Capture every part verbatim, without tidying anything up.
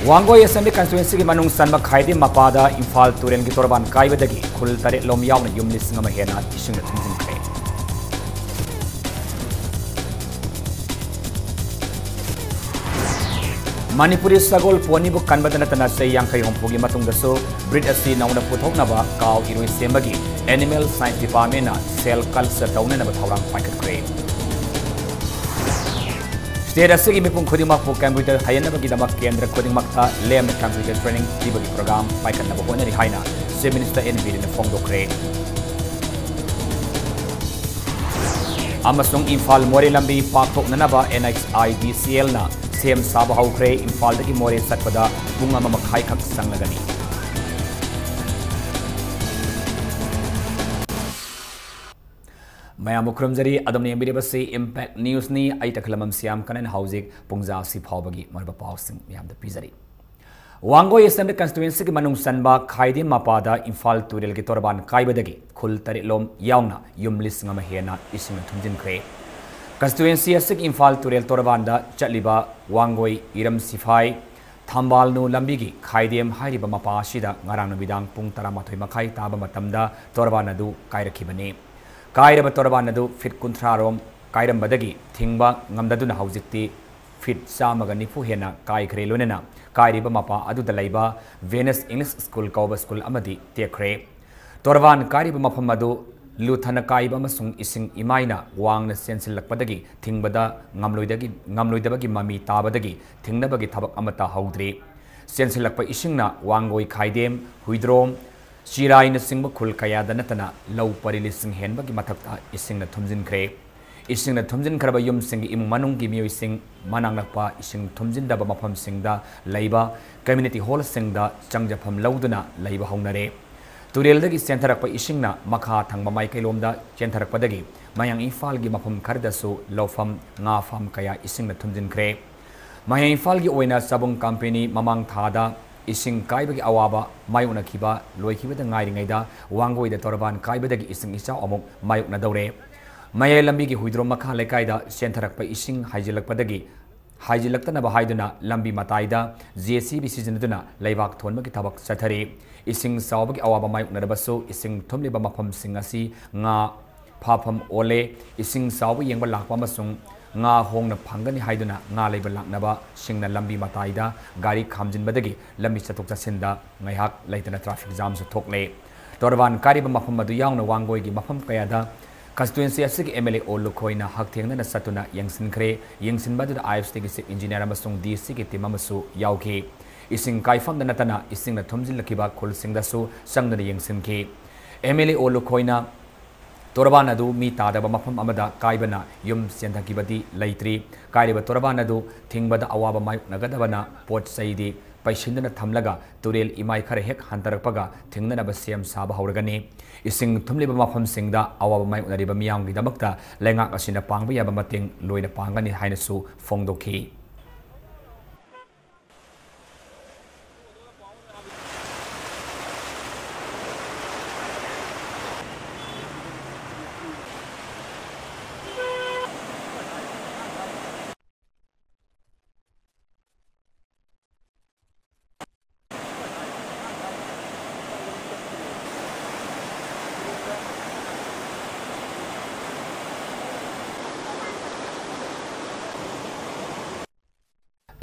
Wangoi assembly ꯀꯟꯁꯇꯤꯇ꯭ꯋꯦꯟꯁꯤꯒꯤ ꯃꯅꯨꯡ ꯆꯟꯕ ꯈꯥꯏꯗꯦꯝ ꯃꯄꯥꯗ ꯏꯝꯐꯥꯜ ꯇꯨꯔꯦꯜꯒꯤ ꯇꯣꯔꯕꯥꯟ ꯀꯥꯏꯕꯗꯒꯤ ꯈꯨꯜ ꯇꯔꯦꯠ ꯂꯣꯝ ꯌꯥꯎꯅ ꯌꯨꯝ ꯂꯤꯁꯤꯡ ꯑꯃ ꯍꯦꯟꯅ ꯏꯁꯤꯡꯅ ꯊꯨꯝꯖꯤꯟꯈ꯭ꯔꯦ꯫ ꯃꯅꯤꯄꯨꯔꯤ ꯁꯒꯣꯜ ꯄꯣꯅꯤꯕꯨ ꯀꯟꯕꯗ ꯅꯠꯇꯅ ꯆꯍꯤ ꯌꯥꯡꯈꯩ ꯍꯨꯝꯐꯨꯒꯤ ꯃꯇꯨꯡꯗꯁꯨ ꯕ꯭ꯔꯤꯠ ꯑꯁꯤ ꯅꯧꯅ ꯄꯨꯊꯣꯛꯅꯕ ꯀꯥꯎ ꯏꯔꯣꯏ ꯁꯦꯝꯕꯒꯤ ꯑꯦꯅꯤꯃꯦꯜ ꯁꯥꯏꯟꯁ ꯗꯤꯄꯥꯔꯠꯃꯦꯟꯅ ꯁꯦꯜ ꯀꯜꯆꯔ ꯇꯧꯅꯅꯕ ꯊꯧꯔꯥꯡ ꯄꯥꯏꯈꯠꯈ꯭ꯔꯦ꯫ ꯁ꯭ꯇꯦꯠ ꯑꯁꯤꯒꯤ ꯃꯤꯄꯨꯝ ꯈꯨꯗꯤꯡꯃꯛꯄꯨ ꯀꯝꯄ꯭ꯌꯨꯇꯔ ꯍꯩꯍꯟꯅꯕꯒꯤꯗꯃꯛ ꯀꯦꯟꯗ꯭ꯔ ꯈꯨꯗꯤꯡꯃꯛꯇ ꯂꯦꯝꯅ ꯀꯝꯄ꯭ꯌꯨꯇꯔ ꯇ꯭ꯔꯦꯅꯤꯡ ꯄꯤꯕꯒꯤ ꯄ꯭ꯔꯣꯒ꯭ꯔꯥꯝ ꯄꯥꯏꯈꯠꯅꯕ ꯍꯣꯠꯅꯔꯤ ꯍꯥꯏꯅ ꯆꯤꯐ ꯃꯤꯅꯤꯁꯇꯔ ꯑꯦꯟ ꯕꯤꯔꯦꯟꯅ ꯐꯣꯡꯗꯣꯛꯈ꯭ꯔꯦ꯫ ꯑꯃꯁꯨꯡ ꯏꯝꯐꯥꯜ ꯃꯣꯔꯦ ꯂꯝꯕꯤ ꯄꯥꯛꯊꯣꯛꯅꯅꯕ ꯑꯦꯟ ꯑꯩꯆ ꯑꯥꯏ ꯗꯤ ꯁꯤ ꯑꯦꯜꯅ ꯁꯦꯝ ꯁꯥꯕ ꯍꯧꯈ꯭ꯔꯦ꯫ ꯏꯝꯐꯥꯜꯗꯒꯤ ꯃꯣꯔꯦ ꯆꯠꯄꯗ ꯄꯨꯡ ꯑꯃ ꯃꯈꯥꯏꯈꯛ ꯆꯪꯂꯒꯅꯤ꯫ ꯃꯌꯥꯝꯕꯨ ꯈꯨꯔꯨꯝꯖꯔꯤ꯫ ꯑꯗꯣꯝꯅ ꯌꯦꯡꯕꯤꯔꯤꯕꯁꯤ ꯏꯝꯄꯦꯛ ꯅ꯭ꯌꯨꯁꯅꯤ꯫ ꯑꯩ ꯇꯈꯦꯂꯝꯕꯝ ꯁ꯭ꯌꯥꯝ ꯀꯅꯟ꯫ ꯍꯧꯖꯤꯛ ꯄꯨꯡꯖꯥ ꯑꯁꯤ ꯐꯥꯎꯕꯒꯤ ꯃꯔꯨꯑꯣꯏꯕ ꯄꯥꯎꯁꯤꯡ ꯃꯌꯥꯝꯗ ꯄꯤꯖꯔꯤ꯫ ꯋꯥꯡꯒꯣꯏ ꯑꯦꯁꯦꯝꯕ꯭ꯂꯤ ꯀꯟꯁꯇꯤꯇ꯭ꯋꯦꯟꯁꯤꯒꯤ ꯃꯅꯨꯡ ꯆꯟꯕ ꯈꯥꯏꯗꯦꯝ ꯃꯄꯥꯗ ꯏꯝꯐꯥꯜ ꯇꯨꯔꯦꯜꯒꯤ ꯇꯣꯔꯕꯥꯟ ꯀꯥꯏꯕꯗꯒꯤ ꯈꯨꯜ ꯇꯔꯦꯠ ꯂꯣꯝ ꯌꯥꯎꯅ ꯌꯨꯝ ꯂꯤꯁꯤꯡ ꯑꯃ ꯍꯦꯟꯅ ꯏꯁꯤꯡꯅ ꯊꯨꯝꯖꯤꯟꯈ꯭ꯔꯦ꯫ ꯀꯟꯁꯇꯤꯇ꯭ꯋꯦꯟꯁꯤ ꯑꯁꯤꯒꯤ ꯏꯝꯐꯥꯜ ꯇꯨꯔꯦꯜ ꯇꯣꯔꯕꯥꯟꯗ ꯆꯠꯂꯤꯕ ꯋꯥꯡꯒꯣꯏ ꯏꯔꯝ ꯁꯤꯐꯥꯏ ꯊꯝꯕꯥꯜꯅꯨ ꯂꯝꯕꯤꯒꯤ ꯈꯥꯏꯗꯦꯝ ꯍꯥꯏꯔꯤꯕ ꯃꯄꯥ ꯑꯁꯤꯗ ꯉꯔꯥꯡ ꯅꯨꯃꯤꯗꯥꯡ ꯄꯨꯡ ꯇꯔꯥꯃꯥꯊꯣꯏ ꯃꯈꯥꯏ ꯇꯥꯕ ꯃꯇꯝꯗ ꯇꯣꯔꯕꯥꯟ ꯑꯗꯨ ꯀꯥꯏꯔꯛꯈꯤꯕꯅꯤ꯫ ꯀꯥꯏꯔꯕ ꯇꯣꯔꯕꯥꯟ ꯑꯗꯨ ꯐꯤꯠ ꯀꯨꯟꯊ꯭ꯔꯥ ꯔꯣꯝ ꯀꯥꯏꯔꯝꯕꯗꯒꯤ ꯊꯤꯡꯕ ꯉꯝꯗꯗꯨꯅ ꯍꯧꯖꯤꯛꯇꯤ ꯐꯤꯠ ꯆꯥꯝꯃꯒ ꯅꯤꯐꯨ ꯍꯦꯟꯅ ꯀꯥꯏꯈ꯭ꯔꯦ꯫ ꯂꯣꯏꯅꯅ ꯀꯥꯏꯔꯤꯕ ꯃꯄꯥ ꯑꯗꯨꯗ ꯂꯩꯕ ꯚꯦꯅꯁ ꯏꯪꯂꯤꯁ ꯁ꯭ꯀꯨꯜ ꯀꯧꯕ ꯁ꯭ꯀꯨꯜ ꯑꯃꯗꯤ ꯇꯦꯛꯈ꯭ꯔꯦ꯫ ꯇꯣꯔꯕꯥꯟ ꯀꯥꯏꯔꯤꯕ ꯃꯐꯝ ꯑꯗꯨ ꯂꯨꯊꯅ ꯀꯥꯏꯕ ꯑꯃꯁꯨꯡ ꯏꯁꯤꯡ ꯏꯃꯥꯏꯅ ꯋꯥꯡꯅ ꯆꯦꯟꯁꯤꯜꯂꯛꯄꯗꯒꯤ ꯊꯤꯡꯕꯗ ꯉꯝꯂꯣꯏꯗꯒꯤ-, ꯉꯝꯂꯣꯏꯗꯕꯒꯤ ꯃꯃꯤ ꯇꯥꯕꯗꯒꯤ ꯊꯤꯡꯅꯕꯒꯤ ꯊꯕꯛ ꯑꯃꯠꯇ ꯍꯧꯗ꯭ꯔꯤ꯫ ꯆꯦꯟꯁꯤꯜꯂꯛꯄ ꯏꯁꯤꯡꯅ ꯋꯥꯡꯒꯣꯏ ꯈꯥꯏꯗꯦꯝ, ꯍꯨꯏꯗ꯭ꯔꯣꯝ, ꯆꯤꯔꯥꯏꯅꯆꯤꯡꯕ ꯈꯨꯜ ꯀꯌꯥꯗ ꯅꯠꯇꯅ ꯂꯧ ꯄꯔꯤ ꯂꯤꯁꯤꯡ ꯍꯦꯟꯕꯒꯤ ꯃꯊꯛꯇ ꯏꯁꯤꯡꯅ ꯊꯨꯝꯖꯤꯟꯈ꯭ꯔꯦ꯫ ꯏꯁꯤꯡꯅ ꯊꯨꯝꯖꯤꯟꯈ꯭ꯔꯕ ꯌꯨꯝꯁꯤꯡꯒꯤ ꯏꯃꯨꯡ ꯃꯅꯨꯡꯒꯤ ꯃꯤꯑꯣꯏꯁꯤꯡ ꯃꯅꯥꯛ ꯅꯛꯄ ꯏꯁꯤꯡ ꯊꯨꯝꯖꯤꯟꯗꯕ ꯃꯐꯝꯁꯤꯡꯗ ꯂꯩꯕ ꯀꯝꯃ꯭ꯌꯨꯅꯤꯇꯤ ꯍꯣꯜꯁꯤꯡꯗ ꯆꯪꯖꯐꯝ ꯂꯧꯗꯨꯅ ꯂꯩꯕ ꯍꯧꯅꯔꯦ꯫ ꯇꯨꯔꯦꯜꯗꯒꯤ ꯆꯦꯟꯊꯔꯛꯄ ꯏꯁꯤꯡꯅ ꯃꯈꯥ ꯊꯪꯕ ꯃꯥꯏꯀꯩꯂꯣꯝꯗ ꯆꯦꯟꯊꯔꯛꯄꯗꯒꯤ ꯃꯌꯥꯡ ꯏꯝꯐꯥꯜꯒꯤ ꯃꯐꯝ ꯈꯔꯗꯁꯨ ꯂꯧꯐꯝ, ꯉꯥ ꯐꯥꯝ ꯀꯌꯥ ꯏꯁꯤꯡꯅ ꯊꯨꯝꯖꯤꯟꯈ꯭ꯔꯦ꯫ ꯃꯌꯥꯡ ꯏꯝꯐꯥꯜꯒꯤ ꯑꯣꯏꯅ ꯆꯕꯨꯡ ꯀꯝꯄꯦꯅꯤ ꯃꯃꯥꯡ ꯊꯥꯗ ꯏꯁꯤꯡ ꯀꯥꯏꯕꯒꯤ ꯑꯋꯥꯕ ꯃꯥꯌꯣꯛꯅꯈꯤꯕ ꯂꯣꯏꯈꯤꯕꯗ ꯉꯥꯏꯔꯤꯉꯩꯗ ꯋꯥꯡꯒꯣꯏꯗ ꯇꯣꯔꯕꯥꯟ ꯀꯥꯏꯕꯗꯒꯤ ꯏꯁꯤꯡ ꯏꯆꯥꯎ ꯑꯃꯨꯛ ꯃꯥꯌꯣꯛꯅꯗꯧꯔꯦ꯫ ꯃꯌꯥꯏ ꯂꯝꯕꯤꯒꯤ ꯍꯨꯏꯗ꯭ꯔꯣꯝ ꯃꯈꯥ ꯂꯩꯀꯥꯏꯗ ꯆꯦꯟꯊꯔꯛꯄ ꯏꯁꯤꯡ ꯍꯥꯏꯖꯤꯜꯂꯛꯄꯗꯒꯤ ꯍꯥꯏꯖꯤꯜꯂꯛꯇꯅꯕ ꯍꯥꯏꯗꯨꯅ ꯂꯝꯕꯤ ꯃꯇꯥꯏꯗ ꯖꯦ ꯁꯤ ꯕꯤ ꯁꯤꯖꯤꯟꯅꯗꯨꯅ ꯂꯩꯕꯥꯛ ꯊꯣꯟꯕꯒꯤ ꯊꯕꯛ ꯆꯠꯊꯔꯤ꯫ ꯏꯁꯤꯡ ꯆꯥꯎꯕꯒꯤ ꯑꯋꯥꯕ ꯃꯥꯌꯣꯛꯅꯔꯕꯁꯨ ꯏꯁꯤꯡ ꯊꯨꯝꯂꯤꯕ ꯃꯐꯝꯁꯤꯡ ꯑꯁꯤ ꯉꯥ ꯐꯥꯐꯝ ꯑꯣꯜꯂꯦ꯫ ꯏꯁꯤꯡ ꯆꯥꯎꯕ ꯌꯦꯡꯕ ꯂꯥꯛꯄ ꯑꯃꯁꯨꯡ ꯉꯥ ꯍꯣꯡꯅ ꯐꯪꯒꯅꯤ ꯍꯥꯏꯗꯨꯅ ꯉꯥ ꯂꯩꯕ ꯂꯥꯛꯅꯕꯁꯤꯡꯅ ꯂꯝꯕꯤ ꯃꯇꯥꯏꯗ ꯒꯥꯔꯤ ꯈꯥꯝꯖꯤꯟꯕꯗꯒꯤ ꯂꯝꯕꯤ ꯆꯠꯊꯣꯛ ꯆꯠꯁꯤꯟꯗ ꯉꯥꯏꯍꯥꯛ ꯂꯩꯇꯅ traffic jamꯁꯨ ꯊꯣꯛꯂꯦ꯫ ꯇꯣꯔꯕꯥꯟ ꯀꯥꯏꯔꯤꯕ ꯃꯐꯝ ꯑꯗꯨ ꯌꯥꯎꯅ ꯋꯥꯡꯒꯣꯏꯒꯤ ꯃꯐꯝ ꯀꯌꯥꯗ constituency ꯑꯁꯤꯒꯤ M L A ꯑꯣ ꯂꯨꯈꯣꯏꯅ ꯍꯛꯊꯦꯡꯅꯅ ꯆꯠꯇꯨꯅ ꯌꯦꯡꯁꯤꯟꯈ꯭ꯔꯦ꯫ ꯌꯦꯡꯁꯤꯟꯕ ꯑꯗꯨꯗ I F Cꯒꯤ chief engineer ꯑꯃꯁꯨꯡ D Cꯒꯤ team ꯑꯃꯁꯨ ꯌꯥꯎꯈꯤ꯫ ꯏꯁꯤꯡ ꯀꯥꯏꯐꯝꯗ ꯅꯠꯇꯅ ꯏꯁꯤꯡꯅ ꯊꯨꯝꯖꯤꯜꯂꯛꯈꯤꯕ ꯈꯨꯜꯁꯤꯡꯗꯁꯨ ꯆꯪꯗꯨꯅ ꯌꯦꯡꯁꯤꯟꯈꯤ꯫ M L A ꯑꯣ ꯂꯨꯈꯣꯏꯅ ꯇꯣꯔꯕꯥꯟ ꯑꯗꯨ ꯃꯤ ꯇꯥꯗꯕ ꯃꯐꯝ ꯑꯃꯗ ꯀꯥꯏꯕꯅ ꯌꯨꯝ ꯆꯦꯟꯊꯈꯤꯕꯗꯤ ꯂꯩꯇ꯭ꯔꯤ꯫ ꯀꯥꯏꯔꯤꯕ ꯇꯣꯔꯕꯥꯟ ꯑꯗꯨ ꯊꯤꯡꯕꯗ ꯑꯋꯥꯕ ꯃꯥꯌꯣꯛꯅꯒꯗꯕꯅ ꯄꯣꯠ ꯆꯩꯗꯤ ꯄꯩꯁꯤꯟꯗꯨꯅ ꯊꯝꯂꯒ ꯇꯨꯔꯦꯜ ꯏꯃꯥꯏ ꯈꯔ ꯍꯦꯛ ꯍꯟꯊꯔꯛꯄꯒ ꯊꯤꯡꯅꯅꯕ ꯁꯦꯝ ꯁꯥꯕ ꯍꯧꯔꯒꯅꯤ꯫ ꯏꯁꯤꯡ ꯊꯨꯝꯂꯤꯕ ꯃꯐꯝꯁꯤꯡꯗ ꯑꯋꯥꯕ ꯃꯥꯌꯣꯛꯅꯔꯤꯕ ꯃꯤꯌꯥꯝꯒꯤꯗꯃꯛꯇ ꯂꯩꯉꯥꯛ ꯑꯁꯤꯅ ꯄꯥꯡꯕ ꯌꯥꯕ ꯃꯇꯦꯡ ꯂꯣꯏꯅ ꯄꯥꯡꯒꯅꯤ ꯍꯥꯏꯅꯁꯨ ꯐꯣꯡꯗꯣꯛꯈꯤ꯫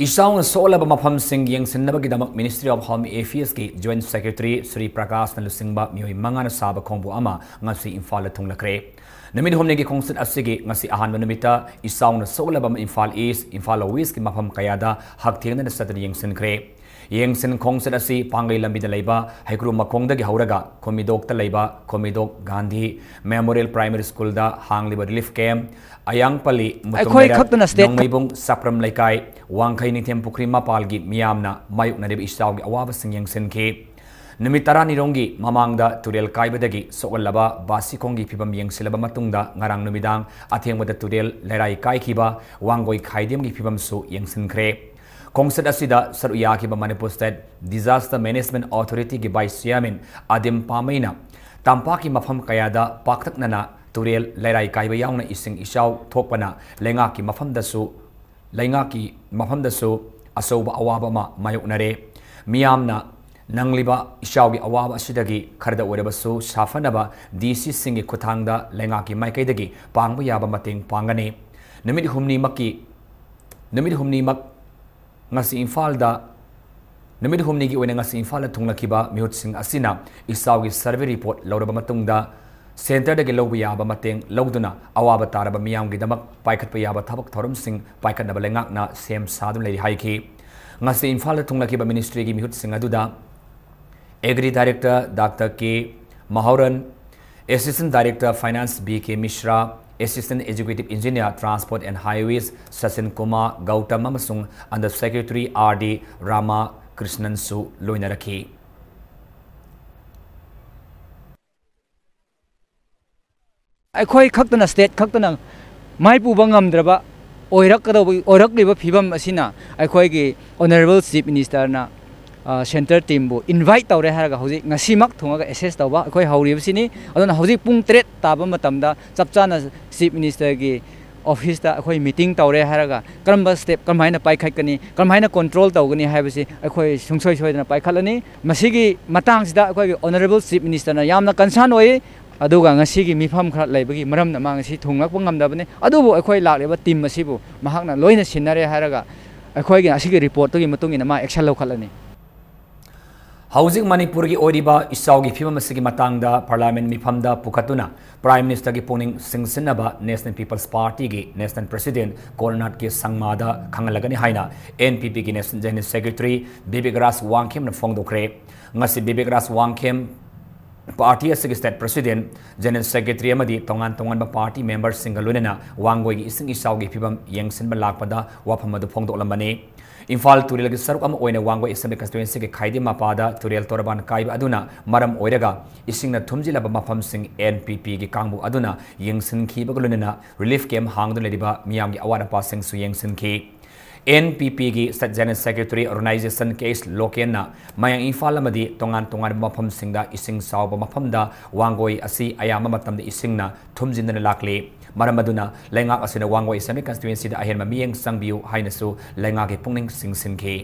ꯏꯆꯥꯎꯅ ꯁꯣꯛꯍꯜꯂꯕ ꯃꯐꯝꯁꯤꯡ ꯌꯦꯡꯁꯤꯟꯅꯕꯒꯤꯗꯃꯛ Ministry of Home Affairsꯀꯤ Joint Secretary Shri ꯄ꯭ꯔꯀꯥꯁꯅ ꯂꯨꯆꯤꯡꯕ ꯃꯤꯑꯣꯏ ꯃꯉꯥꯅ ꯁꯥꯕ ꯈꯣꯡꯕꯨ ꯑꯃ ꯉꯁꯤ ꯏꯝꯐꯥꯜꯗ ꯊꯨꯡꯂꯈ꯭ꯔꯦ꯫ ꯅꯨꯃꯤꯠ ꯍꯨꯝꯅꯤꯒꯤ ꯈꯣꯡꯆꯠ ꯑꯁꯤꯒꯤ ꯉꯁꯤ ꯑꯍꯥꯟꯕ ꯅꯨꯃꯤꯠꯇ ꯏꯆꯥꯎꯅ ꯁꯣꯛꯍꯜꯂꯕ ꯏꯝꯐꯥꯜ East, ꯏꯝꯐꯥꯜ Westꯀꯤ ꯃꯐꯝ ꯀꯌꯥꯗ ꯍꯛꯊꯦꯡꯅꯅ ꯆꯠꯇꯨꯅ ꯌꯦꯡꯁꯤꯟꯈ꯭ꯔꯦ꯫ ꯌꯦꯡꯁꯤꯟ ꯈꯣꯡꯆꯠ ꯑꯁꯤ ꯄꯥꯡꯒꯩ ꯂꯝꯕꯤꯗ ꯂꯩꯕ ꯍꯩꯀ꯭ꯔꯨ ꯃꯈꯣꯡꯗꯒꯤ ꯍꯧꯔꯒ ꯈꯨꯃꯤꯗꯣꯛꯇ ꯂꯩꯕ ꯈꯨꯃꯤꯗꯣꯛ Gandhi Memorial Primary Schoolꯗ ꯍꯥꯡꯂꯤꯕ relief camp, ꯑꯌꯥꯡꯄꯜꯂꯤ, Mutum ꯑꯩꯈꯣꯏ ꯂꯩꯔꯛ, ꯈꯛꯇ ꯅꯠꯇꯦ꯫ ꯅꯣꯡꯃꯩꯕꯨꯡ, ꯁꯄ꯭ꯔꯝ ꯂꯩꯀꯥꯏ, ꯋꯥꯡꯈꯩ ꯅꯤꯡꯊꯦꯝ ꯄꯨꯈ꯭ꯔꯤ ꯃꯄꯥꯜꯒꯤ ꯃꯤꯌꯥꯝꯅ ꯃꯥꯌꯣꯛꯅꯔꯤꯕ ꯏꯆꯥꯎꯒꯤ ꯑꯋꯥꯕꯁꯤꯡ ꯌꯦꯡꯁꯤꯟꯈꯤ꯫ ꯅꯨꯃꯤꯠ ꯇꯔꯥꯅꯤꯔꯣꯝꯒꯤ ꯃꯃꯥꯡꯗ ꯇꯨꯔꯦꯜ ꯀꯥꯏꯕꯗꯒꯤ ꯁꯣꯛꯍꯜꯂꯕ ꯕꯥꯁꯤꯈꯣꯡꯒꯤ ꯐꯤꯕꯝ ꯌꯦꯡꯁꯤꯜꯂꯕ ꯃꯇꯨꯡꯗ ꯉꯔꯥꯡ ꯅꯨꯃꯤꯗꯥꯡ ꯑꯊꯦꯡꯕꯗ ꯇꯨꯔꯦꯜ ꯂꯩꯔꯥꯏ ꯀꯥꯏꯈꯤꯕ ꯋꯥꯡꯒꯣꯏ ꯈꯥꯏꯗꯦꯝꯒꯤ ꯐꯤꯕꯝꯁꯨ ꯌꯦꯡꯁꯤꯟꯈ꯭ꯔꯦ꯫ ꯈꯣꯡꯆꯠ ꯑꯁꯤꯗ ꯁꯔꯨꯛ ꯌꯥꯈꯤꯕ Manipur State Disaster Management Authorityꯒꯤ Vice Chairman ꯑꯗꯤꯝ ꯄꯥꯃꯩꯅ ꯇꯝꯄꯥꯛꯀꯤ ꯃꯐꯝ ꯀꯌꯥꯗ ꯄꯥꯛꯇꯛꯅꯅ ꯇꯨꯔꯦꯜ ꯂꯩꯔꯥꯏ ꯀꯥꯏꯕ ꯌꯥꯎꯅ ꯏꯁꯤꯡ ꯏꯆꯥꯎ ꯊꯣꯛꯄꯅ ꯂꯩꯉꯥꯛꯀꯤ ꯃꯐꯝꯗꯁꯨ ꯂꯩꯉꯥꯛꯀꯤ ꯃꯐꯝꯗꯁꯨ ꯑꯆꯧꯕ ꯑꯋꯥꯕ ꯑꯃ ꯃꯥꯌꯣꯛꯅꯔꯦ꯫ ꯃꯤꯌꯥꯝꯅ ꯅꯪꯂꯤꯕ ꯏꯆꯥꯎꯒꯤ ꯑꯋꯥꯕ ꯑꯁꯤꯗꯒꯤ ꯈꯔꯗ ꯑꯣꯏꯔꯕꯁꯨ ꯁꯥꯐꯅꯕ ꯗꯤ ꯁꯤꯁꯤꯡꯒꯤ ꯈꯨꯠꯊꯥꯡꯗ ꯂꯩꯉꯥꯛꯀꯤ ꯃꯥꯏꯀꯩꯗꯒꯤ ꯄꯥꯡꯕ ꯌꯥꯕ ꯃꯇꯦꯡ ꯄꯥꯡꯒꯅꯤ꯫ ꯅꯨꯃꯤꯠ ꯍꯨꯝꯅꯤꯃꯛꯀꯤ, ꯅꯨꯃꯤꯠ ꯍꯨꯝꯅꯤꯃꯛ ꯉꯁꯤ ꯏꯝꯐꯥꯜꯗ, ꯅꯨꯃꯤꯠ ꯍꯨꯝꯅꯤꯒꯤ ꯑꯣꯏꯅ ꯉꯁꯤ ꯏꯝꯐꯥꯜꯗ ꯊꯨꯡꯂꯈꯤꯕ ꯃꯤꯍꯨꯠꯁꯤꯡ ꯑꯁꯤꯅ ꯏꯆꯥꯎꯒꯤ survey report ꯂꯧꯔꯕ ꯃꯇꯨꯡꯗ centreꯗꯒꯤ ꯂꯧꯕ ꯌꯥꯕ ꯃꯇꯦꯡ ꯂꯧꯗꯨꯅ ꯑꯋꯥꯕ ꯇꯥꯔꯕ ꯃꯤꯌꯥꯝꯒꯤꯗꯃꯛ ꯄꯥꯏꯈꯠꯄ ꯌꯥꯕ ꯊꯕꯛ ꯊꯧꯔꯝꯁꯤꯡ ꯄꯥꯏꯈꯠꯅꯕ ꯂꯩꯉꯥꯛꯅ ꯁꯦꯝ ꯁꯥꯗꯨꯅ ꯂꯩꯔꯤ ꯍꯥꯏꯈꯤ꯫ ꯉꯁꯤ ꯏꯝꯐꯥꯜꯗ ꯊꯨꯡꯂꯈꯤꯕ ministryꯒꯤ ꯃꯤꯍꯨꯠꯁꯤꯡ ꯑꯗꯨꯗ Agri Director Doctor K ꯃꯍꯧꯔꯟ, Assistant Director Finance B K ꯃꯤꯁ꯭ꯔꯥ, Assistant Executive Engineer Transport and Highways Sachin Kumar Gautam ꯑꯃꯁꯨꯡ Under Secretary R D ꯔꯥꯃꯥꯀ꯭ꯔꯤꯁꯅꯟꯁꯨ ꯂꯣꯏꯅꯔꯛꯈꯤ꯫ ꯑꯩꯈꯣꯏ ꯈꯛꯇꯅ, state ꯈꯛꯇꯅ ꯃꯥꯏ ꯄꯨꯕ ꯉꯝꯗ꯭ꯔꯕ ꯑꯣꯏꯔꯛꯀꯗꯧꯕ, ꯑꯣꯏꯔꯛꯂꯤꯕ ꯐꯤꯕꯝ ꯑꯁꯤꯅ ꯑꯩꯈꯣꯏꯒꯤ Honourable Chief Ministerꯅ, ꯑ, centre teamꯕꯨ invite ꯇꯧꯔꯦ ꯍꯥꯏꯔꯒ ꯍꯧꯖꯤꯛ ꯉꯁꯤꯃꯛ ꯊꯨꯡꯉꯒ assess ꯇꯧꯕ ꯑꯩꯈꯣꯏ ꯍꯧꯔꯤꯕꯁꯤꯅꯤ꯫ ꯑꯗꯨꯅ ꯍꯧꯖꯤꯛ ꯄꯨꯡ ꯇꯔꯦꯠ ꯇꯥꯕ ꯃꯇꯝꯗ ꯆꯞ ꯆꯥꯅ Chief Ministerꯒꯤ officeꯇ ꯑꯩꯈꯣꯏ meeting ꯇꯧꯔꯦ ꯍꯥꯏꯔꯒ ꯀꯔꯝꯕ step ꯀꯔꯝꯍꯥꯏꯅ ꯄꯥꯏꯈꯠꯀꯅꯤ, ꯀꯔꯝꯍꯥꯏꯅ control ꯇꯧꯒꯅꯤ ꯍꯥꯏꯕꯁꯤ ꯑꯩꯈꯣꯏ ꯁꯨꯡꯁꯣꯏ ꯁꯣꯏꯗꯅ ꯄꯥꯏꯈꯠꯂꯅꯤ꯫ ꯃꯁꯤꯒꯤ ꯃꯇꯥꯡꯁꯤꯗ ꯑꯩꯈꯣꯏꯒꯤ Honourable Chief Ministerꯅ ꯌꯥꯝꯅ concern ꯑꯣꯏ꯫ ꯑꯗꯨꯒ ꯉꯁꯤꯒꯤ ꯃꯤꯐꯝ ꯈꯔ ꯂꯩꯕꯒꯤ ꯃꯔꯝꯅ ꯃꯥ ꯉꯁꯤ ꯊꯨꯡꯂꯛꯄ ꯉꯝꯗꯕꯅꯤ꯫ ꯑꯗꯨꯕꯨ ꯑꯩꯈꯣꯏ ꯂꯥꯛꯂꯤꯕ team ꯑꯁꯤꯕꯨ ꯃꯍꯥꯛꯅ ꯂꯣꯏꯅ ꯁꯤꯟꯅꯔꯦ ꯍꯥꯏꯔꯒ ꯑꯩꯈꯣꯏꯒꯤ ꯑꯁꯤꯒꯤ reportꯇꯨꯒꯤ ꯃꯇꯨꯡ ꯏꯟꯅ ꯃꯥ action ꯂꯧꯈꯠꯂꯅꯤ꯫ ꯍꯧꯖꯤꯛ ꯃꯅꯤꯄꯨꯔꯒꯤ ꯑꯣꯏꯔꯤꯕ ꯏꯆꯥꯎꯒꯤ ꯐꯤꯕꯝ ꯑꯁꯤꯒꯤ ꯃꯇꯥꯡꯗ Parliament ꯃꯤꯐꯝꯗ ꯄꯨꯈꯠꯇꯨꯅ Prime Ministerꯒꯤ ꯄꯨꯛꯅꯤꯡ ꯆꯤꯡꯁꯤꯟꯅꯕ National People's Partyꯒꯤ National President ꯀꯣꯔꯅꯥꯠꯀꯤ ꯁꯪꯃꯥꯗ ꯈꯪꯍꯜꯂꯒꯅꯤ ꯍꯥꯏꯅ N P Pꯒꯤ National General Secretary Bibek ꯔꯥꯖ ꯋꯥꯡꯈꯦꯝꯅ ꯐꯣꯡꯗꯣꯛꯈ꯭ꯔꯦ꯫ ꯉꯁꯤ ꯕꯤꯕꯦꯛ ꯔꯥꯖ ꯋꯥꯡꯈꯦꯝ party ꯑꯁꯤꯒꯤ state president, general secretary ꯑꯃꯗꯤ ꯇꯣꯉꯥꯟ ꯇꯣꯉꯥꯟꯕ party memberꯁꯤꯡꯒ ꯂꯣꯏꯅꯅ ꯋꯥꯡꯒꯣꯏꯒꯤ ꯏꯁꯤꯡ ꯏꯆꯥꯎꯒꯤ ꯐꯤꯕꯝ ꯌꯦꯡꯁꯤꯟꯕ ꯂꯥꯛꯄꯗ ꯋꯥꯐꯝ ꯑꯗꯨ ꯐꯣꯡꯗꯣꯛꯂꯝꯕꯅꯤ꯫ ꯏꯝꯐꯥꯜ ꯇꯨꯔꯦꯜꯒꯤ ꯁꯔꯨꯛ ꯑꯃ ꯑꯣꯏꯅ ꯋꯥꯡꯒꯣꯏ Assembly Constituencyꯒꯤ ꯈꯥꯏꯗꯤꯃꯄꯥꯗ ꯇꯨꯔꯦꯜ ꯇꯣꯔꯕꯥꯟ ꯀꯥꯏꯕ ꯑꯗꯨꯅ ꯃꯔꯝ ꯑꯣꯏꯔꯒ ꯏꯁꯤꯡꯅ ꯊꯨꯝꯖꯤꯜꯂꯕ ꯃꯐꯝꯁꯤꯡ N P Pꯒꯤ ꯀꯥꯡꯕꯨ ꯑꯗꯨꯅ ꯌꯦꯡꯁꯤꯟꯈꯤꯕꯒ ꯂꯣꯏꯅꯅ relief camp ꯍꯥꯡꯗꯨꯅ ꯂꯩꯔꯤꯕ ꯃꯤꯌꯥꯝꯒꯤ ꯑꯋꯥꯠ ꯑꯄꯥꯁꯤꯡꯁꯨ ꯌꯦꯡꯁꯤꯟꯈꯤ꯫ N P Pꯒꯤ state general secretary organization K H ꯂꯣꯀꯦꯟꯅ ꯃꯌꯥꯡ ꯏꯝꯐꯥꯜ ꯑꯃꯗꯤ ꯇꯣꯉꯥꯟ ꯇꯣꯉꯥꯟꯕ ꯃꯐꯝꯁꯤꯡꯗ ꯏꯁꯤꯡ ꯆꯥꯎꯕ ꯃꯐꯝꯗ ꯋꯥꯡꯒꯣꯏ ꯑꯁꯤ ꯑꯌꯥꯝꯕ ꯃꯇꯝꯗ ꯏꯁꯤꯡꯅ ꯊꯨꯝꯖꯤꯟꯗꯨꯅ ꯂꯥꯛꯂꯤ꯫ ꯃꯔꯝ ꯑꯗꯨꯅ ꯂꯩꯉꯥꯛ ꯑꯁꯤꯅ ꯋꯥꯡꯒꯣꯏ Assembly Constituencyꯗ ꯑꯍꯦꯟꯕ ꯃꯤꯠꯌꯦꯡ ꯆꯪꯕꯤꯌꯨ ꯍꯥꯏꯅꯁꯨ ꯂꯩꯉꯥꯛꯀꯤ ꯄꯨꯛꯅꯤꯡ ꯆꯤꯡꯁꯤꯟꯈꯤ꯫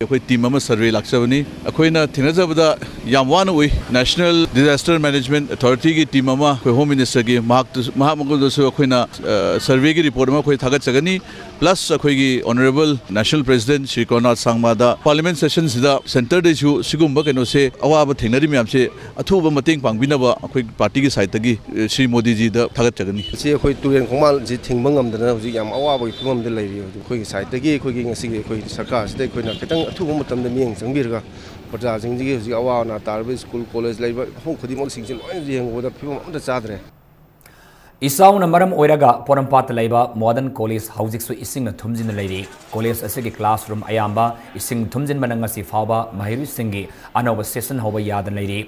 ꯑꯩꯈꯣꯏ team ꯑꯃ survey ꯂꯥꯛꯆꯕꯅꯤ꯫ ꯑꯩꯈꯣꯏꯅ ꯊꯦꯡꯅꯖꯕꯗ ꯌꯥꯝ ꯋꯥꯅ ꯎꯏ꯫ National Disaster Management Authorityꯒꯤ team ꯑꯃ ꯑꯩꯈꯣꯏ Home Ministerꯒꯤ ꯃꯍꯥꯛꯇꯁꯨ, ꯃꯍꯥꯛ ꯃꯉꯣꯟꯗꯁꯨ ꯑꯩꯈꯣꯏꯅ, ꯑ, surveyꯒꯤ report ꯑꯃ ꯑꯩꯈꯣꯏ ꯊꯥꯒꯠꯆꯒꯅꯤ꯫ Plus ꯑꯩꯈꯣꯏꯒꯤ Honourable National President Shri ꯀꯣꯔꯅꯥꯊ ꯁꯥꯡꯃꯥꯗ Parliament sessionꯁꯤꯗ centreꯗꯩꯁꯨ ꯁꯤꯒꯨꯝꯕ ꯀꯩꯅꯣꯁꯦ, ꯑꯋꯥꯕ ꯊꯦꯡꯅꯔꯤ ꯃꯌꯥꯝꯁꯦ ꯑꯊꯨꯕ ꯃꯇꯦꯡ ꯄꯥꯡꯕꯤꯅꯕ ꯑꯩꯈꯣꯏ partyꯒꯤ sideꯇꯒꯤ, ꯑ, ꯁ꯭ꯔꯤ ꯃꯣꯗꯤꯖꯤꯗ ꯊꯥꯒꯠꯆꯒꯅꯤ꯫ ꯁꯤ ꯑꯩꯈꯣꯏ ꯇꯨꯔꯦꯟ ꯈꯣꯡꯕꯥꯜꯁꯤ ꯊꯤꯡꯕ ꯉꯝꯗꯅ ꯍꯧꯖꯤꯛ ꯌꯥꯝ ꯑꯋꯥꯕꯒꯤ ꯐꯤꯕꯝꯗ ꯂꯩꯔꯤ꯫ ꯍꯧꯖꯤꯛ ꯑꯩꯈꯣꯏꯒꯤ sideꯇꯒꯤ, ꯑꯩꯈꯣꯏꯒꯤ ꯉꯁꯤꯒꯤ ꯑꯩꯈꯣꯏ ꯁꯔꯀꯥꯔꯁꯤꯗ ꯑꯩꯈꯣꯏꯅ ꯈꯤꯇꯪ ꯑꯊꯨꯕ ꯃꯇꯝꯗ ꯃꯤꯠꯌꯦꯡ ꯆꯪꯕꯤꯔꯒ ꯄ꯭ꯔꯖꯥꯁꯤꯡꯁꯤꯒꯤ ꯍꯧꯖꯤꯛ ꯑꯋꯥ ꯑꯅꯥ ꯇꯥꯔꯕ school, college ꯂꯩꯕ ꯃꯐꯝ ꯈꯨꯗꯤꯡꯃꯛꯁꯤꯡꯁꯤ ꯂꯣꯏꯅ ꯌꯦꯡꯕꯗ ꯐꯤꯕꯝ ꯑꯃꯠꯇ ꯆꯥꯗ꯭ꯔꯦ꯫ ꯏꯆꯥꯎꯅ ꯃꯔꯝ ꯑꯣꯏꯔꯒ ꯄꯣꯔꯣꯝꯄꯥꯠꯇ ꯂꯩꯕ Modern College ꯍꯧꯖꯤꯛꯁꯨ ꯏꯁꯤꯡꯅ ꯊꯨꯝꯖꯤꯟꯗꯨꯅ ꯂꯩꯔꯤ꯫ College ꯑꯁꯤꯒꯤ classroom ꯑꯌꯥꯝꯕ ꯏꯁꯤꯡ ꯊꯨꯝꯖꯤꯟꯕꯅ ꯉꯁꯤ ꯐꯥꯎꯕ ꯃꯍꯩꯔꯣꯏꯁꯤꯡꯒꯤ ꯑꯅꯧꯕ session ꯍꯧꯕ ꯌꯥꯗꯅ ꯂꯩꯔꯤ꯫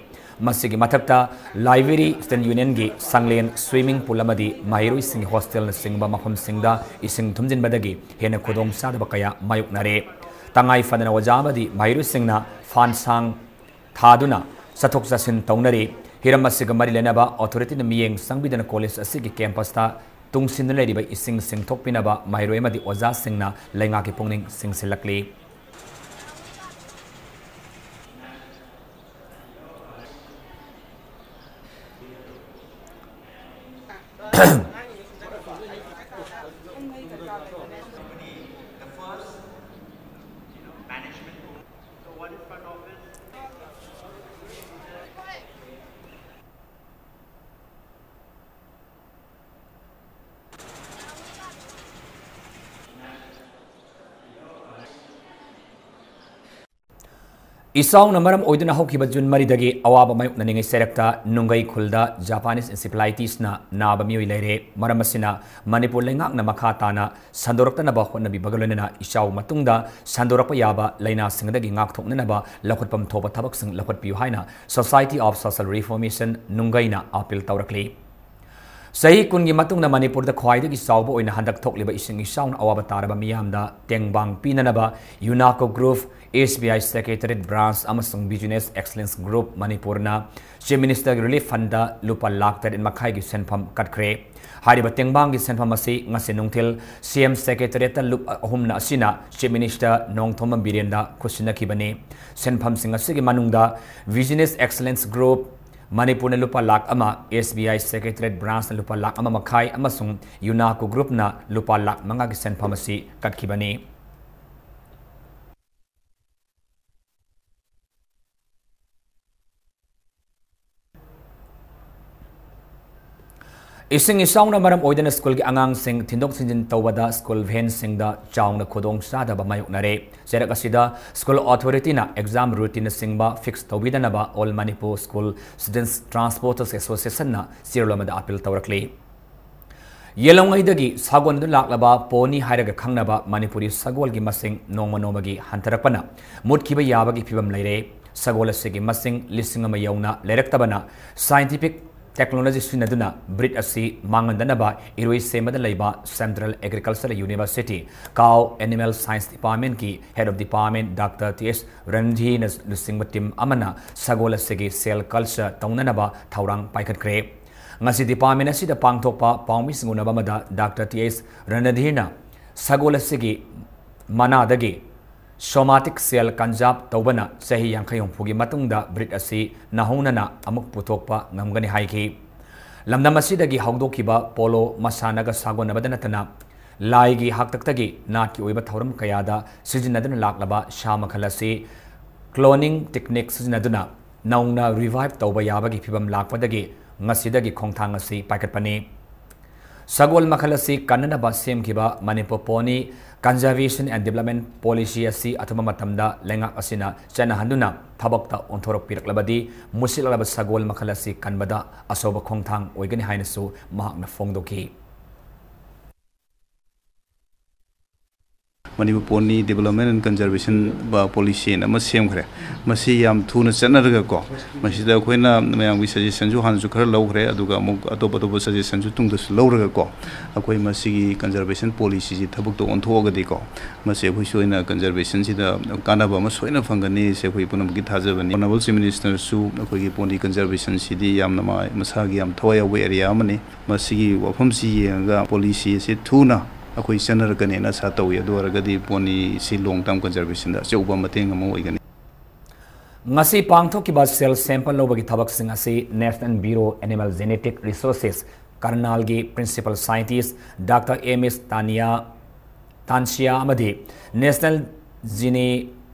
ꯃꯁꯤꯒꯤ ꯃꯊꯛꯇ library, student unionꯒꯤ ꯁꯪꯂꯦꯟ, swimming pool ꯑꯃꯗꯤ ꯃꯍꯩꯔꯣꯏꯁꯤꯡꯒꯤ hostelꯅꯆꯤꯡꯕ ꯃꯐꯝꯁꯤꯡꯗ ꯏꯁꯤꯡ ꯊꯨꯝꯖꯤꯟꯕꯗꯒꯤ ꯍꯦꯟꯅ ꯈꯨꯗꯣꯡꯆꯥꯗꯕ ꯀꯌꯥ ꯃꯥꯌꯣꯛꯅꯔꯦ꯫ ꯇꯉꯥꯏ ꯐꯗꯅ ꯑꯣꯖꯥ ꯑꯃꯗꯤ ꯃꯍꯩꯔꯣꯏꯁꯤꯡꯅ ꯐꯥꯟꯁꯥꯡ ꯊꯥꯗꯨꯅ ꯆꯠꯊꯣꯛ ꯆꯠꯁꯤꯟ ꯇꯧꯅꯔꯤ꯫ ꯍꯤꯔꯝ ꯑꯁꯤꯒ ꯃꯔꯤ ꯂꯩꯅꯕ authorityꯅ ꯃꯤꯠꯌꯦꯡ ꯆꯪꯕꯤꯗꯨꯅ college ꯑꯁꯤꯒꯤ campusꯇ ꯇꯨꯡꯁꯤꯟꯗꯨꯅ ꯂꯩꯔꯤꯕ ꯏꯁꯤꯡ ꯆꯤꯡꯊꯣꯛꯄꯤꯅꯕ ꯃꯍꯩꯔꯣꯏ ꯑꯃꯗꯤ ꯑꯣꯖꯥꯁꯤꯡꯅ ꯂꯩꯉꯥꯛꯀꯤ ꯄꯨꯛꯅꯤꯡ ꯆꯤꯡꯁꯤꯜꯂꯛꯂꯤ꯫ ꯏꯆꯥꯎꯅ ꯃꯔꯝ ꯑꯣꯏꯗꯨꯅ ꯍꯧꯈꯤꯕ ꯖꯨꯟ ꯃꯔꯤꯗꯒꯤ ꯑꯋꯥꯕ ꯃꯥꯌꯣꯛꯅꯅꯤꯡꯉꯩ ꯆꯩꯔꯛꯇ ꯅꯨꯡꯒꯩ ꯈꯨꯜꯗ Japanese encephalitiesꯅ ꯅꯥꯕ ꯃꯤꯑꯣꯏ ꯂꯩꯔꯦ꯫ ꯃꯔꯝ ꯑꯁꯤꯅ ꯃꯅꯤꯄꯨꯔ ꯂꯩꯉꯥꯛꯅ ꯃꯈꯥ ꯇꯥꯅ ꯁꯟꯗꯣꯔꯛꯇꯅꯕ ꯍꯣꯠꯅꯕꯤꯕꯒ ꯂꯣꯏꯅꯅ ꯏꯆꯥꯎ ꯃꯇꯨꯡꯗ ꯁꯟꯗꯣꯔꯛꯄ ꯌꯥꯕ ꯂꯥꯏꯅꯥꯁꯤꯡꯗꯒꯤ ꯉꯥꯛꯊꯣꯛꯅꯅꯕ ꯂꯧꯈꯠꯐꯝ ꯊꯣꯛꯄ ꯊꯕꯛꯁꯤꯡ ꯂꯧꯈꯠꯄꯤꯌꯨ ꯍꯥꯏꯅ Society of Social Reformation ꯅꯨꯡꯒꯩꯅ appeal ꯇꯧꯔꯛꯂꯤ꯫ ꯆꯍꯤ ꯀꯨꯟꯒꯤ ꯃꯇꯨꯡꯗ ꯃꯅꯤꯄꯨꯔꯗ ꯈ꯭ꯋꯥꯏꯗꯒꯤ ꯆꯥꯎꯕ ꯑꯣꯏꯅ ꯍꯟꯗꯛ ꯊꯣꯛꯂꯤꯕ ꯏꯁꯤꯡ ꯏꯆꯥꯎꯅ ꯑꯋꯥꯕ ꯇꯥꯔꯕ ꯃꯤꯌꯥꯝꯗ ꯇꯦꯡꯕꯥꯡ ꯄꯤꯅꯅꯕ UNACO group, ꯑꯦꯁ ꯕꯤ ꯑꯥꯏ Secretariat Branch ꯑꯃꯁꯨꯡ Business Excellence Group ꯃꯅꯤꯄꯨꯔꯅ Chief Ministerꯒꯤ Relief Fundꯗ ꯂꯨꯄꯥ ꯂꯥꯈ ꯇꯔꯦꯠ ꯃꯈꯥꯏꯒꯤ ꯁꯦꯟꯐꯝ ꯀꯠꯈ꯭ꯔꯦ꯫ ꯍꯥꯏꯔꯤꯕ ꯇꯦꯡꯕꯥꯡꯒꯤ ꯁꯦꯟꯐꯝ ꯑꯁꯤ ꯉꯁꯤ ꯅꯨꯡꯊꯤꯜ ꯁꯤ ꯑꯦꯝ Secretariatꯇ ꯂꯨꯞ ꯑꯍꯨꯝꯅ ꯑꯁꯤꯅ Chief Minister ꯅꯣꯡꯊꯣꯝꯕꯝ ꯕꯤꯔꯦꯟꯗ ꯈꯨꯠꯁꯤꯟꯅꯈꯤꯕꯅꯤ꯫ ꯁꯦꯟꯐꯝꯁꯤꯡ ꯑꯁꯤꯒꯤ ꯃꯅꯨꯡꯗ Business Excellence Group ꯃꯅꯤꯄꯨꯔꯅ ꯂꯨꯄꯥ ꯂꯥꯈ ꯑꯃ, ꯑꯦꯁ ꯕꯤ ꯑꯥꯏ Secretariat Branchꯅ ꯂꯨꯄꯥ ꯂꯥꯈ ꯑꯃ ꯃꯈꯥꯏ ꯑꯃꯁꯨꯡ ꯌꯨꯅꯥꯀꯣ Groupꯅ ꯂꯨꯄꯥ ꯂꯥꯈ ꯃꯉꯥꯒꯤ ꯁꯦꯟꯐꯝ ꯑꯁꯤ ꯀꯠꯈꯤꯕꯅꯤ꯫ ꯏꯁꯤꯡ ꯏꯆꯥꯎꯅ ꯃꯔꯝ ꯑꯣꯏꯗꯨꯅ ꯁ꯭ꯀꯨꯜꯒꯤ ꯑꯉꯥꯡꯁꯤꯡ ꯊꯤꯟꯗꯣꯛ ꯊꯤꯟꯖꯤꯟ ꯇꯧꯕꯗ ꯁ꯭ꯀꯨꯜ ꯚꯦꯟꯁꯤꯡꯗ ꯆꯥꯎꯅ ꯈꯨꯗꯣꯡꯆꯥꯗꯕ ꯃꯥꯌꯣꯛꯅꯔꯦ꯫ ꯆꯩꯔꯛ ꯑꯁꯤꯗ ꯁ꯭ꯀꯨꯜ ꯑꯣꯊꯣꯔꯤꯇꯤꯅ ꯑꯦꯛꯖꯥꯝ ꯔꯨꯇꯤꯟꯅꯆꯤꯡꯕ ꯐꯤꯛꯁ ꯇꯧꯕꯤꯗꯅꯕ All Manipur School Students Transporters Associationꯅ ꯆꯦꯔꯣꯜ ꯑꯃꯗ ꯑꯥꯄꯤꯜ ꯇꯧꯔꯛꯂꯤ꯫ ꯌꯦꯜꯂꯣꯡꯉꯩꯗꯒꯤ ꯁꯥꯒꯣꯟꯗꯨꯅ ꯂꯥꯛꯂꯕ ꯄꯣꯅꯤ ꯍꯥꯏꯔꯒ ꯈꯪꯅꯕ ꯃꯅꯤꯄꯨꯔꯤ ꯁꯒꯣꯜꯒꯤ ꯃꯁꯤꯡ ꯅꯣꯡꯃ ꯅꯣꯡꯃꯒꯤ ꯍꯟꯊꯔꯛꯄꯅ ꯃꯨꯠꯈꯤꯕ ꯌꯥꯕꯒꯤ ꯐꯤꯕꯝ ꯂꯩꯔꯦ꯫ ꯁꯒꯣꯜ ꯑꯁꯤꯒꯤ ꯃꯁꯤꯡ ꯂꯤꯁꯤꯡ ꯑꯃ ꯌꯧꯅ ꯂꯩꯔꯛꯇꯕꯅ scientific technology ꯁꯤꯖꯤꯟꯅꯗꯨꯅ breed ꯑꯁꯤ ꯃꯥꯡꯍꯟꯗꯅꯕ ꯏꯔꯣꯏ ꯁꯦꯝꯕꯗ ꯂꯩꯕ Central Agricultural University Cow Animal Science Departmentꯀꯤ Head of Department Doctor T S ꯔꯟꯙꯤꯅ ꯂꯨꯆꯤꯡꯕ team ꯑꯃꯅ ꯁꯒꯣꯜ ꯑꯁꯤꯒꯤ cell culture ꯇꯧꯅꯅꯕ ꯊꯧꯔꯥꯡ ꯄꯥꯏꯈꯠꯈ꯭ꯔꯦ꯫ ꯉꯁꯤ department ꯑꯁꯤꯗ ꯄꯥꯡꯊꯣꯛꯄ ꯄꯥꯎꯃꯤꯁꯤꯡ ꯎꯅꯕ ꯑꯃꯗ Doctor ꯇꯤ ꯑꯦꯁ ꯔꯟꯙꯤꯅ ꯁꯒꯣꯜ ꯑꯁꯤꯒꯤ ꯃꯅꯥꯗꯒꯤ somatic cell conserve ꯇꯧꯕꯅ ꯆꯍꯤ ꯌꯥꯡꯈꯩ ꯍꯨꯝꯐꯨꯒꯤ ꯃꯇꯨꯡꯗ breed ꯑꯁꯤ ꯅꯧꯍꯧꯅꯅ ꯑꯃꯨꯛ ꯄꯨꯊꯣꯛꯄ ꯉꯝꯒꯅꯤ ꯍꯥꯏꯈꯤ꯫ ꯂꯝꯗꯝ ꯑꯁꯤꯗꯒꯤ ꯍꯧꯗꯣꯛꯈꯤꯕ polo ꯃꯁꯥꯟꯅꯒ ꯁꯥꯒꯣꯟꯅꯕꯗ ꯅꯠꯇꯅ ꯂꯥꯏꯒꯤ ꯍꯥꯛꯇꯛꯇꯒꯤ ꯅꯥꯠꯀꯤ ꯑꯣꯏꯕ ꯊꯧꯔꯝ ꯀꯌꯥꯗ ꯁꯤꯖꯤꯟꯅꯗꯨꯅ ꯂꯥꯛꯂꯕ ꯁꯥ ꯃꯈꯜ ꯑꯁꯤ cloning technique ꯁꯤꯖꯤꯟꯅꯗꯨꯅ ꯅꯧꯅ revive ꯇꯧꯕ ꯌꯥꯕꯒꯤ ꯐꯤꯚꯝ ꯂꯥꯛꯄꯗꯒꯤ ꯉꯁꯤꯗꯒꯤ ꯈꯣꯡꯊꯥꯡ ꯑꯁꯤ ꯄꯥꯏꯈꯠꯄꯅꯤ꯫ ꯁꯒꯣꯜ ꯃꯈꯜ ꯑꯁꯤ ꯀꯟꯅꯅꯕ ꯁꯦꯝꯈꯤꯕ Manipur Pony Conservation and Development Policy ꯑꯁꯤ ꯑꯊꯨꯕ ꯃꯇꯝꯗ ꯂꯩꯉꯥꯛ ꯑꯁꯤꯅ ꯆꯠꯅꯍꯟꯗꯨꯅ ꯊꯕꯛꯇ ꯑꯣꯟꯊꯣꯔꯛꯄꯤꯔꯛꯂꯕꯗꯤ ꯃꯨꯁꯤꯜꯂꯛꯂꯕ ꯁꯒꯣꯜ ꯃꯈꯜ ꯑꯁꯤ ꯀꯟꯕꯗ ꯑꯆꯧꯕ ꯈꯣꯡꯊꯥꯡ ꯑꯣꯏꯒꯅꯤ ꯍꯥꯏꯅꯁꯨ ꯃꯍꯥꯛꯅ ꯐꯣꯡꯗꯣꯛꯈꯤ꯫ Manipur Pony Development and Conservation Policy ꯑꯃ ꯁꯦꯝꯈ꯭ꯔꯦ꯫ ꯃꯁꯤ ꯌꯥꯝ ꯊꯨꯅ ꯆꯠꯅꯔꯒꯀꯣ, ꯃꯁꯤꯗ ꯑꯩꯈꯣꯏꯅ ꯃꯌꯥꯝꯒꯤ suggestionꯁꯨ ꯍꯥꯟꯅꯁꯨ ꯈꯔ ꯂꯧꯈ꯭ꯔꯦ, ꯑꯗꯨꯒ ꯑꯃꯨꯛ ꯑꯇꯣꯞ ꯑꯇꯣꯞꯄ suggestionꯁꯨ ꯇꯨꯡꯗꯁꯨ ꯂꯧꯔꯒꯀꯣ, ꯑꯩꯈꯣꯏ ꯃꯁꯤꯒꯤ conservation policyꯁꯤ ꯊꯕꯛꯇ ꯑꯣꯟꯊꯣꯛꯑꯒꯗꯤꯀꯣ, ꯃꯁꯤ ꯑꯩꯈꯣꯏ ꯁꯣꯏꯅ conservationꯁꯤꯗ ꯀꯥꯟꯅꯕ ꯑꯃ ꯁꯣꯏꯅ ꯐꯪꯒꯅꯤ꯫ ꯁꯤ ꯑꯩꯈꯣꯏ ꯄꯨꯝꯅꯃꯛꯀꯤ ꯊꯥꯖꯕꯅꯤ꯫ Honourable Chief Ministerꯁꯨ ꯑꯩꯈꯣꯏꯒꯤ pony conservationꯁꯤꯗꯤ ꯌꯥꯝꯅ ꯃꯥ-, ꯃꯁꯥꯒꯤ ꯌꯥꯝ ꯊꯋꯥꯏ ꯌꯥꯎꯕ area ꯑꯃꯅꯤ꯫ ꯃꯁꯤꯒꯤ ꯋꯥꯐꯝꯁꯤ ꯌꯦꯡꯉꯒ policy ꯑꯁꯤ ꯊꯨꯅ ꯑꯩꯈꯣꯏ ꯆꯠꯅꯔꯛꯀꯅꯦꯅ ꯑꯁꯥ ꯇꯧꯏ꯫ ꯑꯗꯨ ꯑꯣꯏꯔꯒꯗꯤ ponyꯁꯤ long term conservationꯗ ꯑꯆꯧꯕ ꯃꯇꯦꯡ ꯑꯃ ꯑꯣꯏꯒꯅꯤ꯫ ꯉꯁꯤ ꯄꯥꯡꯊꯣꯛꯈꯤꯕ cell sample ꯂꯧꯕꯒꯤ ꯊꯕꯛꯁꯤꯡ ꯑꯁꯤ National Bureau Animal Genetic Resources, ꯀꯔꯅꯥꯜꯒꯤ Principal Scientist Doctor M S Tania, Tansiya ꯑꯃꯗꯤ National Gene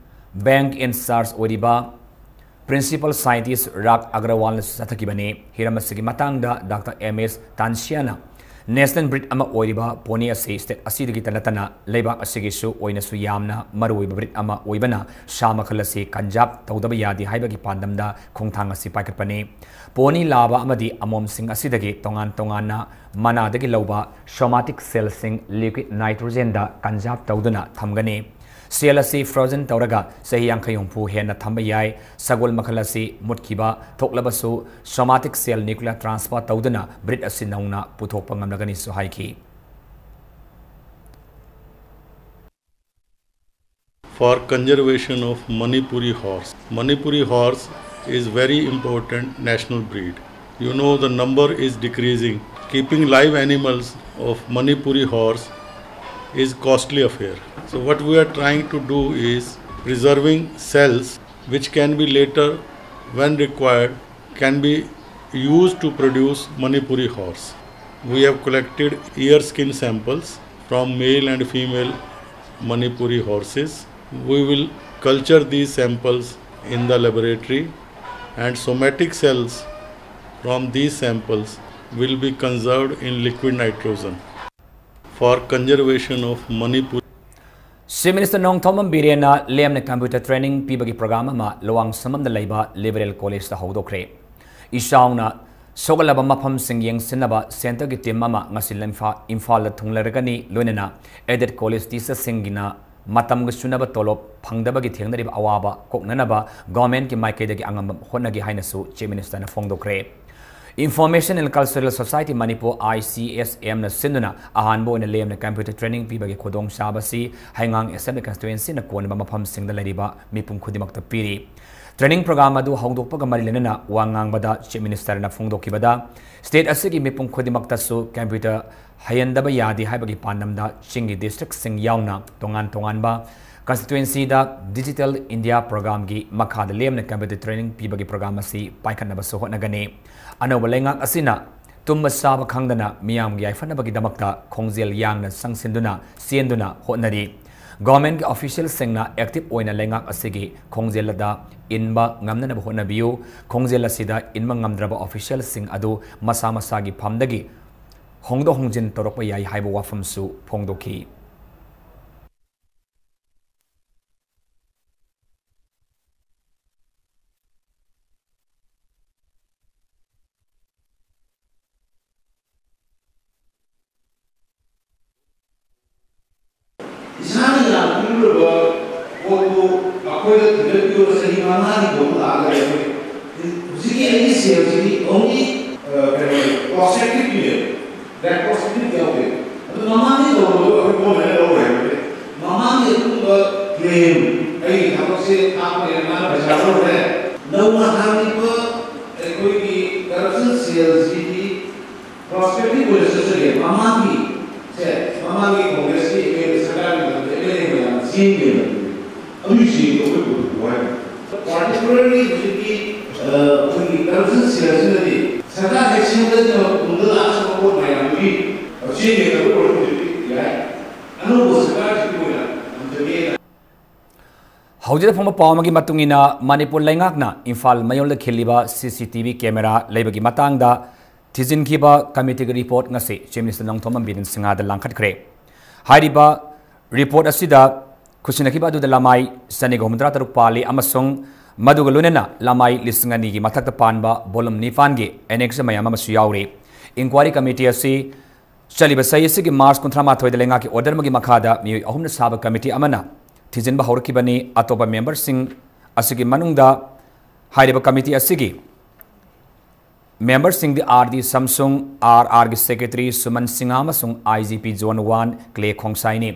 Bank in charge ꯑꯣꯏꯔꯤꯕ Principal Scientist ꯔꯥꯛ ꯑꯒꯔꯋꯥꯜꯅꯁꯨ ꯆꯠꯊꯈꯤꯕꯅꯤ꯫ ꯍꯤꯔꯝ ꯑꯁꯤꯒꯤ ꯃꯇꯥꯡꯗ ꯗꯥꯛꯇꯔ ꯑꯦꯝ ꯑꯦꯁ ꯇꯥꯟꯁꯤꯌꯥꯅ National breed ꯑꯃ ꯑꯣꯏꯔꯤꯕ pony ꯑꯁꯤ state ꯑꯁꯤꯗꯒꯤꯇ ꯅꯠꯇꯅ ꯂꯩꯕꯥꯛ ꯑꯁꯤꯒꯤꯁꯨ ꯑꯣꯏꯅꯁꯨ ꯌꯥꯝꯅ ꯃꯔꯨꯑꯣꯏꯕ breed ꯑꯃ ꯑꯣꯏꯕꯅ ꯁꯥ ꯃꯈꯜ ꯑꯁꯤ conserve ꯇꯧꯗꯕ ꯌꯥꯗꯦ ꯍꯥꯏꯕꯒꯤ ꯄꯥꯟꯗꯝꯗ ꯈꯣꯡꯊꯥꯡ ꯑꯁꯤ ꯄꯥꯏꯈꯠꯄꯅꯤ꯫ Pony ꯂꯥꯕ ꯑꯃꯗꯤ ꯑꯃꯣꯝꯁꯤꯡ ꯑꯁꯤꯗꯒꯤ ꯇꯣꯉꯥꯟ ꯇꯣꯉꯥꯟꯅ ꯃꯅꯥꯗꯒꯤ ꯂꯧꯕ somatic cellꯁꯤꯡ liquid nitrogenꯗ conserve ꯇꯧꯗꯨꯅ ꯊꯝꯒꯅꯤ꯫ Cell ꯑꯁꯤ frozen ꯇꯧꯔꯒ ꯆꯍꯤ ꯌꯥꯡꯈꯩ ꯍꯨꯝꯐꯨ ꯍꯦꯟꯅ ꯊꯝꯕ ꯌꯥꯏ꯫ ꯁꯒꯣꯜ ꯃꯈꯜ ꯑꯁꯤ ꯃꯨꯠꯈꯤꯕ ꯊꯣꯛꯂꯕꯁꯨ somatic cell nuclear transfer ꯇꯧꯗꯨꯅ breed ꯑꯁꯤ ꯅꯧꯅ ꯄꯨꯊꯣꯛꯄ ꯉꯝꯂꯒꯅꯤꯁꯨ ꯍꯥꯏꯈꯤ꯫ For conservation of Manipuri horse. Manipuri horse is very important national breed. You know, the number is decreasing. Keeping live animals of Manipuri horse is costly affair. So what we are trying to do is preserving cells which can be later, when required, can be used to produce Manipuri horse. We have collected ear skin samples from male and female Manipuri horses. We will culture these samples in the laboratory, and somatic cells from these samples will be conserved in liquid nitrogen for conservation of Manipur. Chief Minister Nongthombam ꯕꯤꯔꯦꯟꯅ ꯂꯦꯝꯅ computer training ꯄꯤꯕꯒꯤ program ꯑꯃ ꯂꯋꯥꯡ ꯁꯝꯕꯝꯗ ꯂꯩꯕ Liberal Collegeꯇ ꯍꯧꯗꯣꯛꯈ꯭ꯔꯦ꯫ ꯏꯆꯥꯎꯅ ꯁꯣꯛꯍꯜꯂꯕ ꯃꯐꯝꯁꯤꯡ ꯌꯦꯡꯁꯤꯟꯅꯕ centreꯒꯤ team ꯑꯃ ꯉꯁꯤ ꯂꯝꯐꯥ-, ꯏꯝꯐꯥꯜꯗ ꯊꯨꯡꯂꯔꯒꯅꯤ꯫ ꯂꯣꯏꯅꯅ aided college teacherꯁꯤꯡꯒꯤꯅ ꯃꯇꯝꯒ ꯆꯨꯅꯕ ꯇꯣꯂꯣꯞ ꯐꯪꯗꯕꯒꯤ ꯊꯦꯡꯅꯔꯤꯕ ꯑꯋꯥꯕ ꯀꯣꯛꯅꯅꯕ governmentꯀꯤ ꯃꯥꯏꯀꯩꯗꯒꯤ ꯑꯉꯝꯕ ꯍꯣꯠꯅꯒꯦ ꯍꯥꯏꯅꯁꯨ Chief Ministerꯅ ꯐꯣꯡꯗꯣꯛꯈ꯭ꯔꯦ꯫ Information and Cultural Society Manipur, I C S Mꯅ ꯁꯤꯟꯗꯨꯅ ꯑꯍꯥꯟꯕ ꯑꯣꯏꯅ ꯂꯦꯝꯅ computer training ꯄꯤꯕꯒꯤ ꯈꯨꯗꯣꯡꯆꯥꯕ ꯑꯁꯤ ꯍꯩꯉꯥꯡ Assembly Constituencyꯅ ꯀꯣꯟꯕ ꯃꯐꯝꯁꯤꯡꯗ ꯂꯩꯔꯤꯕ ꯃꯤꯄꯨꯝ ꯈꯨꯗꯤꯡꯃꯛꯇ ꯄꯤꯔꯤ꯫ Training program ꯑꯗꯨ ꯍꯧꯗꯣꯛꯄꯒ ꯃꯔꯤ ꯂꯩꯅꯅ ꯋꯥ ꯉꯥꯡꯕꯗ Chief Ministerꯅ ꯐꯣꯡꯗꯣꯛꯈꯤꯕꯗ, state ꯑꯁꯤꯒꯤ ꯃꯤꯄꯨꯝ ꯈꯨꯗꯤꯡꯃꯛꯇꯁꯨ computer ꯍꯩꯍꯟꯗꯕ ꯌꯥꯗꯦ ꯍꯥꯏꯕꯒꯤ ꯄꯥꯟꯗꯝꯗ ꯆꯤꯡꯒꯤ districtꯁꯤꯡ ꯌꯥꯎꯅ ꯇꯣꯉꯥꯟ ꯇꯣꯉꯥꯟꯕ constituencyꯗ Digital India programꯒꯤ ꯃꯈꯥꯗ ꯂꯦꯝꯅ computer training ꯄꯤꯕꯒꯤ program ꯑꯁꯤ ꯄꯥꯏꯈꯠꯅꯕꯁꯨ ꯍꯣꯠꯅꯒꯅꯤ꯫ ꯑꯅꯧꯕ ꯂꯩꯉꯥꯛ ꯑꯁꯤꯅ ꯇꯨꯝꯕ ꯆꯥꯕ ꯈꯪꯗꯅ ꯃꯤꯌꯥꯝꯒꯤ ꯌꯥꯏꯐꯅꯕꯒꯤꯗꯃꯛꯇ ꯈꯣꯡꯖꯦꯜ ꯌꯥꯡꯅ ꯆꯪꯁꯤꯟꯗꯨꯅ ꯆꯦꯟꯗꯨꯅ ꯍꯣꯠꯅꯔꯤ꯫ Governmentꯀꯤ officialꯁꯤꯡꯅ active ꯑꯣꯏꯅ ꯂꯩꯉꯥꯛ ꯑꯁꯤꯒꯤ ꯈꯣꯡꯖꯦꯜꯗ ꯏꯟꯕ ꯉꯝꯅꯅꯕ ꯍꯣꯠꯅꯕꯤꯌꯨ꯫ ꯈꯣꯡꯖꯦꯜ ꯑꯁꯤꯗ ꯏꯟꯕ ꯉꯝꯗ꯭ꯔꯕ officialꯁꯤꯡ ꯑꯗꯨ ꯃꯁꯥ ꯃꯁꯥꯒꯤ ꯐꯝꯗꯒꯤ ꯍꯣꯡꯗꯣꯛ ꯍꯣꯡꯖꯤꯟ ꯇꯧꯔꯛꯄ ꯌꯥꯏ ꯍꯥꯏꯕ ꯋꯥꯐꯝꯁꯨ ꯐꯣꯡꯗꯣꯛꯈꯤ꯫ ꯏꯁꯥꯅ ꯌꯥꯝ ꯄꯤꯔꯨꯔꯕ ꯄꯣꯠꯇꯨ ꯑꯩꯈꯣꯏꯗ ꯊꯤꯒꯠꯄꯤꯌꯣ, ꯆꯍꯤ ꯃꯉꯥꯒꯤ ꯄꯣꯠꯇꯨ ꯂꯥꯛꯑꯒ ꯑꯩꯈꯣꯏ ꯍꯧꯖꯤꯛꯀꯤ ꯑꯩꯒꯤ ꯁꯦꯜꯁꯤꯗꯤ only, ꯑ, ꯀꯩꯅꯣ, constructiveꯀꯤꯅꯦ, retrospective ꯌꯥꯎꯗꯦ꯫ ꯑꯗꯨ ꯃꯃꯥꯡꯒꯤ ꯇꯧꯔꯝꯕꯗꯣ ꯑꯩꯈꯣꯏ ꯄꯣꯠ ꯂꯣꯏꯅ ꯂꯧꯔꯦ ꯍꯥꯏꯕꯅꯦ꯫ ꯃꯃꯥꯡꯒꯤ ꯑꯗꯨꯒꯨꯝꯕ claim, ꯑꯩꯒꯤ ꯊꯕꯛꯁꯦ ꯊꯥꯞꯄꯅꯦꯅ ꯃꯥꯅ ꯄꯩꯁꯥ ꯂꯧꯔꯦ꯫ ꯅꯧꯅ ꯍꯥꯡꯉꯤꯕ ꯑꯩꯈꯣꯏꯒꯤ corruption cellꯁꯤꯗꯤ prospective ꯑꯣꯏꯅ ꯆꯠꯆꯒꯦ꯫ ꯃꯃꯥꯡꯒꯤ, ꯁꯦ, ꯃꯃꯥꯡꯒꯤ Congressꯀꯤ ꯑꯦꯝ ꯑꯦꯜ ꯑꯦ ꯁꯔꯀꯥꯔꯒꯤ ꯃꯇꯝꯗ ꯑꯦꯝ ꯑꯦꯜ ꯑꯦ ꯃꯌꯥꯝ ꯆꯦꯟꯈꯤꯕ꯫ ꯑꯗꯨꯒꯤ ꯆꯦꯡꯗꯣ ꯑꯩꯈꯣꯏ ꯄꯨꯊꯣꯛꯄ ꯍꯥꯏꯅꯤ꯫ Particularly ꯍꯧꯖꯤꯛꯀꯤ, ꯑ, ꯑꯩꯈꯣꯏꯒꯤ corruption cellꯁꯤꯅꯗꯤ ꯁꯔꯀꯥꯔ ꯍꯦꯛ ꯁꯦꯝꯒꯠꯇ꯭ꯔꯤꯉꯩ ꯃꯇꯨꯡꯗ ꯂꯥꯛꯈꯤꯕ ꯄꯣꯠ ꯃꯌꯥꯝꯗꯨꯒꯤ ꯆꯦꯟꯒꯗꯕ ꯑꯣꯏꯔꯁꯨ ꯍꯧꯖꯤꯛꯇꯤ ꯌꯥꯏ꯫ ꯑꯅꯧꯕ ꯁꯔꯀꯥꯔꯁꯤꯒꯤ ꯑꯣꯏꯅ ꯊꯝꯖꯒꯦꯅ꯫ ꯍꯧꯖꯤꯛꯇ ꯐꯪꯕ ꯄꯥꯎ ꯑꯃꯒꯤ ꯃꯇꯨꯡ ꯏꯟꯅ, ꯃꯅꯤꯄꯨꯔ ꯂꯩꯉꯥꯛꯅ Imphal ꯃꯌꯣꯜꯗ ꯈꯤꯜꯂꯤꯕ C C T V camera ꯂꯩꯕꯒꯤ ꯃꯇꯥꯡꯗ ꯊꯤꯖꯤꯟꯈꯤꯕ committeeꯒꯤ report ꯉꯁꯤ Chief Minister ꯅꯣꯡꯊꯣꯝꯕꯝ ꯕꯤꯔꯦꯟ ꯁꯤꯡꯍꯗ ꯂꯥꯡꯈꯠꯈ꯭ꯔꯦ꯫ ꯍꯥꯏꯔꯤꯕ report ꯑꯁꯤꯗ ꯈꯨꯠꯁꯤꯟꯅꯈꯤꯕ ꯑꯗꯨꯗ ꯂꯃꯥꯏ ꯆꯅꯤꯒ ꯍꯨꯝꯐꯨꯇꯔꯥ ꯇꯔꯨꯛ ꯄꯥꯜꯂꯤ ꯑꯃꯁꯨꯡ ꯃꯗꯨꯒ ꯂꯣꯏꯅꯅ ꯂꯃꯥꯏ ꯂꯤꯁꯤꯡ ꯑꯅꯤꯒꯤ ꯃꯊꯛꯇ ꯄꯥꯟꯕ volume ꯅꯤꯄꯥꯟꯒꯤ annexure ꯃꯌꯥꯝ ꯑꯃꯁꯨ ꯌꯥꯎꯔꯤ꯫ Inquiry committee ꯑꯁꯤ ꯆꯠꯂꯤꯕ ꯆꯍꯤ ꯑꯁꯤꯒꯤ March ꯀꯨꯟꯊ꯭ꯔꯥ ꯃꯥꯊꯣꯏꯗ ꯂꯩꯉꯥꯛꯀꯤ order ꯑꯃꯒꯤ ꯃꯈꯥꯗ ꯃꯤꯑꯣꯏ ꯑꯍꯨꯝꯅ ꯁꯥꯕ committee ꯑꯃꯅ ꯊꯤꯖꯤꯟꯕ ꯍꯧꯔꯛꯈꯤꯕꯅꯤ꯫ ꯑꯇꯣꯞꯄ memberꯁꯤꯡ ꯑꯁꯤꯒꯤ ꯃꯅꯨꯡꯗ ꯍꯥꯏꯔꯤꯕ committee ꯑꯁꯤꯒꯤ memberꯁꯤꯡꯗꯤ R D ꯁꯝꯁꯨꯡ, R Rꯒꯤ secretary ꯁꯨꯃꯟ ꯁꯤꯡꯍ ꯑꯃꯁꯨꯡ I G P Zone one ꯀ꯭ꯂꯦ ꯈꯣꯡꯁꯥꯏꯅꯤ꯫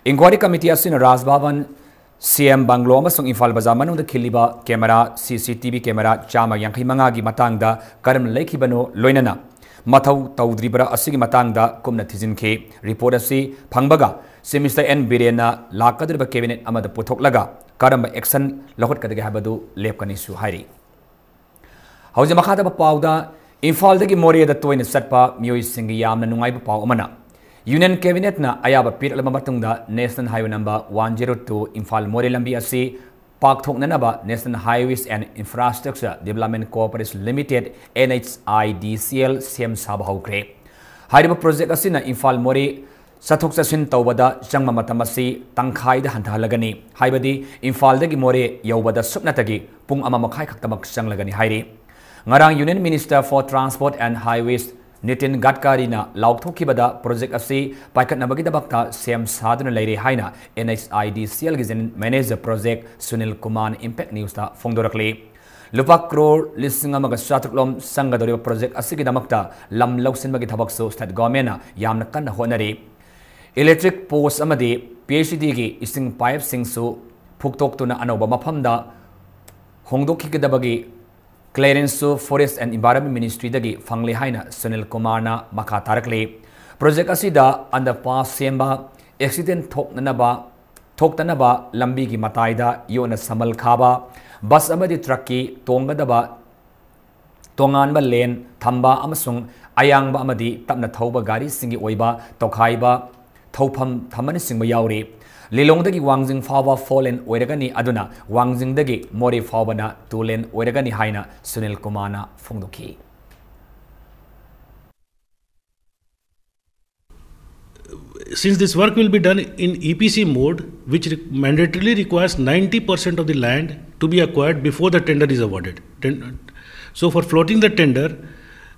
Inquiry committee ꯑꯁꯤꯅ ꯔꯥꯖ ꯚꯕꯟ, C M bungalow ꯑꯃꯁꯨꯡ ꯏꯝꯐꯥꯜ ꯕꯖꯥꯔ ꯃꯅꯨꯡꯗ ꯈꯤꯜꯂꯤꯕ camera, C C T V camera ꯆꯥꯝꯃ ꯌꯥꯡꯈꯩ ꯃꯉꯥꯒꯤ ꯃꯇꯥꯡꯗ ꯀꯔꯝꯅ ꯂꯩꯈꯤꯕꯅꯣ, ꯂꯣꯏꯅꯅ ꯃꯊꯧ ꯇꯧꯗ꯭ꯔꯤꯕ꯭ꯔꯥ ꯑꯁꯤꯒꯤ ꯃꯇꯥꯡꯗ ꯀꯨꯞꯅ ꯊꯤꯖꯤꯟꯈꯤ꯫ Report ꯑꯁꯤ ꯐꯪꯕꯒ Chief Minister N ꯕꯤꯔꯦꯟꯅ ꯂꯥꯛꯀꯗꯧꯔꯤꯕ cabinet ꯑꯃꯗ ꯄꯨꯊꯣꯛꯂꯒ ꯀꯔꯝꯕ action ꯂꯧꯈꯠꯀꯗꯒꯦ ꯍꯥꯏꯕꯗꯨ ꯂꯦꯞꯀꯅꯤꯁꯨ ꯍꯥꯏꯔꯤ꯫ ꯍꯧꯖꯤꯛ ꯃꯈꯥ ꯇꯥꯕ ꯄꯥꯎꯗ, ꯏꯝꯐꯥꯜꯗꯒꯤ ꯃꯣꯔꯦꯗ ꯇꯣꯏꯅ ꯆꯠꯄ ꯃꯤꯑꯣꯏꯁꯤꯡꯒꯤ ꯌꯥꯝꯅ ꯅꯨꯡꯉꯥꯏꯕ ꯄꯥꯎ ꯑꯃꯅ, Union Cabinetꯅ ꯑꯌꯥꯕ ꯄꯤꯔꯛꯂꯕ ꯃꯇꯨꯡꯗ National Highway number one zero two Imphal ꯃꯣꯔꯦ ꯂꯝꯕꯤ ꯑꯁꯤ ꯄꯥꯛꯊꯣꯛꯅꯅꯕ National Highways and Infrastructure Development Corporation Limited, N H I D C L, ꯁꯦꯝ ꯁꯥꯕ ꯍꯧꯈ꯭ꯔꯦ꯫ ꯍꯥꯏꯔꯤꯕ project ꯑꯁꯤꯅ ꯏꯝꯐꯥꯜ ꯃꯣꯔꯦ ꯆꯠꯊꯣꯛ ꯆꯠꯁꯤꯟ ꯇꯧꯕꯗ ꯆꯪꯕ ꯃꯇꯝ ꯑꯁꯤ ꯇꯪꯈꯥꯏꯗ ꯍꯟꯊꯍꯜꯂꯒꯅꯤ, ꯍꯥꯏꯕꯗꯤ ꯏꯝꯐꯥꯜꯗꯒꯤ ꯃꯣꯔꯦ ꯌꯧꯕꯗ ꯁꯨꯞꯅꯇꯒꯤ ꯄꯨꯡ ꯑꯃ ꯃꯈꯥꯏ ꯈꯛꯇꯃꯛ ꯆꯪꯂꯒꯅꯤ ꯍꯥꯏꯔꯤ꯫ ꯉꯔꯥꯡ Union Minister for Transport and Highways Nitin ꯒꯗꯀꯥꯔꯤꯅ ꯂꯥꯎꯊꯣꯛꯈꯤꯕꯗ project ꯑꯁꯤ ꯄꯥꯏꯈꯠꯅꯕꯒꯤꯗꯃꯛꯇ ꯁꯦꯝ ꯁꯥꯗꯨꯅ ꯂꯩꯔꯦ ꯍꯥꯏꯅ N H I D C Lꯒꯤ General Manager Project Sunil ꯀꯨꯃꯥꯔꯅ Impact Newsꯇ ꯐꯣꯡꯗꯣꯔꯛꯂꯤ꯫ ꯂꯨꯄꯥ ꯀ꯭ꯔꯣꯔ ꯂꯤꯁꯤꯡ ꯑꯃꯒ ꯆꯥꯇ꯭ꯔꯨꯛ ꯂꯣꯝ ꯆꯪꯒꯗꯧꯔꯤꯕ project ꯑꯁꯤꯒꯤꯗꯃꯛꯇ ꯂꯝ ꯂꯧꯁꯤꯟꯕꯒꯤ ꯊꯕꯛꯁꯨ state governmentꯅ ꯌꯥꯝꯅ ꯀꯟꯅ ꯍꯣꯠꯅꯔꯤ꯫ Electric post ꯑꯃꯗꯤ P H E Dꯒꯤ ꯏꯁꯤꯡ pipeꯁꯤꯡꯁꯨ ꯐꯨꯛꯇꯣꯛꯇꯨꯅ ꯑꯅꯧꯕ ꯃꯐꯝꯗ ꯍꯣꯡꯗꯣꯛꯈꯤꯒꯗꯕꯒꯤ clearanceꯁꯨ Forest and Environment Ministryꯗꯒꯤ ꯐꯪꯂꯦ ꯍꯥꯏꯅ ꯁꯨꯅꯤꯜ ꯀꯨꯃꯥꯔꯅ ꯃꯈꯥ ꯇꯥꯔꯛꯂꯤ꯫ Project ꯑꯁꯤꯗ underpass ꯁꯦꯝꯕ, accident ꯊꯣꯛꯅꯅꯕ, ꯊꯣꯛꯇꯅꯕ ꯂꯝꯕꯤꯒꯤ ꯃꯇꯥꯏꯗ ꯌꯣꯠꯅ ꯁꯝꯕꯜ ꯈꯥꯕ, bus ꯑꯃꯗꯤ truckꯀꯤ ꯇꯣꯡꯒꯗꯕ ꯇꯣꯉꯥꯟꯕ lane ꯊꯝꯕ ꯑꯃꯁꯨꯡ ꯑꯌꯥꯡꯕ ꯑꯃꯗꯤ ꯇꯞꯅ ꯊꯧꯕ ꯒꯥꯔꯤꯁꯤꯡꯒꯤ ꯑꯣꯏꯕ ꯇꯣꯈꯥꯏꯕ ꯊꯧꯐꯝ ꯊꯝꯕꯅꯆꯤꯡꯕ ꯌꯥꯎꯔꯤ꯫ ꯂꯤꯂꯣꯡꯗꯒꯤ ꯋꯥꯡꯖꯤꯡ ꯐꯥꯎꯕ four lane ꯑꯣꯏꯔꯒꯅꯤ, ꯑꯗꯨꯅ ꯋꯥꯡꯖꯤꯡꯗꯒꯤ ꯃꯣꯔꯦ ꯐꯥꯎꯕꯅ two lane ꯑꯣꯏꯔꯒꯅꯤ ꯍꯥꯏꯅ ꯁꯨꯅꯤꯜ ꯀꯨꯃꯥꯔꯅ ꯐꯣꯡꯗꯣꯛꯈꯤ꯫ Since this work will be done in E P C mode, which re- mandatorily requires ninety percent of the land to be acquired before the tender is awarded. Ten- so for floating the tender,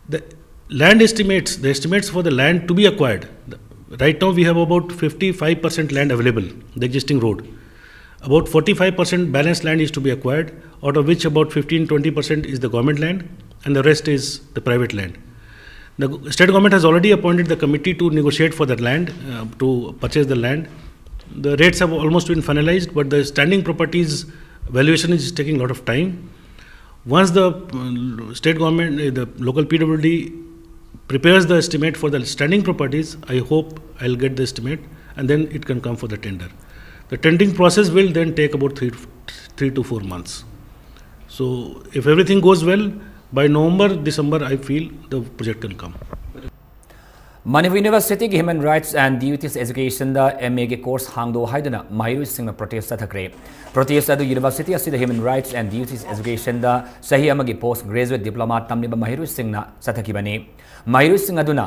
the land estimates, the estimates for the land to be acquired, the- right now we have about fifty-five percent land available, the existing road. About forty-five percent balance land is to be acquired, out of which about fifteen twenty percent is the government land and the rest is the private land. The state government has already appointed the committee to negotiate for that land, uh, to purchase the land. The rates have almost been finalized, but the standing properties valuation is taking a lot of time. Once the uh, state government, uh, the local P W D prepares the estimate for the standing properties, I hope I'll get the estimate and then it can come for the tender. The tendering process will then take about three, three to four months. So if everything goes well, by November, December, I feel the project can come. Manipur ꯌꯨꯅꯤꯚꯔꯁꯤꯇꯤꯒꯤ Human Rights and Duties Educationꯗ M A ꯒꯤ course ꯍꯥꯡꯗꯣꯛ ꯍꯥꯏꯗꯨꯅ ꯃꯍꯩꯔꯣꯏꯁꯤꯡꯅ protest ꯆꯠꯊꯈ꯭ꯔꯦ꯫ Protest ꯑꯗꯨ university ꯑꯁꯤꯗ Human Rights and Duties Educationꯗ ꯆꯍꯤ ꯑꯃꯒꯤ post graduate diploma ꯇꯝꯂꯤꯕ ꯃꯍꯩꯔꯣꯏꯁꯤꯡꯅ ꯆꯠꯊꯈꯤꯕꯅꯤ꯫ ꯃꯍꯩꯔꯣꯏꯁꯤꯡ ꯑꯗꯨꯅ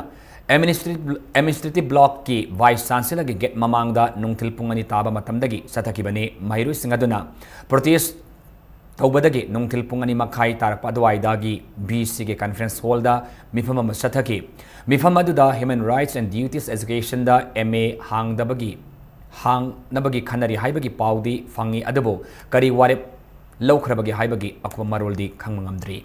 administrative, administrative blockꯀꯤ vice chancellorꯒꯤ gate ꯃꯃꯥꯡꯗ ꯅꯨꯡꯊꯤꯜ ꯄꯨꯡ ꯑꯅꯤ ꯇꯥꯕ ꯃꯇꯝꯗꯒꯤ ꯆꯠꯊꯈꯤꯕꯅꯤ꯫ ꯃꯍꯩꯔꯣꯏꯁꯤꯡ ꯑꯗꯨꯅ protest ꯇꯧꯕꯗꯒꯤ ꯅꯨꯡꯊꯤꯜ ꯄꯨꯡ ꯑꯅꯤ ꯃꯈꯥꯏ ꯇꯥꯔꯛꯄ ꯑꯗꯨꯋꯥꯏꯗꯒꯤ B C ꯒꯤ conference hallꯗ ꯃꯤꯐꯝ ꯑꯃ ꯆꯠꯊꯈꯤ꯫ ꯃꯤꯐꯝ ꯑꯗꯨꯗ Human Rights and Duties Educationꯗ M A ꯍꯥꯡꯗꯕꯒꯤ, ꯍꯥꯡꯅꯕꯒꯤ ꯈꯟꯅꯔꯤ ꯍꯥꯏꯕꯒꯤ ꯄꯥꯎꯗꯤ ꯐꯪꯉꯤ, ꯑꯗꯨꯕꯨ ꯀꯔꯤ ꯋꯥꯔꯦꯞ ꯂꯧꯈ꯭ꯔꯕꯒꯦ ꯍꯥꯏꯕꯒꯤ ꯑꯀꯨꯞꯄ ꯃꯔꯣꯜꯗꯤ ꯈꯪꯕ ꯉꯝꯗ꯭ꯔꯤ꯫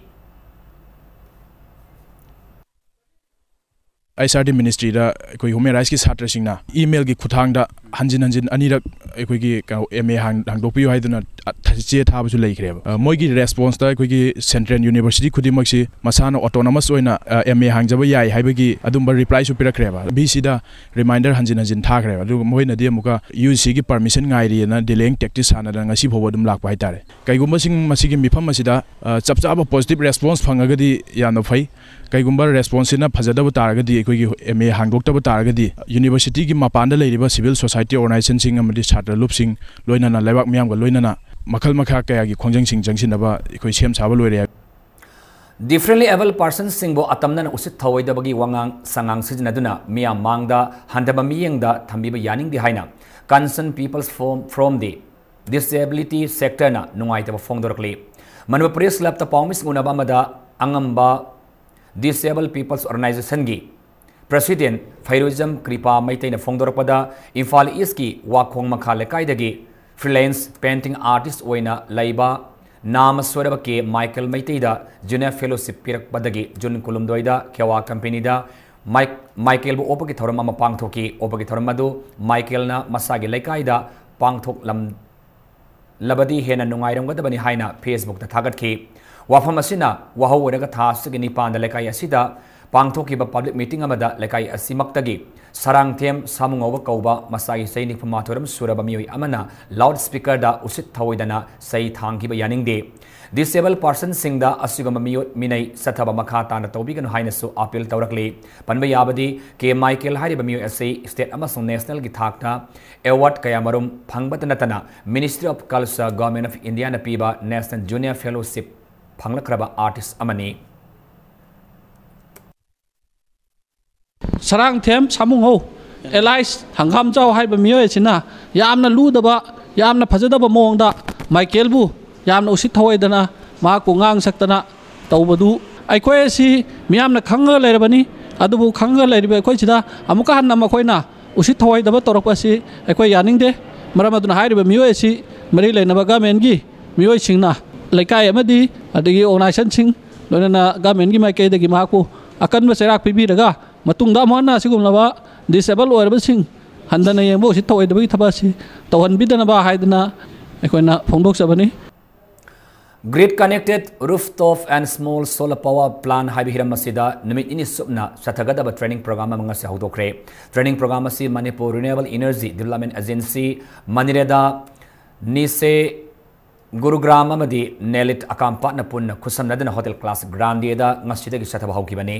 H R D ministryꯗ ꯑꯩꯈꯣꯏ Human Rightsꯀꯤ ꯁꯥꯇ꯭ꯔꯁꯤꯡꯅ emailꯒꯤ ꯈꯨꯠꯊꯥꯡꯗ ꯍꯟꯖꯤꯟ ꯍꯟꯖꯤꯟ ꯑꯅꯤꯔꯛ ꯑꯩꯈꯣꯏꯒꯤ ꯀꯩꯅꯣ M A ꯍꯥꯡ-, ꯍꯥꯡꯗꯣꯛꯄꯤꯌꯨ ꯍꯥꯏꯗꯨꯅ, ꯑ, ꯊ-, ꯆꯦ ꯊꯥꯕꯁꯨ ꯂꯩꯈ꯭ꯔꯦꯕ꯫ ꯑ, ꯃꯣꯏꯒꯤ responseꯇ ꯑꯩꯈꯣꯏꯒꯤ central university ꯈꯨꯗꯤꯡꯃꯛꯁꯤ ꯃꯁꯥꯅ autonomous ꯑꯣꯏꯅ, ꯑ, M A ꯍꯥꯡꯖꯕ ꯌꯥꯏ ꯍꯥꯏꯕꯒꯤ ꯑꯗꯨꯝꯕ replyꯁꯨ ꯄꯤꯔꯛꯈ꯭ꯔꯦꯕ꯫ B C ꯗ reminder ꯍꯟꯖꯤꯟ ꯍꯟꯖꯤꯟ ꯊꯥꯈ꯭ꯔꯦꯕ꯫ ꯑꯗꯨꯒ ꯃꯈꯣꯏꯅꯗꯤ ꯑꯃꯨꯛꯀ U G Cꯒꯤ permission ꯉꯥꯏꯔꯤꯑꯅ delaying tactics ꯁꯥꯟꯅꯗꯅ ꯉꯁꯤ ꯐꯥꯎꯕ ꯑꯗꯨꯝ ꯂꯥꯛꯄ ꯍꯥꯏꯇꯥꯔꯦ꯫ ꯀꯩꯒꯨꯝꯕꯁꯤꯡ ꯃꯁꯤꯒꯤ ꯃꯤꯐꯝ ꯑꯁꯤꯗ, ꯑ, ꯆꯞ ꯆꯥꯕ positive response ꯐꯪꯉꯒꯗꯤ ꯌꯥꯝꯅ ꯐꯩ꯫ ꯀꯩꯒꯨꯝꯕ responseꯁꯤꯅ ꯐꯖꯗꯕ ꯇꯥꯔꯒꯗꯤ, ꯑꯩꯈꯣꯏꯒꯤ M A ꯍꯥꯡꯗꯣꯛꯇꯕ ꯇꯥꯔꯒꯗꯤ, universityꯒꯤ ꯃꯄꯥꯟꯗ ꯂꯩꯔꯤꯕ civil society organizationꯁꯤꯡ ꯑꯃꯗꯤ ꯁꯥꯇ꯭ꯔ ꯂꯨꯞꯁꯤꯡ, ꯂꯣꯏꯅꯅ ꯂꯩꯕꯥꯛ ꯃꯤꯌꯥꯝꯒ ꯂꯣꯏꯅꯅ ꯃꯈꯜ ꯃꯈꯥ ꯀꯌꯥꯒꯤ ꯈꯣꯡꯖꯪꯁꯤꯡ ꯆꯪꯁꯤꯟꯅꯕ ꯑꯩꯈꯣꯏ ꯁꯦꯝ ꯁꯥꯕ ꯂꯣꯏꯔꯦ꯫ Differently abled personꯁꯤꯡꯕꯨ ꯑꯇꯝꯅꯅ ꯎꯁꯤꯠ ꯊꯑꯣꯏꯗꯕꯒꯤ ꯋꯥꯉꯥꯡ ꯁꯉꯥꯡ ꯁꯤꯖꯤꯟꯅꯗꯨꯅ ꯃꯤꯌꯥꯝ ꯃꯥꯡꯗ ꯍꯟꯊꯕ ꯃꯤꯠꯌꯦꯡꯗ ꯊꯝꯕꯤꯕ ꯌꯥꯅꯤꯡꯗꯦ ꯍꯥꯏꯅ Concerned People's Forum, Forumꯗꯤ Disability Sectorꯅ ꯅꯨꯡꯉꯥꯏꯇꯕ ꯐꯣꯡꯗꯣꯔꯛꯂꯤ꯫ ꯃꯅꯤꯄꯨꯔ Press Clubꯇ ꯄꯥꯎꯃꯤꯁꯤꯡ ꯎꯅꯕ ꯑꯃꯗ ꯑꯉꯝꯕ Disabled People's Organizationꯒꯤ President ꯐꯩꯔꯣꯏꯖꯝ ꯀ꯭ꯔꯤꯄꯥ ꯃꯩꯇꯩꯅ ꯐꯣꯡꯗꯣꯔꯛꯄꯗ, ꯏꯝꯐꯥꯜ Eastꯀꯤ ꯋꯥꯈꯣꯡ ꯃꯈꯥ ꯂꯩꯀꯥꯏꯗꯒꯤ freelance painting artist ꯑꯣꯏꯅ ꯂꯩꯕ ꯅꯥꯃ ꯁꯣꯏꯔꯕ ꯀꯦ ꯃꯥꯏꯀꯦꯜ ꯃꯩꯇꯩꯗ Junior Fellowship ꯄꯤꯔꯛꯄꯗꯒꯤ ꯖꯨꯟ ꯀꯨꯟꯍꯨꯝꯗꯣꯏꯗ ꯈꯦꯋꯥ ꯀꯝꯄꯦꯅꯤꯗ ꯃꯥꯏꯛ-, ꯃꯥꯏꯀꯦꯜꯕꯨ ꯑꯣꯛꯄꯒꯤ ꯊꯧꯔꯝ ꯑꯃ ꯄꯥꯡꯊꯣꯛꯈꯤ꯫ ꯑꯣꯛꯄꯒꯤ ꯊꯧꯔꯝ ꯑꯗꯨ ꯃꯥꯏꯀꯦꯜꯅ ꯃꯁꯥꯒꯤ ꯂꯩꯀꯥꯏꯗ ꯄꯥꯡꯊꯣꯛꯂꯝ-, ꯂꯕꯗꯤ ꯍꯦꯟꯅ ꯅꯨꯡꯉꯥꯏꯔꯝꯒꯗꯕꯅꯤ ꯍꯥꯏꯅ Facebookꯇ ꯊꯥꯒꯠꯈꯤ꯫ ꯋꯥꯐꯝ ꯑꯁꯤꯅ ꯋꯥꯍꯧ ꯑꯣꯏꯔꯒ ꯊꯥ ꯑꯁꯤꯒꯤ ꯅꯤꯄꯥꯟꯗ ꯂꯩꯀꯥꯏ ꯑꯁꯤꯗ ꯄꯥꯡꯊꯣꯛꯈꯤꯕ public meeting ꯑꯃꯗ ꯂꯩꯀꯥꯏ ꯑꯁꯤꯃꯛꯇꯒꯤ ꯁꯔꯥꯡꯊꯦꯝ ꯁꯥꯃꯨꯉꯧꯕ ꯀꯧꯕ ꯃꯁꯥꯒꯤ ꯆꯍꯤ ꯅꯤꯐꯨ ꯃꯥꯊꯣꯏꯔꯣꯝ ꯁꯨꯔꯕ ꯃꯤꯑꯣꯏ ꯑꯃꯅ loudspeakerꯗ ꯎꯁꯤꯠ ꯊꯑꯣꯏꯗꯅ ꯆꯩ ꯊꯥꯡꯈꯤꯕ ꯌꯥꯅꯤꯡꯗꯦ꯫ Disabled personꯁꯤꯡꯗ ꯑꯁꯤꯒꯨꯝꯕ ꯃꯤꯑꯣꯠ ꯃꯤꯅꯩ ꯆꯠꯊꯕ ꯃꯈꯥ ꯇꯥꯅ ꯇꯧꯕꯤꯒꯅꯨ ꯍꯥꯏꯅꯁꯨ appeal ꯇꯧꯔꯛꯂꯤ꯫ ꯄꯟꯕ ꯌꯥꯕꯗꯤ, ꯀꯦ ꯃꯥꯏꯀꯦꯜ ꯍꯥꯏꯔꯤꯕ ꯃꯤꯑꯣꯏ ꯑꯁꯤ state ꯑꯃꯁꯨꯡ nationalꯒꯤ ꯊꯥꯛꯇ award ꯀꯌꯥꯃꯔꯨꯝ ꯐꯪꯕꯇ ꯅꯠꯇꯅ Ministry of Culture, Government of Indiaꯅ ꯄꯤꯕ National Junior Fellowship ꯐꯪꯂꯛꯈ꯭ꯔꯕ artist ꯑꯃꯅꯤ꯫ ꯁꯔꯥꯡꯊꯦꯝ ꯁꯥꯃꯨꯡꯍꯧ alias ꯍꯪꯒꯥꯝꯖꯥꯎ ꯍꯥꯏꯕ ꯃꯤꯑꯣꯏ ꯑꯁꯤꯅ ꯌꯥꯝꯅ ꯂꯨꯗꯕ, ꯌꯥꯝꯅ ꯐꯖꯗꯕ ꯃꯑꯣꯡꯗ ꯃꯥꯏꯀꯦꯜꯕꯨ ꯌꯥꯝꯅ ꯎꯁꯤꯠ ꯊꯑꯣꯏꯗꯅ ꯃꯍꯥꯛꯄꯨ ꯉꯥꯡ ꯁꯛꯇꯅ ꯇꯧꯕꯗꯨ ꯑꯩꯈꯣꯏ ꯑꯁꯤ ꯃꯤꯌꯥꯝꯅ ꯈꯪꯉꯒ ꯂꯩꯔꯕꯅꯤ꯫ ꯑꯗꯨꯕꯨ ꯈꯪꯉꯒ ꯂꯩꯔꯤꯕ ꯑꯩꯈꯣꯏꯁꯤꯗ ꯑꯃꯨꯛꯀ ꯍꯟꯅ ꯃꯈꯣꯏꯅ ꯎꯁꯤꯠ ꯊꯑꯣꯏꯗꯕ ꯇꯧꯔꯛꯄ ꯑꯁꯤ ꯑꯩꯈꯣꯏ ꯌꯥꯅꯤꯡꯗꯦ꯫ ꯃꯔꯝ ꯑꯗꯨꯅ ꯍꯥꯏꯔꯤꯕ ꯃꯤꯑꯣꯏ ꯑꯁꯤ ꯃꯔꯤ ꯂꯩꯅꯕ governmentꯀꯤ ꯃꯤꯑꯣꯏꯁꯤꯡꯅ ꯂꯩꯀꯥꯏ ꯑꯃꯗꯤ ꯑꯗꯒꯤ organizationꯁꯤꯡ ꯂꯣꯏꯅꯅ governmentꯀꯤ ꯃꯥꯏꯀꯩꯗꯒꯤ ꯃꯍꯥꯛꯄꯨ ꯑꯀꯟꯕ ꯆꯩꯔꯥꯛ ꯄꯤꯕꯤꯔꯒ ꯃꯇꯨꯡꯗ ꯑꯃꯨꯛ ꯍꯟꯅ ꯑꯁꯤꯒꯨꯝꯂꯕ disabled ꯑꯣꯏꯔꯕꯁꯤꯡ ꯍꯟꯊꯅ ꯌꯦꯡꯕ ꯎꯁꯤꯠ ꯊꯑꯣꯏꯗꯕꯒꯤ ꯊꯕꯛ ꯑꯁꯤ ꯇꯧꯍꯟꯕꯤꯗꯅꯕ ꯍꯥꯏꯗꯅ ꯑꯩꯈꯣꯏꯅ ꯐꯣꯡꯗꯣꯛꯆꯕꯅꯤ꯫ Grid Connected Rooftop and Small Solar Power Plant ꯍꯥꯏꯕ ꯍꯤꯔꯝ ꯑꯁꯤꯗ ꯅꯨꯃꯤꯠ ꯅꯤꯅꯤ ꯆꯨꯞꯅ ꯆꯠꯊꯒꯗꯕ training program ꯑꯃ ꯉꯁꯤ ꯍꯧꯗꯣꯛꯈ꯭ꯔꯦ꯫ Training program ꯑꯁꯤ Manipur Renewable Energy Development Agency, MANREDA, NISE, ꯒꯨꯔꯨꯒ꯭ꯔꯥꯝ ꯑꯃꯗꯤ ꯅꯦꯂꯤꯠ ꯑꯀꯥꯝꯄꯥꯠꯅ ꯄꯨꯟꯅ ꯈꯨꯠꯁꯝꯅꯗꯨꯅ Hotel Class Grandeꯗ ꯉꯁꯤꯗꯒꯤ ꯆꯠꯊꯕ ꯍꯧꯈꯤꯕꯅꯤ꯫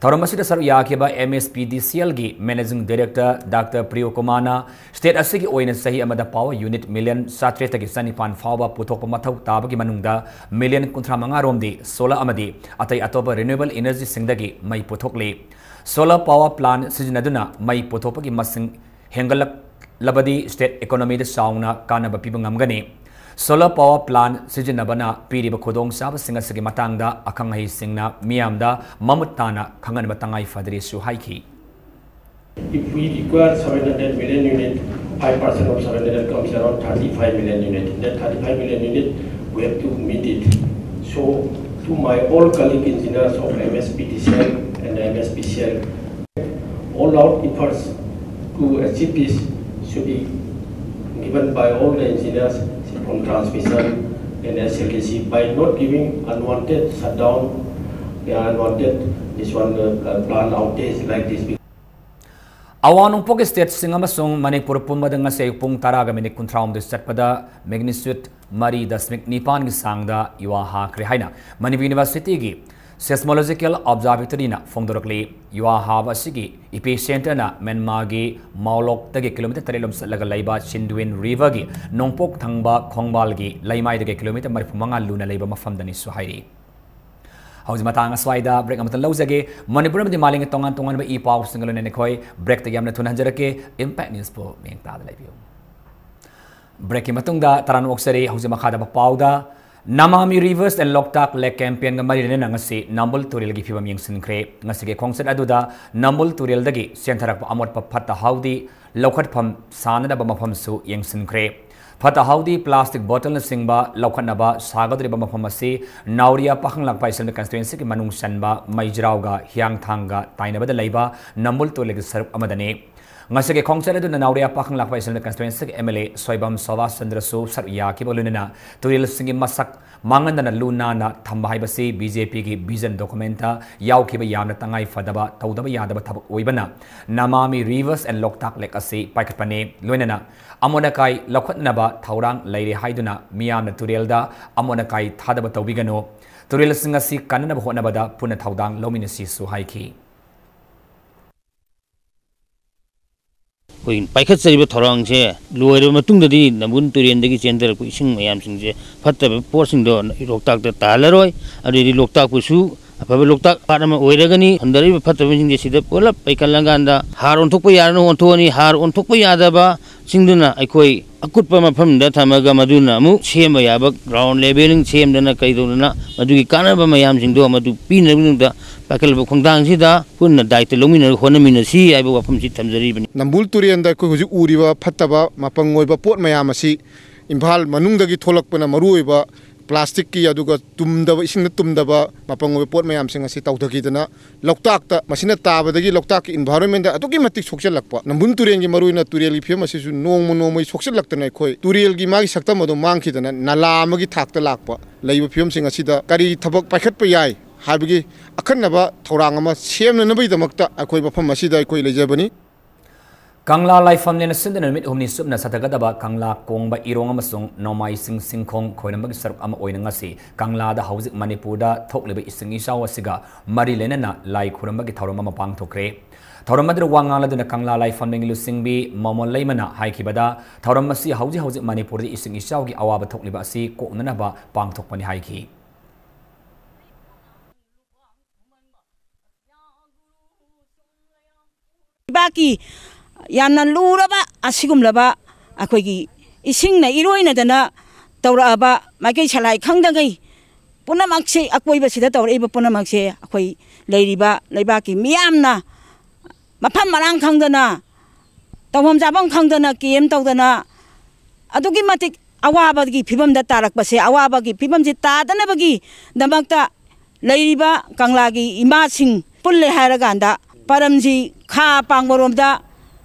ꯊꯧꯔꯝ ꯑꯁꯤꯗ ꯁꯔꯨꯛ ꯌꯥꯈꯤꯕ MSPDCLꯒꯤ Managing Director Doctor ꯄ꯭ꯔꯤꯌꯣ ꯀꯨꯃꯥꯔꯅ state ꯑꯁꯤꯒꯤ ꯑꯣꯏꯅ ꯆꯍꯤ ꯑꯃꯗ power unit million ꯆꯥꯇ꯭ꯔꯦꯠꯇꯒꯤ ꯆꯅꯤꯄꯥꯟ ꯐꯥꯎꯕ ꯄꯨꯊꯣꯛꯄ ꯃꯊꯧ ꯇꯥꯕꯒꯤ ꯃꯅꯨꯡꯗ million ꯀꯨꯟꯊ꯭ꯔꯥ ꯃꯉꯥ ꯔꯣꯝꯗꯤ solar ꯑꯃꯗꯤ ꯑꯇꯩ ꯑꯇꯣꯞꯄ renewable energyꯁꯤꯡꯗꯒꯤ ꯃꯩ ꯄꯨꯊꯣꯛꯂꯤ꯫ Solar power plant ꯁꯤꯖꯤꯟꯅꯗꯨꯅ ꯃꯩ ꯄꯨꯊꯣꯛꯄꯒꯤ ꯃꯁꯤꯡ ꯍꯦꯟꯒꯠꯂꯛ-, ꯂꯕꯗꯤ state economyꯗ ꯆꯥꯎꯅ ꯀꯥꯟꯅꯕ ꯄꯤꯕ ꯉꯝꯒꯅꯤ꯫ Solar power plant ꯁꯤꯖꯤꯟꯅꯕꯅ ꯄꯤꯔꯤꯕ ꯈꯨꯗꯣꯡꯆꯥꯕꯁꯤꯡ ꯑꯁꯤꯒꯤ ꯃꯇꯥꯡꯗ ꯑꯈꯪ ꯑꯍꯩꯁꯤꯡꯅ ꯃꯤꯌꯥꯝꯗ ꯃꯃꯨꯠ ꯇꯥꯅ ꯈꯪꯍꯟꯕ ꯇꯉꯥꯏ ꯐꯗ꯭ꯔꯤꯁꯨ ꯍꯥꯏꯈꯤ꯫ If we require seven hundred million unit, five percent of seven hundred comes around thirty-five million unit. In that thirty-five million unit, we have to meet it. So, to my all colleague engineers of M S P T C L and M S P C L, all out efforts to achieve this should be given by all the engineers from transmission and S L D C by not giving unwanted shutdown, yeah, unwanted this one uh, uh, plant outage like this. ꯑꯋꯥꯡ ꯅꯣꯡꯄꯣꯛꯀꯤ stateꯁꯤꯡ ꯑꯃꯁꯨꯡ ꯃꯅꯤꯄꯨꯔ ꯄꯨꯝꯕꯗ ꯉꯁꯤ ꯑꯌꯨꯛ ꯄꯨꯡ ꯇꯔꯥꯒ minute ꯀꯨꯟꯊ꯭ꯔꯥꯍꯨꯝꯗꯣꯏ ꯆꯠꯄꯗ magnitude ꯃꯔꯤ ꯗꯁꯃꯤꯛ ꯅꯤꯄꯥꯟꯒꯤ ꯆꯥꯡꯗ ꯌꯨꯍꯥ ꯍꯥꯈ꯭ꯔꯦ ꯍꯥꯏꯅ ꯃꯅꯤꯄꯨꯔ Universityꯒꯤ Seismological Observatoryꯅ ꯐꯣꯡꯗꯣꯔꯛꯂꯤ꯫ ꯌꯨꯍꯥ ꯍꯥꯕ ꯑꯁꯤꯒꯤ epicenterꯅ ꯃ꯭ꯌꯥꯟꯃꯥꯔꯒꯤ ꯃꯥꯎꯂꯣꯛꯇꯒꯤ kilometre ꯇꯔꯦꯠ ꯂꯣꯝ ꯆꯠꯂꯒ ꯂꯩꯕ Chindwin Riverꯒꯤ ꯅꯣꯡꯄꯣꯛ ꯊꯪꯕ ꯈꯣꯡꯕꯥꯜꯒꯤ ꯂꯩꯃꯥꯏꯗꯒꯤ kilometre ꯃꯔꯤꯐꯨ ꯃꯉꯥ ꯂꯨꯅ ꯂꯩꯕ ꯃꯐꯝꯗꯅꯤꯁꯨ ꯍꯥꯏꯔꯤ꯫ ꯍꯧꯖꯤꯛ ꯃꯇꯥꯡ ꯑꯁ꯭ꯋꯥꯏꯗ break ꯑꯃꯇ ꯂꯧꯖꯒꯦ꯫ ꯃꯅꯤꯄꯨꯔ ꯑꯃꯗꯤ ꯃꯥꯂꯦꯝꯒꯤ ꯇꯣꯉꯥꯟ ꯇꯣꯉꯥꯟꯕ ꯏ ꯄꯥꯎꯁꯤꯡꯒ ꯂꯣꯏꯅꯅ ꯑꯩꯈꯣꯏ breakꯇꯒꯤ ꯌꯥꯝꯅ ꯊꯨꯅ ꯍꯟꯖꯔꯛꯀꯦ꯫ Impact Newsꯄꯨ ꯃꯤꯠꯌꯦꯡ ꯇꯥꯗ ꯂꯩꯕꯤꯌꯨ꯫ Breakꯀꯤ ꯃꯇꯨꯡꯗ ꯇꯔꯥꯝꯅ ꯑꯣꯛꯆꯔꯤ꯫ ꯍꯧꯖꯤꯛ ꯃꯈꯥꯗ ꯄꯥꯎꯗ Namami Rivers and Loktak Lake campaignꯒ ꯃꯔꯤ ꯂꯩꯅꯅ ꯉꯁꯤ ꯅꯝꯕꯨꯜ ꯇꯨꯔꯦꯜꯒꯤ ꯐꯤꯕꯝ ꯌꯦꯡꯁꯤꯟꯈ꯭ꯔꯦ꯫ ꯉꯁꯤꯒꯤ ꯈꯣꯡꯆꯠ ꯑꯗꯨꯗ ꯅꯝꯕꯨꯜ ꯇꯨꯔꯦꯜꯗꯒꯤ ꯆꯦꯟꯊꯔꯛꯄ ꯑꯃꯣꯠꯄ ꯐꯠꯇ ꯍꯥꯎꯗꯤ ꯂꯧꯈꯠꯐꯝ ꯁꯥꯅꯅꯕ ꯃꯐꯝꯁꯨ ꯌꯦꯡꯁꯤꯟꯈ꯭ꯔꯦ꯫ ꯐꯠꯇ ꯍꯥꯎꯗꯤ plastic bottleꯅꯆꯤꯡꯕ ꯂꯧꯈꯠꯅꯕ ꯁꯥꯒꯗꯧꯔꯤꯕ ꯃꯐꯝ ꯑꯁꯤ ꯅꯥꯎꯔꯤꯌꯥ ꯄꯥꯈꯪꯂꯥꯛꯄ Assembly Constituencyꯒꯤ ꯃꯅꯨꯡ ꯆꯟꯕ ꯃꯩꯖ꯭ꯔꯥꯎꯒ ꯍꯤꯌꯥꯡꯊꯥꯡꯒ ꯇꯥꯏꯅꯕꯗ ꯂꯩꯕ ꯅꯝꯕꯨꯜ ꯇꯨꯔꯦꯜꯒꯤ ꯁꯔꯨꯛ ꯑꯃꯗꯅꯤ꯫ ꯉꯁꯤꯒꯤ ꯈꯣꯡꯆꯠ ꯑꯗꯨꯅ ꯅꯥꯎꯔꯤꯌꯥ ꯄꯥꯈꯪꯂꯥꯛꯄ Assembly Constituencyꯒꯤ M L A Soibam Subhas ꯆꯟꯗ꯭ꯔꯁꯨ ꯁꯔꯨꯛ ꯌꯥꯈꯤꯕ ꯂꯣꯏꯅꯅ ꯇꯨꯔꯦꯜꯁꯤꯡꯒꯤ ꯃꯁꯛ ꯃꯥꯡꯍꯟꯗꯅ ꯂꯨ ꯅꯥꯟꯅ ꯊꯝꯕ ꯍꯥꯏꯕꯁꯤ BJPꯒꯤ vision documentꯇ ꯌꯥꯎꯈꯤꯕ ꯌꯥꯝꯅ ꯇꯉꯥꯏ ꯐꯗꯕ ꯇꯧꯗꯕ ꯌꯥꯗꯕ ꯊꯕꯛ ꯑꯣꯏꯕꯅ Namami Rivers and Loktak Lake ꯑꯁꯤ ꯄꯥꯏꯈꯠꯄꯅꯤ꯫ ꯂꯣꯏꯅꯅ ꯑꯃꯣꯠ ꯑꯀꯥꯏ ꯂꯧꯈꯠꯅꯕ ꯊꯧꯔꯥꯡ ꯂꯩꯔꯦ ꯍꯥꯏꯗꯨꯅ ꯃꯤꯌꯥꯝꯅ ꯇꯨꯔꯦꯜꯗ ꯑꯃꯣꯠ ꯑꯀꯥꯏ ꯊꯥꯗꯕ ꯇꯧꯕꯤꯒꯅꯨ꯫ ꯇꯨꯔꯦꯜꯁꯤꯡ ꯑꯁꯤ ꯀꯟꯅꯅꯕ ꯍꯣꯠꯅꯕꯗ ꯄꯨꯟꯅ ꯊꯧꯗꯥꯡ ꯂꯧꯃꯤꯟꯅꯁꯤꯁꯨ ꯍꯥꯏꯈꯤ꯫ ꯑꯩꯈꯣꯏ ꯄꯥꯏꯈꯠꯆꯔꯤꯕ ꯊꯧꯔꯥꯡꯁꯦ ꯂꯣꯏꯔꯕ ꯃꯇꯨꯡꯗꯗꯤ ꯅꯝꯕꯨꯜ ꯇꯨꯔꯦꯟꯗꯒꯤ ꯆꯦꯟꯊꯔꯛꯄ ꯏꯁꯤꯡ ꯃꯌꯥꯝꯁꯤꯡꯁꯦ ꯐꯠꯇꯕ ꯄꯣꯠꯁꯤꯡꯗꯣ ꯂꯣꯛꯇꯥꯛꯇ ꯇꯥꯍꯜꯂꯔꯣꯏ꯫ ꯑꯗꯨꯗꯤ ꯂꯣꯛꯇꯥꯛꯄꯨꯁꯨ ꯑꯐꯕ ꯂꯣꯛꯇꯥꯛ ꯄꯥꯠ ꯑꯃ ꯑꯣꯏꯔꯒꯅꯤ꯫ ꯍꯟꯊꯔꯛꯏꯕ ꯐꯠꯇꯕꯁꯤꯡꯁꯦ ꯁꯤꯗ ꯄꯨꯂꯞ ꯄꯩꯈꯠꯂꯀꯥꯟꯗ ꯍꯥꯔ ꯑꯣꯟꯊꯣꯛꯄ ꯌꯥꯔꯅ ꯑꯣꯟꯊꯣꯛꯑꯅꯤ꯫ ꯍꯥꯔ ꯑꯣꯟꯊꯣꯛꯄ ꯌꯥꯗꯕ ꯁꯤꯡꯗꯨꯅ ꯑꯩꯈꯣꯏ ꯑꯀꯨꯠꯄ ꯃꯐꯝꯗ ꯊꯝꯃꯒ ꯃꯗꯨꯅ ꯑꯃꯨꯛ ꯁꯦꯝꯕ ꯌꯥꯕ ground levelling ꯁꯦꯝꯗꯅ ꯀꯩꯗꯧꯗꯅ ꯃꯗꯨꯒꯤ ꯀꯥꯟꯅꯕ ꯃꯌꯥꯝꯁꯤꯡꯗꯣ ꯃꯗꯨ ꯄꯤꯅꯕꯒꯤꯗꯃꯛꯇ ꯄꯥꯏꯈꯠꯂꯕ ꯈꯣꯡꯊꯥꯡꯁꯤꯗ ꯄꯨꯟꯅ ꯗꯥꯏꯇ ꯂꯧꯃꯤꯟꯅꯔꯒ ꯍꯣꯠꯅꯃꯤꯟꯅꯁꯤ ꯍꯥꯏꯕ ꯋꯥꯐꯝꯁꯤ ꯊꯝꯖꯔꯤꯕꯅꯤ꯫ ꯅꯝꯕꯨꯜ ꯇꯨꯔꯦꯜꯗ ꯑꯩꯈꯣꯏ ꯍꯧꯖꯤꯛ ꯎꯔꯤꯕ ꯐꯠꯇꯕ ꯃꯄꯪ ꯑꯣꯏꯕ ꯄꯣꯠ ꯃꯌꯥꯝ ꯑꯁꯤ ꯏꯝꯐꯥꯜ ꯃꯅꯨꯡꯗꯒꯤ ꯊꯣꯛꯂꯛꯄꯅ ꯃꯔꯨꯑꯣꯏꯕ plastic ꯀꯤ, ꯑꯗꯨꯒ ꯇꯨꯝꯗꯕ, ꯏꯁꯤꯡꯗ ꯇꯨꯝꯗꯕ ꯃꯄꯪ ꯑꯣꯏꯕ ꯄꯣꯠ ꯃꯌꯥꯝꯁꯤꯡ ꯑꯁꯤ ꯇꯧꯊꯈꯤꯗꯅ ꯂꯣꯛꯇꯥꯛꯇ, ꯃꯁꯤꯅ ꯇꯥꯕꯗꯒꯤ ꯂꯣꯛꯇꯥꯛꯀꯤ environment ꯗ ꯑꯗꯨꯛꯀꯤ ꯃꯇꯤꯛ ꯁꯣꯛꯆꯜꯂꯛꯄ, ꯅꯝꯕꯨꯜ ꯇꯨꯔꯦꯜꯒꯤ ꯃꯔꯨꯑꯣꯏꯅ ꯇꯨꯔꯦꯜꯒꯤ ꯐꯤꯕꯝ ꯑꯁꯤꯁꯨ ꯅꯣꯡꯃ ꯅꯣꯡꯃꯒꯤ ꯁꯣꯛꯆꯜꯂꯛꯇꯅ ꯑꯩꯈꯣꯏ ꯇꯨꯔꯦꯜꯒꯤ ꯃꯥꯒꯤ ꯁꯛꯇꯝ ꯑꯗꯨ ꯃꯥꯡꯈꯤꯗꯅ ꯅꯂꯥ ꯑꯃꯒꯤ ꯊꯥꯛꯇ ꯂꯥꯛꯄ꯫ ꯂꯩꯔꯤꯕ ꯐꯤꯕꯝꯁꯤꯡ ꯑꯁꯤꯗ ꯀꯔꯤ ꯊꯕꯛ ꯄꯥꯏꯈꯠꯄ ꯌꯥꯏ ꯍꯥꯏꯕꯒꯤ ꯑꯈꯟꯅꯕ ꯊꯧꯔꯥꯡ ꯑꯃ ꯁꯦꯝꯅꯅꯕꯒꯤꯗꯃꯛꯇ ꯑꯩꯈꯣꯏ ꯃꯐꯝ ꯑꯁꯤꯗ ꯑꯩꯈꯣꯏ ꯂꯩꯖꯕꯅꯤ꯫ ꯀꯪꯂꯥ ꯂꯥꯏꯐꯝꯂꯦꯟꯅ ꯁꯤꯟꯗꯨꯅ ꯅꯨꯃꯤꯠ ꯍꯨꯝꯅꯤ ꯆꯨꯞꯅ ꯆꯠꯊꯒꯗꯕ ꯀꯪꯂꯥ ꯀꯣꯡꯕ ꯏꯔꯣꯡ ꯑꯃꯁꯨꯡ ꯅꯣꯡꯃꯥꯏ ꯆꯤꯡ ꯆꯤꯡꯈꯣꯡ ꯈꯣꯏꯔꯝꯕꯒꯤ ꯁꯔꯨꯛ ꯑꯃ ꯑꯣꯏꯅ ꯉꯁꯤ ꯀꯪꯂꯥꯗ ꯍꯧꯖꯤꯛ ꯃꯅꯤꯄꯨꯔꯗ ꯊꯣꯛꯂꯤꯕ ꯏꯁꯤꯡ ꯏꯆꯥꯎ ꯑꯁꯤꯒ ꯃꯔꯤ ꯂꯩꯅꯅ ꯂꯥꯏ ꯈꯨꯔꯨꯝꯕꯒꯤ ꯊꯧꯔꯝ ꯑꯃ ꯄꯥꯡꯊꯣꯛꯈ꯭ꯔꯦ꯫ ꯊꯧꯔꯝ ꯑꯗꯨꯗ ꯋꯥ ꯉꯥꯡꯂꯗꯨꯅ ꯀꯪꯂꯥ ꯂꯥꯏꯐꯝꯂꯦꯟꯒꯤ ꯂꯨꯆꯤꯡꯕꯤ ꯃꯣꯃꯣꯟ ꯂꯩꯃꯅ ꯍꯥꯏꯈꯤꯕꯗ, ꯊꯧꯔꯝ ꯑꯁꯤ ꯍꯧꯖꯤꯛ ꯍꯧꯖꯤꯛ ꯃꯅꯤꯄꯨꯔꯗ ꯏꯁꯤꯡ ꯏꯆꯥꯎꯒꯤ ꯑꯋꯥꯕ ꯊꯣꯛꯂꯤꯕ ꯑꯁꯤ ꯀꯣꯛꯅꯅꯕ ꯄꯥꯡꯊꯣꯛꯄꯅꯤ ꯍꯥꯏꯈꯤ꯫ ꯂꯩꯕꯥꯛꯀꯤ ꯌꯥꯝꯅ ꯂꯨꯔꯕ ꯑꯁꯤꯒꯨꯝꯂꯕ ꯑꯩꯈꯣꯏꯒꯤ ꯏꯁꯤꯡꯅ ꯏꯔꯣꯏꯅꯗꯅ ꯇꯧꯔꯛꯑꯕ ꯃꯥꯏꯀꯩ ꯁꯂꯥꯏ ꯈꯪꯗꯉꯩ ꯄꯨꯝꯅꯃꯛꯁꯤ, ꯑꯀꯣꯏꯕꯁꯤꯗ ꯇꯧꯔꯛꯏꯕ ꯄꯨꯝꯅꯃꯛꯁꯦ ꯑꯩꯈꯣꯏ ꯂꯩꯔꯤꯕ ꯂꯩꯕꯥꯛꯀꯤ ꯃꯤꯌꯥꯝꯅ ꯃꯐꯝ ꯃꯔꯥꯡ ꯈꯪꯗꯅ, ꯇꯧꯐꯝ ꯆꯥꯐꯝ ꯈꯪꯗꯅ, ꯀꯦꯝ ꯇꯧꯗꯅ ꯑꯗꯨꯛꯀꯤ ꯃꯇꯤꯛ ꯑꯋꯥꯕꯒꯤ ꯐꯤꯕꯝꯗ ꯇꯥꯔꯛꯄꯁꯦ, ꯑꯋꯥꯕꯒꯤ ꯐꯤꯕꯝꯁꯤ ꯇꯥꯗꯅꯕꯒꯤꯗꯃꯛꯇ ꯂꯩꯔꯤꯕ ꯀꯪꯂꯥꯒꯤ ꯏꯃꯥꯁꯤꯡ ꯄꯨꯜꯂꯦ ꯍꯥꯏꯔꯀꯥꯟꯗ ꯄꯔꯝꯁꯤ ꯈꯥ ꯄꯥꯡꯕꯔꯣꯝꯗ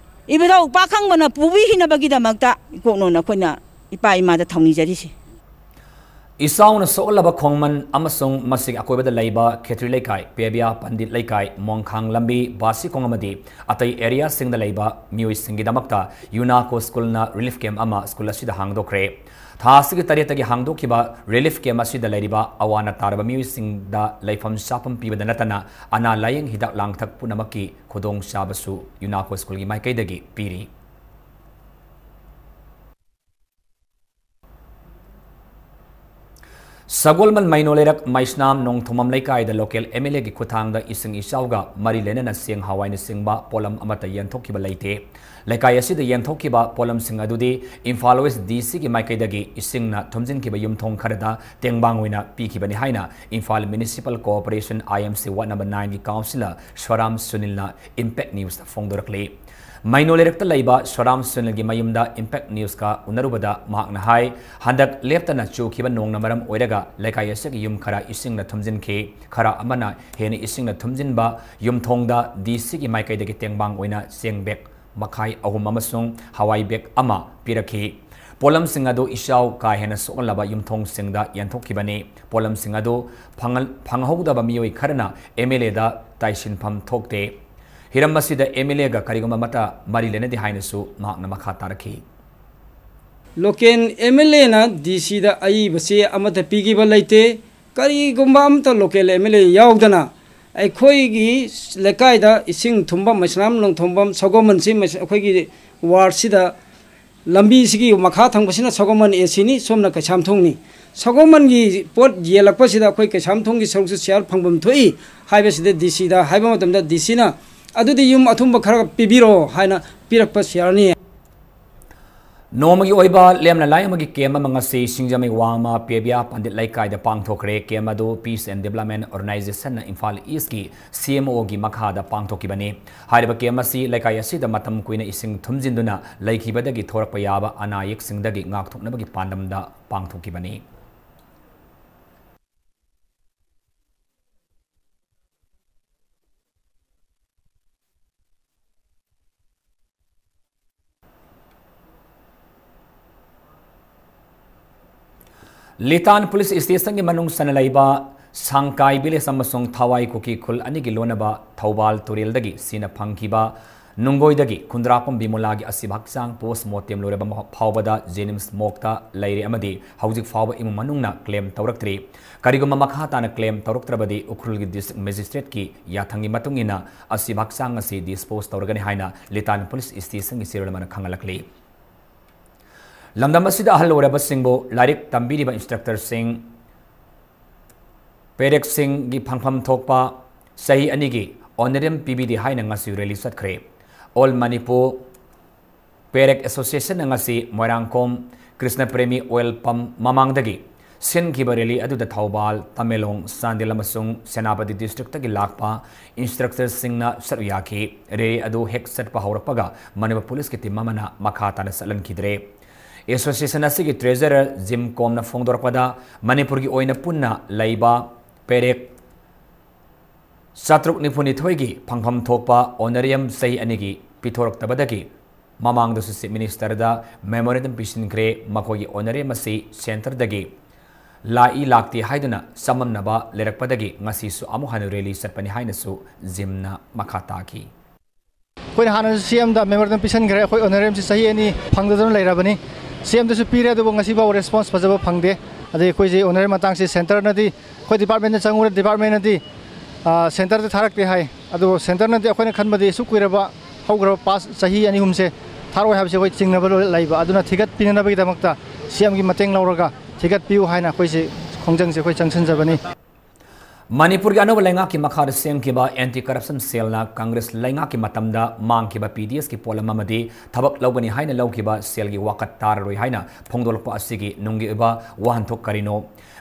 ꯏꯕꯨꯙꯧ ꯄꯥꯈꯪꯕꯅ ꯄꯨꯕꯤꯈꯤꯅꯕꯒꯤꯗꯃꯛꯇ ꯏꯀꯣꯛꯅꯣꯅ ꯑꯩꯈꯣꯏꯅ ꯏꯄꯥ ꯏꯃꯥꯗ ꯊꯧꯅꯤꯖꯔꯤꯁꯦ꯫ ꯏꯆꯥꯎꯅ ꯁꯣꯛꯍꯜꯂꯕ ꯈꯣꯡꯃꯟ ꯑꯃꯁꯨꯡ ꯃꯁꯤꯒꯤ ꯑꯀꯣꯏꯕꯗ ꯂꯩꯕ ꯈꯦꯇ꯭ꯔꯤ ꯂꯩꯀꯥꯏ, ꯄꯦꯕꯤꯌꯥ ꯄꯟꯗꯤꯠ ꯂꯩꯀꯥꯏ, ꯃꯣꯡꯈꯥꯡ ꯂꯝꯕꯤ, ꯕꯥꯁꯤꯈꯣꯡ ꯑꯃꯗꯤ ꯑꯇꯩ area ꯁꯤꯡꯗ ꯂꯩꯕ ꯃꯤꯑꯣꯏꯁꯤꯡꯒꯤꯗꯃꯛꯇ ꯌꯨꯅꯥꯀꯣ ꯁ꯭ꯀꯨꯜꯅ relief camp ꯑꯃ ꯁ꯭ꯀꯨꯜ ꯑꯁꯤꯗ ꯍꯥꯡꯗꯣꯛꯈ꯭ꯔꯦ꯫ ꯊꯥ ꯑꯁꯤꯒꯤ ꯇꯔꯦꯠꯇꯒꯤ ꯍꯥꯡꯗꯣꯛꯈꯤꯕ relief camp ꯑꯁꯤꯗ ꯂꯩꯔꯤꯕ ꯑꯋꯥ ꯑꯅꯥ ꯇꯥꯔꯕ ꯃꯤꯑꯣꯏꯁꯤꯡꯗ ꯂꯩꯐꯝ ꯆꯥꯐꯝ ꯄꯤꯕꯗ ꯅꯠꯇꯅ ꯑꯅꯥ ꯂꯥꯌꯦꯡ ꯍꯤꯗꯥꯛ ꯂꯥꯡꯊꯛ ꯄꯨꯝꯅꯃꯛꯀꯤ ꯈꯨꯗꯣꯡꯆꯥꯕꯁꯨ ꯌꯨꯅꯥꯀꯣ ꯁ꯭ꯀꯨꯜꯒꯤ ꯃꯥꯏꯀꯩꯗꯒꯤ ꯄꯤꯔꯤ꯫ ꯁꯒꯣꯜꯕꯟ ꯃꯩꯅꯣ ꯂꯩꯔꯛ ꯃꯩꯁꯅꯥꯝ ꯅꯣꯡꯊꯣꯝꯕꯝ ꯂꯩꯀꯥꯏꯗ local MLAꯒꯤ ꯈꯨꯠꯊꯥꯡꯗ ꯏꯁꯤꯡ ꯏꯆꯥꯎꯒ ꯃꯔꯤ ꯂꯩꯅꯅ ꯆꯦꯡ ꯍꯋꯥꯏꯅꯆꯤꯡꯕ ꯄꯣꯠꯂꯝ ꯑꯃꯠꯇ ꯌꯦꯟꯊꯣꯛꯈꯤꯕ ꯂꯩꯇꯦ꯫ ꯂꯩꯀꯥꯏ ꯑꯁꯤꯗ ꯌꯦꯟꯊꯣꯛꯈꯤꯕ ꯄꯣꯠꯂꯝꯁꯤꯡ ꯑꯗꯨꯗꯤ ꯏꯝꯐꯥꯜ West DCꯒꯤ ꯃꯥꯏꯀꯩꯗꯒꯤ ꯏꯁꯤꯡꯅ ꯊꯨꯝꯖꯤꯟꯈꯤꯕ ꯌꯨꯝꯊꯣꯡ ꯈꯔꯗ ꯇꯦꯡꯕꯥꯡ ꯑꯣꯏꯅ ꯄꯤꯈꯤꯕꯅꯤ ꯍꯥꯏꯅ Imphal Municipal Corporation, IMC, Ward number nineꯒꯤ councillor ꯁꯣꯔꯥꯝ ꯁꯨꯅꯤꯜꯅ Impact Newsꯇ ꯐꯣꯡꯗꯣꯔꯛꯂꯤ꯫ ꯃꯩꯅꯣ ꯂꯩꯔꯛꯇ ꯂꯩꯕ ꯁꯣꯔꯥꯝ ꯁꯨꯅꯤꯜꯒꯤ ꯃꯌꯨꯝꯗ Impact Newsꯀ ꯎꯅꯔꯨꯕꯗ ꯃꯍꯥꯛꯅ ꯍꯥꯏ, ꯍꯟꯗꯛ ꯂꯦꯞꯇꯅ ꯆꯨꯈꯤꯕ ꯅꯣꯡꯅ ꯃꯔꯝ ꯑꯣꯏꯔꯒ ꯂꯩꯀꯥꯏ ꯑꯁꯤꯒꯤ ꯌꯨꯝ ꯈꯔ ꯏꯁꯤꯡꯅ ꯊꯨꯝꯖꯤꯟꯈꯤ꯫ ꯈꯔ ꯑꯃꯅ ꯍꯦꯟꯅ ꯏꯁꯤꯡꯅ ꯊꯨꯝꯖꯤꯟꯕ ꯌꯨꯝꯊꯣꯡꯗ DCꯒꯤ ꯃꯥꯏꯀꯩꯗꯒꯤ ꯇꯦꯡꯕꯥꯡ ꯑꯣꯏꯅ ꯆꯦꯡ bag ꯃꯈꯥꯏ ꯑꯍꯨꯝ ꯑꯃꯁꯨꯡ ꯍꯋꯥꯏ bag ꯑꯃ ꯄꯤꯔꯛꯈꯤ꯫ ꯄꯣꯠꯂꯝꯁꯤꯡ ꯑꯗꯨ ꯏꯆꯥꯎ ꯀꯥ ꯍꯦꯟꯅ ꯁꯣꯛꯍꯜꯂꯕ ꯌꯨꯝꯊꯣꯡꯁꯤꯡꯗ ꯌꯦꯟꯊꯣꯛꯈꯤꯕꯅꯤ꯫ ꯄꯣꯠꯂꯝꯁꯤꯡ ꯑꯗꯨ ꯐꯪꯍꯜ-, ꯐꯪꯍꯧꯗꯕ ꯃꯤꯑꯣꯏ ꯈꯔꯅ MLAꯗ ꯇꯥꯏꯁꯤꯟꯐꯝ ꯊꯣꯛꯇꯦ꯫ ꯍꯤꯔꯝ ꯑꯁꯤꯗ MLAꯒ ꯀꯔꯤꯒꯨꯝꯕ ꯑꯃꯠꯇ ꯃꯔꯤ ꯂꯩꯅꯗꯦ ꯍꯥꯏꯅꯁꯨ ꯃꯍꯥꯛꯅ ꯃꯈꯥ ꯇꯥꯔꯛꯈꯤ꯫ Local MLAꯅ DCꯗ ꯑꯏꯕ ꯆꯦ ꯑꯃꯠꯇ ꯄꯤꯈꯤꯕ ꯂꯩꯇꯦ꯫ ꯀꯔꯤꯒꯨꯝꯕ ꯑꯃꯠꯇ local MLA ꯌꯥꯎꯗꯅ ꯑꯩꯈꯣꯏꯒꯤ ꯂꯩꯀꯥꯏꯗ ꯏꯁꯤꯡ ꯊꯨꯝꯕ ꯃꯩꯁꯅꯥꯝ ꯅꯣꯡꯊꯣꯝꯕꯝ ꯁꯒꯣꯜꯕꯟꯁꯤ ꯃꯩꯁ-, ꯑꯩꯈꯣꯏꯒꯤ wardꯁꯤꯗ ꯂꯝꯕꯤꯁꯤꯒꯤ ꯃꯈꯥ ꯊꯪꯕꯁꯤꯅ ꯁꯒꯣꯜꯕꯟ ACꯅꯤ, ꯁꯣꯝꯅ ꯀꯩꯁꯥꯝꯊꯣꯡꯅꯤ꯫ ꯁꯒꯣꯜꯕꯟꯒꯤ ꯄꯣꯠ ꯌꯦꯜꯂꯛꯄꯁꯤꯗ ꯑꯩꯈꯣꯏ ꯀꯩꯁꯥꯝꯊꯣꯡꯒꯤ ꯁꯔꯨꯛꯁꯨ share ꯐꯪꯐꯝ ꯊꯣꯛꯏ ꯍꯥꯏꯕꯁꯤꯗ DCꯗ ꯍꯥꯏꯕ ꯃꯇꯝꯗ DCꯅ "ꯑꯗꯨꯗꯤ ꯌꯨꯝ ꯑꯊꯨꯝꯕ ꯈꯔ ꯄꯤꯕꯤꯔꯣ" ꯍꯥꯏꯅ ꯄꯤꯔꯛꯄ shareꯅꯤ꯫ ꯅꯣꯡꯃꯒꯤ ꯑꯣꯏꯕ ꯂꯦꯝꯅ ꯂꯥꯏ ꯑꯃꯒꯤ camp ꯑꯃ ꯉꯁꯤ ꯁꯤꯡꯖꯃꯩ ꯋꯥꯡꯃ ꯄꯦꯕꯤꯌꯥ ꯄꯟꯗꯤꯠ ꯂꯩꯀꯥꯏꯗ ꯄꯥꯡꯊꯣꯛꯈ꯭ꯔꯦ꯫ Camp ꯑꯗꯨ Peace and Development Organizationꯅ ꯏꯝꯐꯥꯜ Eastꯀꯤ CMOꯒꯤ ꯃꯈꯥꯗ ꯄꯥꯡꯊꯣꯛꯈꯤꯕꯅꯤ꯫ ꯍꯥꯏꯔꯤꯕ camp ꯑꯁꯤ ꯂꯩꯀꯥꯏ ꯑꯁꯤꯗ ꯃꯇꯝ ꯀꯨꯏꯅ ꯏꯁꯤꯡ ꯊꯨꯝꯖꯤꯟꯗꯨꯅ ꯂꯩꯈꯤꯕꯗꯒꯤ ꯊꯣꯔꯛꯄ ꯌꯥꯕ ꯑꯅꯥ ꯑꯌꯦꯛꯁꯤꯡꯗꯒꯤ ꯉꯥꯛꯊꯣꯛꯅꯕꯒꯤ ꯄꯥꯟꯗꯝꯗ ꯄꯥꯡꯊꯣꯛꯈꯤꯕꯅꯤ꯫ ꯂꯤꯇꯥꯟ police stationꯒꯤ ꯃꯅꯨꯡ ꯆꯟꯅ ꯂꯩꯕ ꯁꯥꯡꯀꯥꯏ village ꯑꯃꯁꯨꯡ ꯊꯋꯥꯏ ꯀꯨꯀꯤ ꯈꯨꯜ ꯑꯅꯤꯒꯤ ꯂꯣꯟꯅꯕ ꯊꯧꯕꯥꯜ ꯇꯨꯔꯦꯜꯗꯒꯤ ꯁꯤꯅ ꯐꯪꯈꯤꯕ ꯅꯨꯡꯒꯣꯏꯗꯒꯤ ꯈꯨꯟꯗ꯭ꯔꯥꯛꯄꯝ ꯕꯤꯃꯣꯂꯥꯒꯤ ꯑꯁꯤꯕ ꯍꯛꯆꯥꯡ post mortem ꯂꯣꯏꯔꯕ ꯐꯥꯎꯕꯗ JNIMS morgueꯇ ꯂꯩꯔꯦ ꯑꯃꯗꯤ ꯍꯧꯖꯤꯛ ꯐꯥꯎꯕ ꯏꯃꯨꯡ ꯃꯅꯨꯡꯅ claim ꯇꯧꯔꯛꯇ꯭ꯔꯤ꯫ ꯀꯔꯤꯒꯨꯝꯕ ꯃꯈꯥ ꯇꯥꯅ claim ꯇꯧꯔꯛꯇ꯭ꯔꯕꯗꯤ ꯎꯈ꯭ꯔꯨꯜꯒꯤ district magistrateꯀꯤ ꯌꯥꯊꯪꯒꯤ ꯃꯇꯨꯡ ꯏꯟꯅ ꯑꯁꯤꯕ ꯍꯛꯆꯥꯡ ꯑꯁꯤ dispose ꯇꯧꯔꯒꯅꯤ ꯍꯥꯏꯅ ꯂꯤꯇꯥꯟ police stationꯒꯤ ꯆꯦꯔꯣꯜ ꯑꯃꯅ ꯈꯪꯍꯜꯂꯛꯂꯤ꯫ ꯂꯝꯗꯝ ꯑꯁꯤꯗ ꯑꯍꯜ ꯑꯣꯏꯔꯕꯁꯤꯡꯕꯨ ꯂꯥꯏꯔꯤꯛ ꯇꯝꯕꯤꯔꯤꯕ instructorꯁꯤꯡ, ꯄꯦꯔꯦꯛꯁꯤꯡꯒꯤ ꯐꯪꯐꯝ ꯊꯣꯛꯄ ꯆꯍꯤ ꯑꯅꯤꯒꯤ ꯑꯣꯅꯔꯦꯔꯤꯌꯝ ꯄꯤꯕꯤꯗꯦ ꯍꯥꯏꯅ ꯉꯁꯤ ꯔꯦꯂꯤ ꯆꯠꯈ꯭ꯔꯦ꯫ ꯑꯣꯜ ꯃꯅꯤꯄꯨꯔ ꯄꯦꯔꯦꯛ ꯑꯦꯁꯣꯁꯤꯌꯦꯁꯟꯅ ꯉꯁꯤ ꯃꯣꯏꯔꯥꯡꯈꯣꯝ ꯀ꯭ꯔꯤꯁꯅ ꯄ꯭ꯔꯦꯃꯤ ꯑꯣꯏꯜ ꯄꯝ ꯃꯃꯥꯡꯗꯒꯤ ꯁꯤꯟꯈꯤꯕ ꯔꯦꯂꯤ ꯑꯗꯨꯗ ꯊꯧꯕꯥꯜ, ꯇꯃꯦꯡꯂꯣꯡ, ꯆꯥꯟꯗꯦꯜ ꯑꯃꯁꯨꯡ ꯁꯦꯅꯥꯄꯇꯤ ꯗꯤꯁꯇ꯭ꯔꯤꯛꯇꯒꯤ ꯂꯥꯛꯄ ꯏꯟꯁꯇ꯭ꯔꯛꯇꯔꯁꯤꯡꯅ ꯁꯔꯨꯛ ꯌꯥꯈꯤ꯫ ꯔꯦꯂꯤ ꯑꯗꯨ ꯍꯦꯛ ꯆꯠꯄ ꯍꯧꯔꯛꯄꯒ ꯃꯅꯤꯄꯨꯔ ꯄꯨꯂꯤꯁꯀꯤ ꯇꯤꯝ ꯑꯃꯅ ꯃꯈꯥ ꯇꯥꯅ ꯆꯠꯍꯟꯈꯤꯗ꯭ꯔꯦ꯫ ꯑꯦꯁꯣꯁꯤꯌꯦꯁꯟ ꯑꯁꯤꯒꯤ ꯇ꯭ꯔꯦꯖꯔꯔ ꯖꯤꯝ ꯀꯣꯝꯅ ꯐꯣꯡꯗꯣꯔꯛꯄꯗ, ꯃꯅꯤꯄꯨꯔꯒꯤ ꯑꯣꯏꯅ ꯄꯨꯟꯅ ꯂꯩꯕ ꯄꯦꯔꯦꯛ ꯆꯥꯇ꯭ꯔꯨꯛ ꯅꯤꯐꯨꯅꯤꯊꯣꯏꯒꯤ ꯐꯪꯐꯝ ꯊꯣꯛꯄ ꯑꯣꯅꯔꯦꯔꯤꯌꯝ ꯆꯍꯤ ꯑꯅꯤꯒꯤ ꯄꯤꯊꯣꯔꯛꯇꯕꯗꯒꯤ ꯃꯃꯥꯡꯗꯁꯨ ꯆꯤꯐ ꯃꯤꯅꯤꯁꯇꯔꯗ ꯃꯦꯃꯣꯔꯦꯟꯗꯝ ꯄꯤꯁꯤꯟꯈ꯭ꯔꯦ꯫ ꯃꯈꯣꯏꯒꯤ ꯑꯣꯅꯔꯦꯔꯤꯌꯝ ꯑꯁꯤ ꯁꯦꯟꯇꯔꯗꯒꯤ ꯂꯥꯛꯏ ꯂꯥꯛꯇꯦ ꯍꯥꯏꯗꯨꯅ ꯆꯃꯝꯅꯕ ꯂꯩꯔꯛꯄꯗꯒꯤ ꯉꯁꯤꯁꯨ ꯑꯃꯨꯛ ꯍꯟꯅ ꯔꯦꯂꯤ ꯆꯠꯄꯅꯤ ꯍꯥꯏꯅꯁꯨ ꯖꯤꯝꯅ ꯃꯈꯥ ꯇꯥꯈꯤ꯫ ꯑꯩꯈꯣꯏꯅ ꯍꯥꯟꯅꯁꯨ ꯁꯤ ꯑꯦꯝꯗ ꯃꯦꯃꯣꯔꯦꯟꯗꯝ ꯄꯤꯁꯟꯈ꯭ꯔꯦ꯫ ꯑꯩꯈꯣꯏ ꯑꯣꯅꯔꯦꯔꯤꯌꯝꯁꯤ ꯆꯍꯤ ꯑꯅꯤ ꯐꯪꯗꯗꯨꯅ ꯂꯩꯔꯕꯅꯤ꯫ ꯁꯤ ꯑꯦꯝꯗꯁꯨ ꯄꯤꯔꯦ, ꯑꯗꯨꯕꯨ ꯉꯁꯤꯐꯥꯎ ꯔꯦꯁꯄꯣꯟꯁ ꯐꯖꯕ ꯐꯪꯗꯦ꯫ ꯑꯗꯩ ꯑꯩꯈꯣꯏꯁꯦ ꯑꯣꯅꯔꯦꯔꯤꯌꯝ ꯃꯇꯥꯡꯁꯦ ꯁꯦꯟꯇꯔꯅꯗꯤ, ꯑꯩꯈꯣꯏ ꯗꯤꯄꯥꯔꯠꯃꯦꯟꯇ ꯆꯪꯉꯨꯔꯦ, ꯗꯤꯄꯥꯔꯠꯃꯦꯟꯅꯗꯤ, ꯑ, ꯁꯦꯟꯇꯔꯗ ꯊꯥꯔꯛꯇꯦ ꯍꯥꯏ꯫ ꯑꯗꯨꯕꯨ ꯁꯦꯟꯇꯔꯅꯗꯤ ꯑꯩꯈꯣꯏꯅ ꯈꯟꯕꯗꯤ ꯑꯁꯨꯛ ꯀꯨꯏꯔꯕ, ꯍꯧꯈ꯭ꯔꯕ ꯄꯥꯁ ꯆꯍꯤ ꯑꯅꯤ ꯑꯍꯨꯝꯁꯦ ꯊꯥꯔꯛꯑꯣꯏ ꯍꯥꯏꯕꯁꯦ ꯑꯩꯈꯣꯏ ꯆꯤꯡꯅꯕ ꯂꯩꯕ꯫ ꯑꯗꯨꯅ ꯊꯤꯒꯠꯄꯤꯅꯅꯕꯒꯤꯗꯃꯛꯇ ꯁꯤ ꯑꯦꯝꯒꯤ ꯃꯇꯦꯡ ꯂꯧꯔꯒ ꯊꯤꯒꯠꯄꯤꯌꯨ ꯍꯥꯏꯅ ꯑꯩꯈꯣꯏꯁꯦ ꯈꯣꯡꯖꯪꯁꯦ ꯑꯩꯈꯣꯏ ꯆꯪꯁꯤꯟꯖꯕꯅꯤ꯫ ꯃꯅꯤꯄꯨꯔꯒꯤ ꯑꯅꯧꯕ ꯂꯩꯉꯥꯛꯀꯤ ꯃꯈꯥꯗ ꯁꯦꯝꯈꯤꯕ ꯑꯦꯟꯇꯤ ꯀꯔꯞꯁꯟ ꯁꯦꯜꯅ ꯀꯪꯒ꯭ꯔꯦꯁ ꯂꯩꯉꯥꯛꯀꯤ ꯃꯇꯝꯗ ꯃꯥꯡꯈꯤꯕ ꯄꯤ ꯗꯤ ꯑꯦꯁꯀꯤ ꯄꯣꯠꯂꯝ ꯑꯃꯗꯤ ꯊꯕꯛ ꯂꯧꯒꯅꯤ ꯍꯥꯏꯅ ꯂꯧꯈꯤꯕ ꯁꯦꯜꯒꯤ ꯋꯥꯀꯠ ꯇꯥꯔꯔꯣꯏ ꯍꯥꯏꯅ ꯐꯣꯡꯗꯣꯛꯂꯛꯄ ꯑꯁꯤꯒꯤ ꯅꯨꯡꯒꯤ ꯑꯣꯏꯕ ꯋꯥꯍꯟꯊꯣꯛ ꯀꯔꯤꯅꯣ?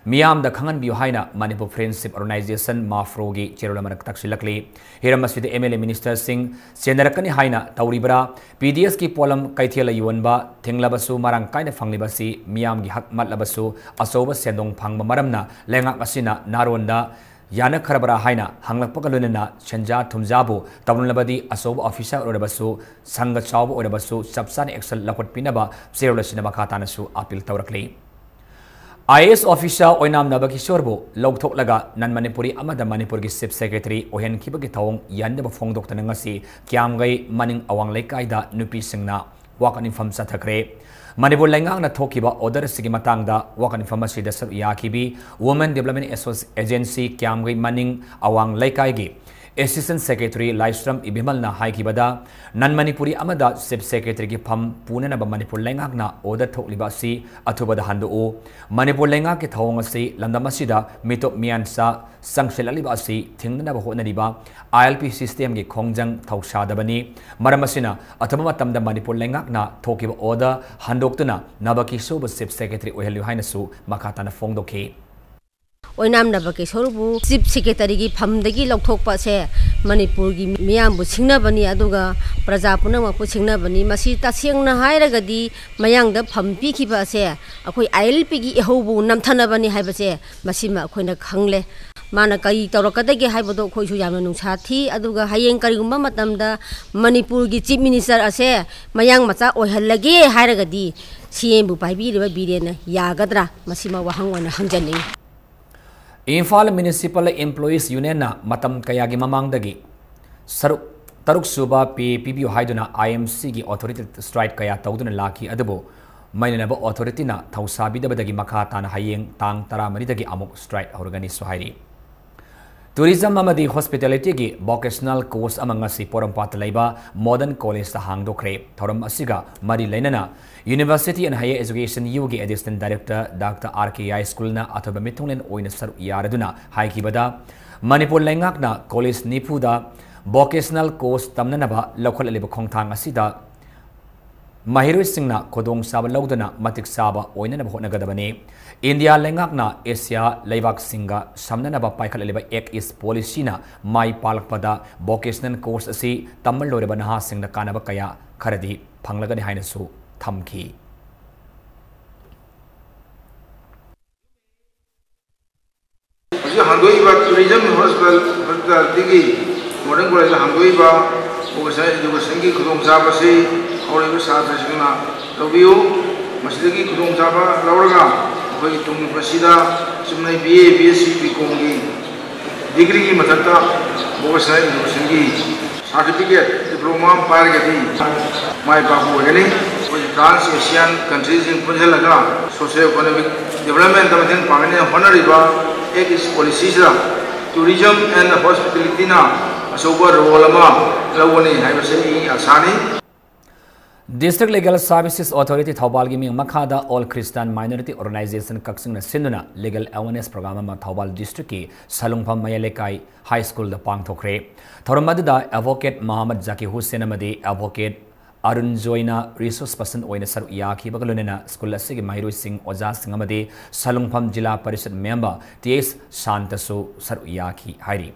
ꯃꯤꯌꯥꯝꯗ ꯈꯪꯍꯟꯕꯤꯌꯨ ꯍꯥꯏꯅ ꯃꯅꯤꯄꯨꯔ ꯐ꯭ꯔꯦꯟꯁꯤꯞ ꯑꯣꯔꯒꯅꯥꯏꯖꯦꯁꯟ, ꯃꯥꯐ꯭ꯔꯣꯒꯤ ꯆꯦꯔꯣꯜ ꯑꯃꯅ ꯇꯛꯁꯤꯜꯂꯛꯂꯤ꯫ ꯍꯤꯔꯝ ꯑꯁꯤꯗ ꯑꯦꯝ ꯑꯦꯜ ꯑꯦ ꯃꯤꯅꯤꯁꯇꯔꯁꯤꯡ ꯆꯦꯟꯅꯔꯛꯀꯅꯤ ꯍꯥꯏꯅ ꯇꯧꯔꯤꯕ꯭ꯔꯥ? ꯄꯤ ꯗꯤ ꯑꯦꯁꯀꯤ ꯄꯣꯠꯂꯝ ꯀꯩꯊꯦꯜꯗ ꯌꯣꯟꯕ ꯊꯤꯡꯂꯕꯁꯨ ꯃꯔꯥꯡ ꯀꯥꯏꯅ ꯐꯪꯂꯤꯕ ꯑꯁꯤ ꯃꯤꯌꯥꯝꯒꯤ ꯍꯛ ꯃꯠꯂꯕꯁꯨ ꯑꯆꯧꯕ ꯁꯦꯟꯗꯣꯡ ꯐꯪꯕ ꯃꯔꯝꯅ ꯂꯩꯉꯥꯛ ꯑꯁꯤꯅ ꯅꯥꯔꯣꯟꯗ ꯌꯥꯅꯈ꯭ꯔꯕ꯭ꯔꯥ ꯍꯥꯏꯅ ꯍꯪꯂꯛꯄꯒ ꯂꯣꯏꯅꯅ ꯁꯦꯟꯖꯥ ꯊꯨꯝꯖꯥꯕꯨ ꯇꯧꯅꯂꯕꯗꯤ ꯑꯆꯧꯕ ꯑꯣꯐꯤꯁꯥꯔ ꯑꯣꯏꯔꯕꯁꯨ, ꯁꯪꯒ ꯆꯥꯎꯕ ꯑꯣꯏꯔꯕꯁꯨ ꯆꯞ ꯆꯥꯅ ꯑꯦꯛꯁꯟ ꯂꯧꯈꯠꯄꯤꯅꯕ ꯆꯦꯔꯣꯜ ꯑꯁꯤꯅ ꯃꯈꯥ ꯇꯥꯅꯁꯨ ꯑꯄꯤꯜ ꯇꯧꯔꯛꯂꯤ꯫ I A S officer Oinam ꯅꯕꯀꯤꯁꯣꯔꯕꯨ ꯂꯧꯊꯣꯛꯂꯒ ꯅꯟ ꯃꯅꯤꯄꯨꯔꯤ ꯑꯃꯗ ꯃꯅꯤꯄꯨꯔꯒꯤ ꯆꯤꯐ ꯁꯦꯀ꯭ꯔꯦꯇꯔꯤ ꯑꯣꯏꯍꯟꯈꯤꯕꯒꯤ ꯊꯧꯑꯣꯡ ꯌꯥꯅꯤꯡꯗꯕ ꯐꯣꯡꯗꯣꯛꯇꯨꯅ ꯉꯁꯤ ꯀ꯭ꯌꯥꯝꯒꯩ ꯃꯅꯤꯡ ꯑꯋꯥꯡ ꯂꯩꯀꯥꯏꯗ ꯅꯨꯄꯤꯁꯤꯡꯅ ꯋꯥꯀꯠ ꯃꯤꯐꯝ ꯆꯠꯊꯈ꯭ꯔꯦ꯫ ꯃꯅꯤꯄꯨꯔ ꯂꯩꯉꯥꯛꯅ ꯊꯣꯛꯈꯤꯕ ꯑꯣꯔꯗꯔ ꯑꯁꯤꯒꯤ ꯃꯇꯥꯡꯗ ꯋꯥꯀꯠ ꯃꯤꯐꯝ ꯑꯁꯤꯗ ꯁꯔꯨꯛ ꯌꯥꯈꯤꯕꯤ ꯋꯨꯃꯦꯟ ꯗꯤꯕ꯭ꯂꯞꯃꯦꯟ ꯑꯦꯁꯣꯁ-, ꯑꯦꯖꯦꯟꯁꯤ ꯀ꯭ꯌꯥꯝꯒꯩ ꯃꯅꯤꯡ ꯑꯋꯥꯡ ꯂꯩꯀꯥꯏꯒꯤ Assistant Secretary ꯂꯥꯏꯁ꯭ꯔꯝ ꯏꯕꯦꯝꯍꯜꯅ ꯍꯥꯏꯈꯤꯕꯗ, ꯅꯟ ꯃꯅꯤꯄꯨꯔꯤ ꯑꯃꯗ Chief Secretaryꯒꯤ ꯐꯝ ꯄꯨꯅꯅꯕ ꯃꯅꯤꯄꯨꯔ ꯂꯩꯉꯥꯛꯅ order ꯊꯣꯛꯂꯤꯕ ꯑꯁꯤ ꯑꯊꯨꯕꯗ ꯍꯟꯗꯣꯛꯎ꯫ ꯃꯅꯤꯄꯨꯔ ꯂꯩꯉꯥꯛꯀꯤ ꯊꯧꯑꯣꯡ ꯑꯁꯤ ꯂꯝꯗꯝ ꯑꯁꯤꯗ ꯃꯤꯇꯣꯞ ꯃꯤꯌꯥꯟꯆꯥ ꯆꯪꯁꯤꯜꯂꯛꯂꯤꯕ ꯑꯁꯤ ꯊꯤꯡꯅꯅꯕ ꯍꯣꯠꯅꯔꯤꯕ ILP systemꯒꯤ ꯈꯣꯡꯖꯪ ꯊꯧꯁꯥꯗꯕꯅꯤ꯫ ꯃꯔꯝ ꯑꯁꯤꯅ ꯑꯊꯨꯕ ꯃꯇꯝꯗ ꯃꯅꯤꯄꯨꯔ ꯂꯩꯉꯥꯛꯅ ꯊꯣꯛꯈꯤꯕ order ꯍꯟꯗꯣꯛꯇꯨꯅ ꯅꯕ ꯀꯤꯁꯣꯔꯕꯨ Chief Secretary ꯑꯣꯏꯍꯜꯂꯨ ꯍꯥꯏꯅꯁꯨ ꯃꯈꯥ ꯇꯥꯅ ꯐꯣꯡꯗꯣꯛꯈꯤ꯫ ꯑꯣꯏꯅꯥꯝ ꯅꯕ ꯀꯤꯁꯣꯔꯕꯨ Chief Secretaryꯒꯤ ꯐꯝꯗꯒꯤ ꯂꯧꯊꯣꯛꯄ ꯑꯁꯦ ꯃꯅꯤꯄꯨꯔꯒꯤ ꯃꯤꯌꯥꯝꯕꯨ ꯁꯤꯡꯅꯕꯅꯤ, ꯑꯗꯨꯒ ꯄ꯭ꯔꯖꯥ ꯄꯨꯝꯅꯃꯛꯄꯨ ꯁꯤꯡꯅꯕꯅꯤ꯫ ꯃꯁꯤ ꯇꯁꯦꯡꯅ ꯍꯥꯏꯔꯒꯗꯤ ꯃꯌꯥꯡꯗ ꯐꯝ ꯄꯤꯈꯤꯕ ꯑꯁꯦ ꯑꯩꯈꯣꯏ ILPꯒꯤ ꯏꯍꯧꯕꯨ ꯅꯝꯊꯅꯕꯅꯤ ꯍꯥꯏꯕꯁꯦ ꯃꯁꯤꯃ ꯑꯩꯈꯣꯏꯅ ꯈꯪꯂꯦ꯫ ꯃꯥꯅ ꯀꯔꯤ ꯇꯧꯔꯛꯀꯗꯒꯦ ꯍꯥꯏꯕꯗꯣ ꯑꯩꯈꯣꯏꯁꯨ ꯌꯥꯝꯅ ꯅꯨꯡꯁꯥ ꯊꯤ꯫ ꯑꯗꯨꯒ ꯍꯌꯦꯡ ꯀꯔꯤꯒꯨꯝꯕ ꯃꯇꯝꯗ ꯃꯅꯤꯄꯨꯔꯒꯤ Chief Minister ꯑꯁꯦ ꯃꯌꯥꯡ ꯃꯆꯥ ꯑꯣꯏꯍꯜꯂꯒꯦ ꯍꯥꯏꯔꯒꯗꯤ CMꯕꯨ ꯄꯥꯏꯕꯤꯔꯤꯕ ꯕꯤꯔꯦꯟꯅ ꯌꯥꯒꯗ꯭ꯔꯥ? ꯃꯁꯤꯃ ꯋꯥꯍꯪ ꯑꯣꯏꯅ ꯍꯪꯖꯅꯤꯡꯏ꯫ ꯏꯝꯐꯥꯜ Municipal Employees Unionꯅ ꯃꯇꯝ ꯀꯌꯥꯒꯤ ꯃꯃꯥꯡꯗꯒꯤ ꯁꯔꯨꯛ, ꯇꯔꯨꯛ ꯁꯨꯕ pay ꯄꯤꯕꯤꯌꯨ ꯍꯥꯏꯗꯨꯅ IMCꯒꯤ authority strike ꯀꯌꯥ ꯇꯧꯗꯨꯅ ꯂꯥꯛꯈꯤ, ꯑꯗꯨꯕꯨ ꯃꯩ ꯂꯩꯅꯕ authorityꯅ ꯊꯧꯁꯥꯕꯤꯗꯕꯗꯒꯤ ꯃꯈꯥ ꯇꯥꯅ ꯍꯌꯦꯡ ꯇꯥꯡ ꯇꯔꯥꯃꯔꯤꯗꯒꯤ ꯑꯃꯨꯛ strike ꯍꯧꯔꯒꯅꯤꯁꯨ ꯍꯥꯏꯔꯤ꯫ Tourism ꯑꯃꯗꯤ Hospitalityꯒꯤ vocational course ꯑꯃ ꯉꯁꯤ ꯄꯣꯔꯣꯝꯄꯥꯠꯇ ꯂꯩꯕ Modern Collegeꯇ ꯍꯥꯡꯗꯣꯛꯈ꯭ꯔꯦ꯫ ꯊꯧꯔꯝ ꯑꯁꯤꯒ ꯃꯔꯤ ꯂꯩꯅꯅ University and Higher Education Uꯒꯤ Additional Director Doctor R K ꯌꯥꯏꯁ꯭ꯀꯨꯜꯅ ꯑꯊꯣꯏꯕ ꯃꯤꯊꯨꯡꯂꯦꯟ ꯑꯣꯏꯅ ꯁꯔꯨꯛ ꯌꯥꯔꯗꯨꯅ ꯍꯥꯏꯈꯤꯕꯗ, ꯃꯅꯤꯄꯨꯔ ꯂꯩꯉꯥꯛꯅ college ꯅꯤꯐꯨꯗ vocational course ꯇꯝꯅꯅꯕ ꯂꯧꯈꯠꯂꯛꯂꯤꯕ ꯈꯣꯡꯊꯥꯡ ꯑꯁꯤꯗ ꯃꯍꯩꯔꯣꯏꯁꯤꯡꯅ ꯈꯨꯗꯣꯡꯆꯥꯕ ꯂꯧꯗꯨꯅ ꯃꯇꯤꯛ ꯆꯥꯕ ꯑꯣꯏꯅꯅꯕ ꯍꯣꯠꯅꯒꯗꯕꯅꯤ꯫ ꯏꯟꯗꯤꯌꯥ ꯂꯩꯉꯥꯛꯅ ꯑꯦꯁꯤꯌꯥ ꯂꯩꯕꯥꯛꯁꯤꯡꯒ ꯁꯝꯅꯅꯕ ꯄꯥꯏꯈꯠꯂꯛꯂꯤꯕ Act East Policyꯅ ꯃꯥꯏ ꯄꯥꯛꯂꯛꯄꯗ vocational course ꯑꯁꯤ ꯇꯝꯕ ꯂꯣꯏꯔꯕ ꯅꯍꯥꯁꯤꯡꯗ ꯀꯥꯟꯅꯕ ꯀꯌꯥ ꯈꯔꯗꯤ ꯐꯪꯂꯒꯅꯤ ꯍꯥꯏꯅꯁꯨ ꯊꯝꯈꯤ꯫ ꯍꯧꯖꯤꯛ ꯍꯥꯡꯗꯣꯛꯏꯕ Tourism Hospital, Hospitalityꯒꯤ Modern Collegeꯇ ꯍꯥꯡꯗꯣꯛꯏꯕ vocational educationꯒꯤ ꯈꯨꯗꯣꯡꯆꯥꯕ ꯑꯁꯤ ꯍꯧꯔꯛꯏꯕ ꯁꯥꯇ꯭ꯔꯁꯤꯡꯅ ꯂꯧꯕꯤꯌꯨ꯫ ꯃꯁꯤꯗꯒꯤ ꯈꯨꯗꯣꯡꯆꯥꯕ ꯂꯧꯔꯒ ꯑꯩꯈꯣꯏꯒꯤ ꯇꯨꯡꯒꯤ ꯄꯨꯟꯁꯤꯗ ꯆꯨꯝꯅꯩ BA, BSc, B.Comꯒꯤ degreeꯒꯤ ꯃꯊꯛꯇ vocational educationꯒꯤ certificate, diploma ꯑꯃ ꯄꯥꯏꯔꯒꯗꯤ ꯃꯥꯏ ꯄꯥꯛꯄ ꯑꯣꯏꯒꯅꯤ꯫ ꯑꯩꯈꯣꯏ trans Asian countryꯁꯤꯡ ꯄꯨꯟꯁꯤꯜꯂꯒ socio economic developmentꯇ ꯃꯇꯦꯡ ꯄꯥꯡꯒꯅꯤ ꯍꯥꯏꯅ ꯍꯣꯠꯅꯔꯤꯕ Act East Policyꯁꯤꯗ Tourism and hospitality ꯅ ꯑꯆꯧꯕ role ꯑꯃ ꯂꯧꯒꯅꯤ ꯍꯥꯏꯕꯁꯤ ꯑꯩꯒꯤ ꯑꯁꯥꯅꯤ꯫ District Legal Services Authority ꯊꯧꯕꯥꯜꯒꯤ ꯃꯤꯡ ꯃꯈꯥꯗ All Christian Minority Organization ꯀꯛꯆꯤꯡꯅ ꯁꯤꯟꯗꯨꯅ Legal Awareness Program ꯑꯃ ꯊꯧꯕꯥꯜ district ꯀꯤ ꯁꯂꯨꯡꯐꯝ ꯃꯌꯥꯏ ꯂꯩꯀꯥꯏ High School ꯗ ꯄꯥꯡꯊꯣꯛꯈ꯭ꯔꯦ꯫ ꯊꯧꯔꯝ ꯑꯗꯨꯗ Advocate ꯃꯣꯍꯝꯃꯗ ꯖꯀꯤ ꯍꯨꯁꯦꯟ ꯑꯃꯗꯤ Advocate ꯑꯔꯨꯟ ꯖꯣꯏꯅ resource person ꯑꯣꯏꯅ ꯁꯔꯨꯛ ꯌꯥꯈꯤꯕꯒ ꯂꯣꯏꯅꯅ school ꯑꯁꯤꯒꯤ ꯃꯍꯩꯔꯣꯏꯁꯤꯡ, ꯑꯣꯖꯥꯁꯤꯡ ꯑꯃꯗꯤ ꯁꯂꯨꯡꯐꯝ ꯖꯤꯂꯥ ꯄꯔꯤꯁꯠ member ꯇꯤ ꯑꯦꯁ ꯁꯥꯟꯇꯁꯨ ꯁꯔꯨꯛ ꯌꯥꯈꯤ ꯍꯥꯏꯔꯤ꯫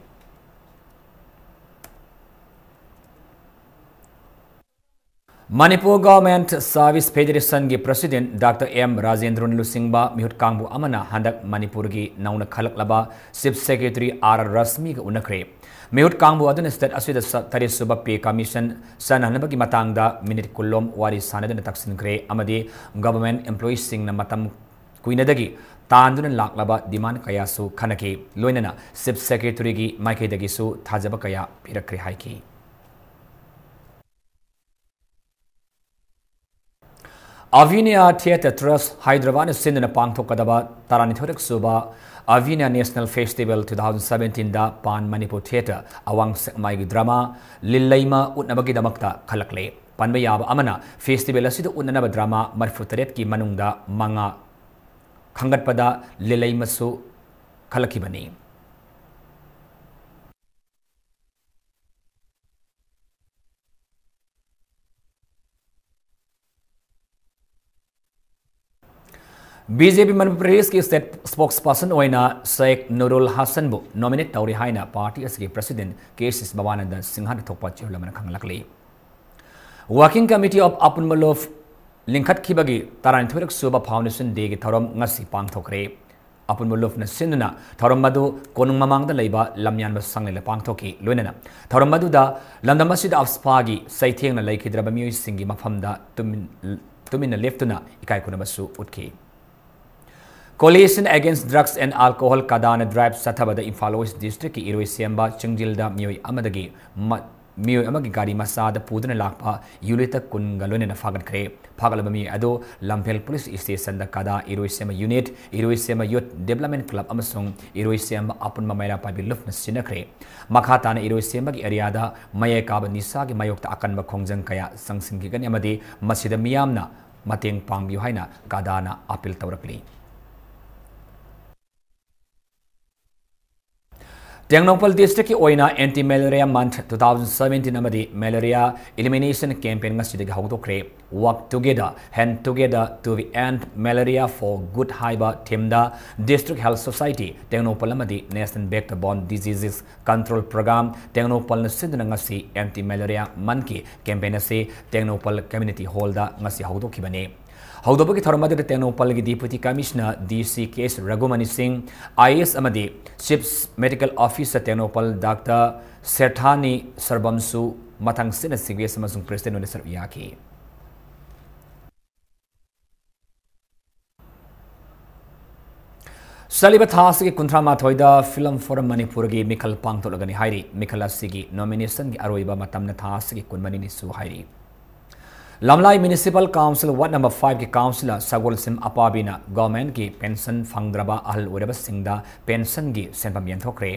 Manipur Government Service Federation ꯒꯤ President Doctor ꯑꯦꯝ ꯔꯥꯖꯦꯟꯗ꯭ꯔꯟ ꯂꯨꯆꯤꯡꯕ ꯃꯤꯍꯨꯠ ꯀꯥꯡꯕꯨ ꯑꯃꯅ ꯍꯟꯗꯛ ꯃꯅꯤꯄꯨꯔꯒꯤ ꯅꯧꯅ ꯈꯜꯂꯛꯂꯕ Chief Secretary ꯑꯥꯔ ꯔꯁꯃꯤꯒ ꯎꯅꯈ꯭ꯔꯦ꯫ ꯃꯤꯍꯨꯠ ꯀꯥꯡꯕꯨ ꯑꯗꯨꯅ state ꯑꯁꯤꯗ ꯁ-, ꯇꯔꯦꯠ ꯁꯨꯕ Pay Commission ꯆꯠꯅꯍꯟꯕꯒꯤ ꯃꯇꯥꯡꯗ minute ꯀꯨꯟꯂꯣꯝ ꯋꯥꯔꯤ ꯁꯥꯟꯅꯗꯨꯅ ꯇꯛꯁꯤꯟꯈ꯭ꯔꯦ ꯑꯃꯗꯤ government employees ꯁꯤꯡꯅ ꯃꯇꯝ ꯀꯨꯏꯅꯗꯒꯤ ꯇꯥꯟꯗꯨꯅ ꯂꯥꯛꯂꯕ demand ꯀꯌꯥꯁꯨ ꯈꯟꯅꯈꯤ꯫ ꯂꯣꯏꯅꯅ Chief Secretary ꯒꯤ ꯃꯥꯏꯀꯩꯗꯒꯤꯁꯨ ꯊꯥꯖꯕ ꯀꯌꯥ ꯄꯤꯔꯛꯈ꯭ꯔꯦ ꯍꯥꯏꯈꯤ꯫ Avinya Theatre Trust ꯍꯥꯏꯗ꯭ꯔꯕꯥꯗꯅ ꯁꯤꯟꯗꯨꯅ ꯄꯥꯡꯊꯣꯛꯀꯗꯕ ꯇꯔꯥꯅꯤꯊꯣꯏꯔꯛ ꯁꯨꯕ Avinya National Festival two thousand seventeen ꯗ Pan Manipur Theatre ꯑꯋꯥꯡ ꯁꯦꯛꯃꯥꯏꯒꯤ drama ꯂꯤꯂꯩꯃ ꯎꯠꯅꯕꯒꯤꯗꯃꯛꯇ ꯈꯜꯂꯛꯂꯦ꯫ ꯄꯟꯕ ꯌꯥꯕ ꯑꯃꯅ, festival ꯑꯁꯤꯗ ꯎꯠꯅꯅꯕ drama ꯃꯔꯤꯐꯨ ꯇꯔꯦꯠꯀꯤ ꯃꯅꯨꯡꯗ ꯃꯉꯥ ꯈꯟꯒꯠꯄꯗ ꯂꯤꯂꯩꯃꯁꯨ ꯈꯜꯂꯛꯈꯤꯕꯅꯤ꯫ ꯕꯤ ꯖꯦ ꯄꯤ ꯃꯅꯤꯄꯨꯔ ꯄ꯭ꯔꯗꯦꯁꯀꯤ state spokesperson ꯑꯣꯏꯅ ꯁꯦꯈ ꯅꯨꯔꯨꯜ ꯍꯁꯟꯕꯨ nominate ꯇꯧꯔꯤ ꯍꯥꯏꯅ party ꯑꯁꯤꯒꯤ president ꯀꯦ ꯁꯤꯁ ꯚꯕꯥꯅꯟꯗ ꯁꯤꯡꯍꯗ ꯊꯣꯛꯄ ꯆꯦꯔꯣꯜ ꯑꯃꯅ ꯈꯪꯍꯜꯂꯛꯂꯤ꯫ Working Committee of Apunmuluf ꯂꯤꯡꯈꯠꯈꯤꯕꯒꯤ ꯇꯔꯥꯅꯤꯊꯣꯏꯔꯛ ꯁꯨꯕ Foundation Day ꯒꯤ ꯊꯧꯔꯝ ꯉꯁꯤ ꯄꯥꯡꯊꯣꯛꯈ꯭ꯔꯦ꯫ ꯑꯄꯨꯟꯕ ꯂꯨꯞꯅ ꯁꯤꯟꯗꯨꯅ ꯊꯧꯔꯝ ꯑꯗꯨ ꯀꯣꯅꯨꯡ ꯃꯃꯥꯡꯗ ꯂꯩꯕ ꯂꯝꯌꯥꯟꯕ ꯁꯪꯂꯩꯗ ꯄꯥꯡꯊꯣꯛꯈꯤ꯫ ꯂꯣꯏꯅꯅ ꯊꯧꯔꯝ ꯑꯗꯨꯗ ꯂꯝꯗꯝ ꯑꯁꯤꯗ ꯑꯐꯁꯄꯥꯒꯤ ꯆꯩꯊꯦꯡꯅ ꯂꯩꯈꯤꯗ꯭ꯔꯕ ꯃꯤꯑꯣꯏꯁꯤꯡꯒꯤ ꯃꯐꯝꯗ ꯇꯨꯃꯤꯟ-, ꯇꯨꯃꯤꯟꯅ ꯂꯦꯞꯇꯨꯅ ꯏꯀꯥꯏ ꯈꯨꯝꯅꯕꯁꯨ ꯎꯠꯈꯤ꯫ Coalition Against Drugs and Alcohol ꯀꯗꯥꯅ drive ꯆꯠꯊꯕꯗ ꯏꯝꯐꯥꯜ West district ꯀꯤ ꯏꯔꯣꯏꯁꯦꯝꯕ ꯆꯤꯡꯖꯤꯜꯗ ꯃꯤꯑꯣꯏ ꯑꯃꯗꯒꯤ ꯃ-, ꯃꯤꯑꯣꯏ ꯑꯃꯒꯤ ꯒꯥꯔꯤ ꯃꯆꯥꯗ ꯄꯨꯗꯨꯅ ꯂꯥꯛꯄ ꯌꯨꯂꯤꯇ ꯀꯨꯟꯒ ꯂꯣꯏꯅꯅ ꯐꯥꯒꯠꯈ꯭ꯔꯦ꯫ ꯐꯥꯒꯠꯂꯕ ꯃꯤꯑꯣꯏ ꯑꯗꯨ ꯂꯝꯐꯦꯜ ꯄꯨꯂꯤꯁ ꯁ꯭ꯇꯦꯁꯟꯗ ꯀꯗꯥ ꯏꯔꯣꯏꯁꯦꯝꯕ ꯌꯨꯅꯤꯠ, ꯏꯔꯣꯏꯁꯦꯝꯕ ꯌꯨꯠ ꯗꯤꯕꯦꯂꯞꯃꯦꯟ ꯀ꯭ꯂꯕ ꯑꯃꯁꯨꯡ ꯏꯔꯣꯏꯁꯦꯝꯕ ꯑꯄꯨꯟꯕ ꯃꯩꯔꯥ ꯄꯥꯏꯕꯤ ꯂꯨꯞꯅ ꯁꯤꯟꯅꯈ꯭ꯔꯦ꯫ ꯃꯈꯥ ꯇꯥꯅ ꯏꯔꯣꯏꯁꯦꯝꯕꯒꯤ ꯑꯦꯔꯤꯌꯥꯗ ꯃꯌꯥꯏ ꯀꯥꯕ ꯅꯤꯁꯥꯒꯤ ꯃꯥꯌꯣꯛꯇ ꯑꯀꯟꯕ ꯈꯣꯡꯖꯪ ꯀꯌꯥ ꯆꯪꯁꯤꯟꯈꯤꯒꯅꯤ ꯑꯃꯗꯤ ꯃꯁꯤꯗ ꯃꯤꯌꯥꯝꯅ ꯃꯇꯦꯡ ꯄꯥꯡꯕꯤꯌꯨ ꯍꯥꯏꯅ ꯀꯗꯥꯅ ꯑꯥꯄꯤꯜ ꯇꯧꯔꯛꯂꯤ꯫ ꯇꯦꯡꯅꯧꯄꯜ ꯗꯤꯁꯇ꯭ꯔꯤꯛꯀꯤ ꯑꯣꯏꯅ Anti Malaria Month two thousand seventeen ꯑꯃꯗꯤ Malaria Elimination Campaign ꯉꯁꯤꯗꯒꯤ ꯍꯧꯗꯣꯛꯈ꯭ꯔꯦ꯫ Work Together, Hand Together to End Malaria for Good ꯍꯥꯏꯕ ꯊꯤꯝꯗ District Health Society ꯇꯦꯡꯅꯧꯄꯜ ꯑꯃꯗꯤ National Vector Borne Diseases Control Program ꯇꯦꯡꯅꯧꯄꯜꯅ ꯁꯤꯟꯗꯨꯅ ꯉꯁꯤ Anti Malaria Monthꯀꯤ campaign ꯑꯁꯤ Tengnoupal Community Hallꯗ ꯉꯁꯤ ꯍꯧꯗꯣꯛꯈꯤꯕꯅꯤ꯫ ꯍꯧꯗꯣꯛꯄꯒꯤ ꯊꯧꯔꯝ ꯑꯗꯨꯗ ꯇꯦꯡꯅꯧꯄꯜꯒꯤ Deputy Commissioner D C K S ꯔꯘꯨꯃꯅꯤ ꯁꯤꯡ, I A S ꯑꯃꯗꯤ Chief Medical Officer Tengnoupal Doctor ꯁꯦꯊꯥꯅꯤ ꯁꯔꯕꯝꯁꯨ ꯃꯊꯪꯁꯤꯠꯅ C V S ꯑꯃꯁꯨꯡ President ꯑꯣꯏꯅ ꯁꯔꯨꯛ ꯌꯥꯈꯤ꯫ ꯆꯠꯂꯤꯕ ꯊꯥ ꯑꯁꯤꯒꯤ ꯀꯨꯟꯊ꯭ꯔꯥ ꯃꯥꯊꯣꯏꯗ Film for Manipurꯒꯤ ꯃꯤꯈꯜ ꯄꯥꯡꯊꯣꯛꯂꯒꯅꯤ ꯍꯥꯏꯔꯤ꯫ ꯃꯤꯈꯜ ꯑꯁꯤꯒꯤ nominationꯒꯤ ꯑꯔꯣꯏꯕ ꯃꯇꯝꯅ ꯊꯥ ꯑꯁꯤꯒꯤ ꯀꯨꯟꯃꯔꯤꯅꯤꯁꯨ ꯍꯥꯏꯔꯤ꯫ ꯂꯝꯂꯥꯏ Municipal Council Ward number fiveꯀꯤ councillor ꯁꯒꯣꯜꯁꯦꯝ ꯑꯄꯥꯕꯤꯅ governmentꯀꯤ pension ꯐꯪꯗ꯭ꯔꯕ ꯑꯍꯜ ꯑꯣꯏꯔꯕꯁꯤꯡꯗ pensionꯒꯤ ꯁꯦꯟꯐꯝ ꯌꯦꯟꯊꯣꯛꯈ꯭ꯔꯦ꯫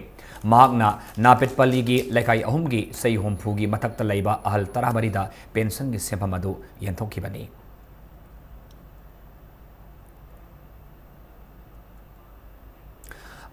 ꯃꯍꯥꯛꯅ ꯅꯥꯄꯦꯠꯄꯜꯂꯤꯒꯤ ꯂꯩꯀꯥꯏ ꯑꯍꯨꯝꯒꯤ ꯆꯍꯤ ꯍꯨꯝꯐꯨꯒꯤ ꯃꯊꯛꯇ ꯂꯩꯕ ꯑꯍꯜ ꯇꯔꯥꯃꯔꯤꯗ pensionꯒꯤ ꯁꯦꯟꯐꯝ ꯑꯗꯨ ꯌꯦꯟꯊꯣꯛꯈꯤꯕꯅꯤ꯫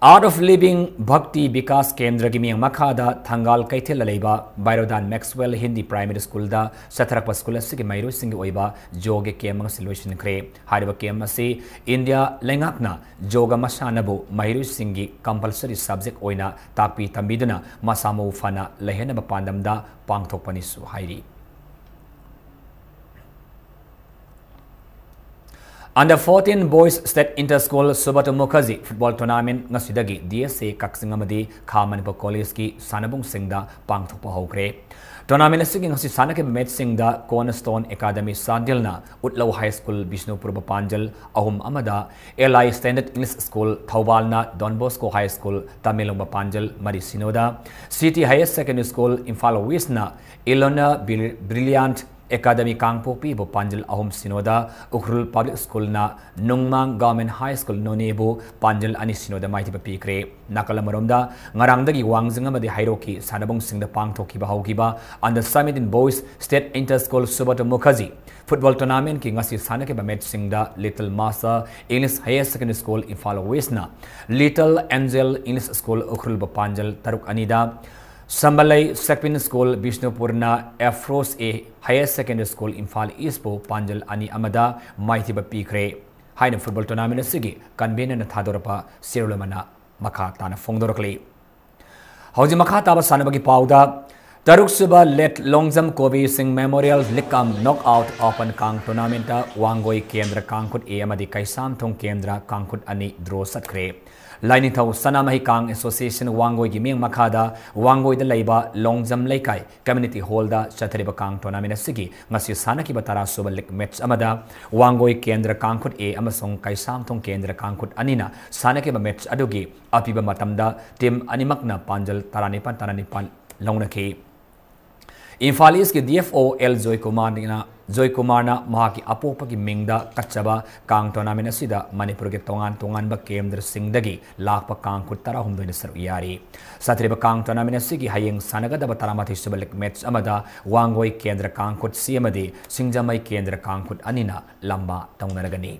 Art of Living ꯚꯛꯇꯤ ꯕꯤꯀꯥꯁ ꯀꯦꯟꯗ꯭ꯔꯒꯤ ꯃꯤꯠꯌꯦꯡ ꯃꯈꯥꯗ ꯊꯪꯒꯥꯜ ꯀꯩꯊꯦꯜꯗ ꯂꯩꯕ ꯕꯥꯏꯔꯣꯗꯥꯟ ꯃꯦꯛꯁꯋꯦꯜ ꯍꯤꯟꯗꯤ ꯄ꯭ꯔꯥꯏꯃꯔꯤ ꯁ꯭ꯀꯨꯜꯗ ꯆꯠꯊꯔꯛꯄ ꯁ꯭ꯀꯨꯜ ꯑꯁꯤꯒꯤ ꯃꯍꯩꯔꯣꯏꯁꯤꯡꯒꯤ ꯑꯣꯏꯕ ꯌꯣꯒꯒꯤ ꯀꯦꯝꯞ ꯑꯃꯁꯨ ꯂꯣꯏꯁꯤꯟꯈ꯭ꯔꯦ꯫ ꯍꯥꯏꯔꯤꯕ ꯀꯦꯝꯞ ꯑꯁꯤ ꯏꯟꯗꯤꯌꯥ ꯂꯩꯉꯥꯛꯅ ꯌꯣꯒ ꯃꯁꯥꯟꯅꯕꯨ ꯃꯍꯩꯔꯣꯏꯁꯤꯡꯒꯤ compulsory subject ꯑꯣꯏꯅ ꯇꯥꯛꯄꯤ ꯇꯝꯕꯤꯗꯨꯅ ꯃꯁꯥ ꯃꯎ ꯐꯅ ꯂꯩꯍꯟꯅꯕ ꯄꯥꯟꯗꯝꯗ ꯄꯥꯡꯊꯣꯛꯄꯅꯤꯁꯨ ꯍꯥꯏꯔꯤ꯫ Under fourteen Boys State Inter-School Subrata Mukherjee Football Tournament ꯉꯁꯤꯗꯒꯤ D S A ꯀꯛꯆꯤꯡ ꯑꯃꯗꯤ ꯈꯥ ꯃꯅꯤꯄꯨꯔ College-ꯀꯤ ꯁꯥꯟꯅꯕꯨꯡꯁꯤꯡꯗ ꯄꯥꯡꯊꯣꯛꯄ ꯍꯧꯈ꯭ꯔꯦ꯫ Tournament ꯑꯁꯤꯒꯤ ꯉꯁꯤ ꯁꯥꯟꯅꯈꯤꯕ match-ꯁꯤꯡꯗ Cornerstone Academy ꯆꯥꯟꯗꯦꯜꯅ ꯎꯠꯂꯧ High School ꯕꯤꯁꯅꯨꯄꯨꯔꯕꯨ ꯄꯥꯟꯖꯜ ꯑꯍꯨꯝ ꯑꯃꯗ, L I Standard English School ꯊꯧꯕꯥꯜꯅ Don Bosco High School ꯇꯃꯦꯡꯂꯣꯡꯕꯨ ꯄꯥꯟꯖꯜ ꯃꯔꯤ ꯁꯤꯅꯣꯗ, City Higher Secondary School Imphal West-ꯅ Ilona Bril-, Brilliant Academy ꯀꯥꯡꯄꯣꯛꯄꯤꯕꯨ ꯄꯥꯟꯖꯜ ꯑꯍꯨꯝ ꯁꯤꯅꯣꯗ, Ukhrul Public School-ꯅ ꯅꯨꯡꯃꯥꯡ Government High School ꯅꯣꯅꯦꯕꯨ ꯄꯥꯟꯖꯜ ꯑꯅꯤ ꯁꯤꯅꯣꯗ ꯃꯥꯏꯊꯤꯕ ꯄꯤꯈ꯭ꯔꯦ꯫ ꯅꯥꯀꯜ ꯑꯃꯔꯣꯝꯗ, ꯉꯔꯥꯡꯗꯒꯤ ꯋꯥꯡꯖꯤꯡ ꯑꯃꯗꯤ ꯍꯩꯔꯣꯛꯀꯤ ꯁꯥꯟꯅꯕꯨꯡꯁꯤꯡꯗ ꯄꯥꯡꯊꯣꯛꯈꯤꯕ ꯍꯧꯈꯤꯕ Under seventeen Boys State Inter-School Subrata Mukherjee Football Tournament-ꯀꯤ ꯉꯁꯤ ꯁꯥꯟꯅꯈꯤꯕ match-ꯁꯤꯡꯗ Little Master English Higher Secondary School Imphal West-ꯅ Little Angel English School ꯎꯈ꯭ꯔꯨꯜꯕꯨ ꯄꯥꯟꯖꯜ ꯇꯔꯨꯛ ꯑꯅꯤꯗ, ꯁꯝꯕꯂꯩ Sacred School ꯕꯤꯁꯅꯨꯄꯨꯔꯅ Afros A Higher Secondary School Imphal East-ꯄꯨ ꯄꯥꯟꯖꯜ ꯑꯅꯤ ꯑꯃꯗ ꯃꯥꯏꯊꯤꯕ ꯄꯤꯈ꯭ꯔꯦ ꯍꯥꯏꯅ football tournament ꯑꯁꯤꯒꯤ convener-ꯅ ꯊꯥꯗꯣꯔꯛꯄ ꯁꯦꯔꯨꯜ ꯑꯃꯅ ꯃꯈꯥ ꯇꯥꯅ ꯐꯣꯡꯗꯣꯔꯛꯂꯤ꯫ ꯍꯧꯖꯤꯛ ꯃꯈꯥ ꯇꯥꯕ ꯁꯥꯟꯅꯕꯒꯤ ꯄꯥꯎꯗ, ꯇꯔꯨꯛꯁꯨꯕ Late Longjam Kobir Singh Memorial League cum Knockout Open Kang Tournament-ꯇ Wangoi ꯀꯦꯟꯗ꯭ꯔ ꯀꯥꯡꯈꯨꯠ A ꯑꯃꯗꯤ ꯀꯩꯁꯥꯝꯊꯣꯡ ꯀꯦꯟꯗ꯭ꯔ ꯀꯥꯡꯈꯨꯠ ꯑꯅꯤ draw ꯆꯠꯈ꯭ꯔꯦ꯫ ꯂꯥꯏꯅꯤꯡꯊꯧ ꯁꯅꯥꯃꯍꯤ ꯀꯥꯡ Association ꯋꯥꯡꯒꯣꯏꯒꯤ ꯃꯤꯠꯌꯦꯡ ꯃꯈꯥꯗ ꯋꯥꯡꯒꯣꯏꯗ ꯂꯩꯕ ꯂꯣꯡꯖꯝ ꯂꯩꯀꯥꯏ Community Hall-ꯗ ꯆꯠꯊꯔꯤꯕ ꯀꯥꯡ tournament ꯑꯁꯤꯒꯤ ꯉꯁꯤ ꯁꯥꯟꯅꯈꯤꯕ ꯇꯔꯥꯁꯨꯕ league match ꯑꯃꯗ ꯋꯥꯡꯒꯣꯏ ꯀꯦꯟꯗ꯭ꯔ ꯀꯥꯡꯈꯨꯠ A ꯑꯃꯁꯨꯡ ꯀꯩꯁꯥꯝꯊꯣꯡ ꯀꯦꯟꯗ꯭ꯔ ꯀꯥꯡꯈꯨꯠ ꯑꯅꯤꯅ ꯁꯥꯟꯅꯈꯤꯕ match ꯑꯗꯨꯒꯤ ꯑꯄꯤꯕ ꯃꯇꯝꯗ team ꯑꯅꯤꯃꯛꯅ ꯄꯥꯟꯖꯜ ꯇꯔꯥꯅꯤꯄꯥꯟ ꯇꯔꯥꯅꯤꯄꯥꯟ ꯂꯧꯅꯈꯤ꯫ Imphal East-ꯀꯤ D F O L ꯖꯣꯏꯀꯨꯃꯥꯔꯅ, ꯖꯣꯏꯀꯨꯃꯥꯔꯅ ꯃꯍꯥꯛꯀꯤ ꯑꯄꯣꯛꯄꯒꯤ ꯃꯤꯡꯗ ꯀꯠꯆꯕ ꯀꯥꯡ tournament ꯑꯁꯤꯗ ꯃꯅꯤꯄꯨꯔꯒꯤ ꯇꯣꯉꯥꯟ ꯇꯣꯉꯥꯟꯕ ꯀꯦꯟꯗ꯭ꯔꯁꯤꯡꯗꯒꯤ ꯂꯥꯛꯄ ꯀꯥꯡꯈꯨꯠ ꯇꯔꯥꯍꯨꯝꯗꯣꯏꯅ ꯁꯔꯨꯛ ꯌꯥꯔꯤ꯫ ꯆꯠꯊꯔꯤꯕ ꯀꯥꯡ tournament ꯑꯁꯤꯒꯤ ꯍꯌꯦꯡ ꯁꯥꯟꯅꯒꯗꯕ ꯇꯔꯥꯃꯥꯊꯣꯏꯁꯨꯕ league match ꯑꯃꯗ ꯋꯥꯡꯒꯣꯏ ꯀꯦꯟꯗ꯭ꯔ ꯀꯥꯡꯈꯨꯠ C ꯑꯃꯗꯤ ꯁꯤꯡꯖꯃꯩ ꯀꯦꯟꯗ꯭ꯔ ꯀꯥꯡꯈꯨꯠ ꯑꯅꯤꯅ ꯂꯝꯕꯥ ꯇꯧꯅꯔꯒꯅꯤ꯫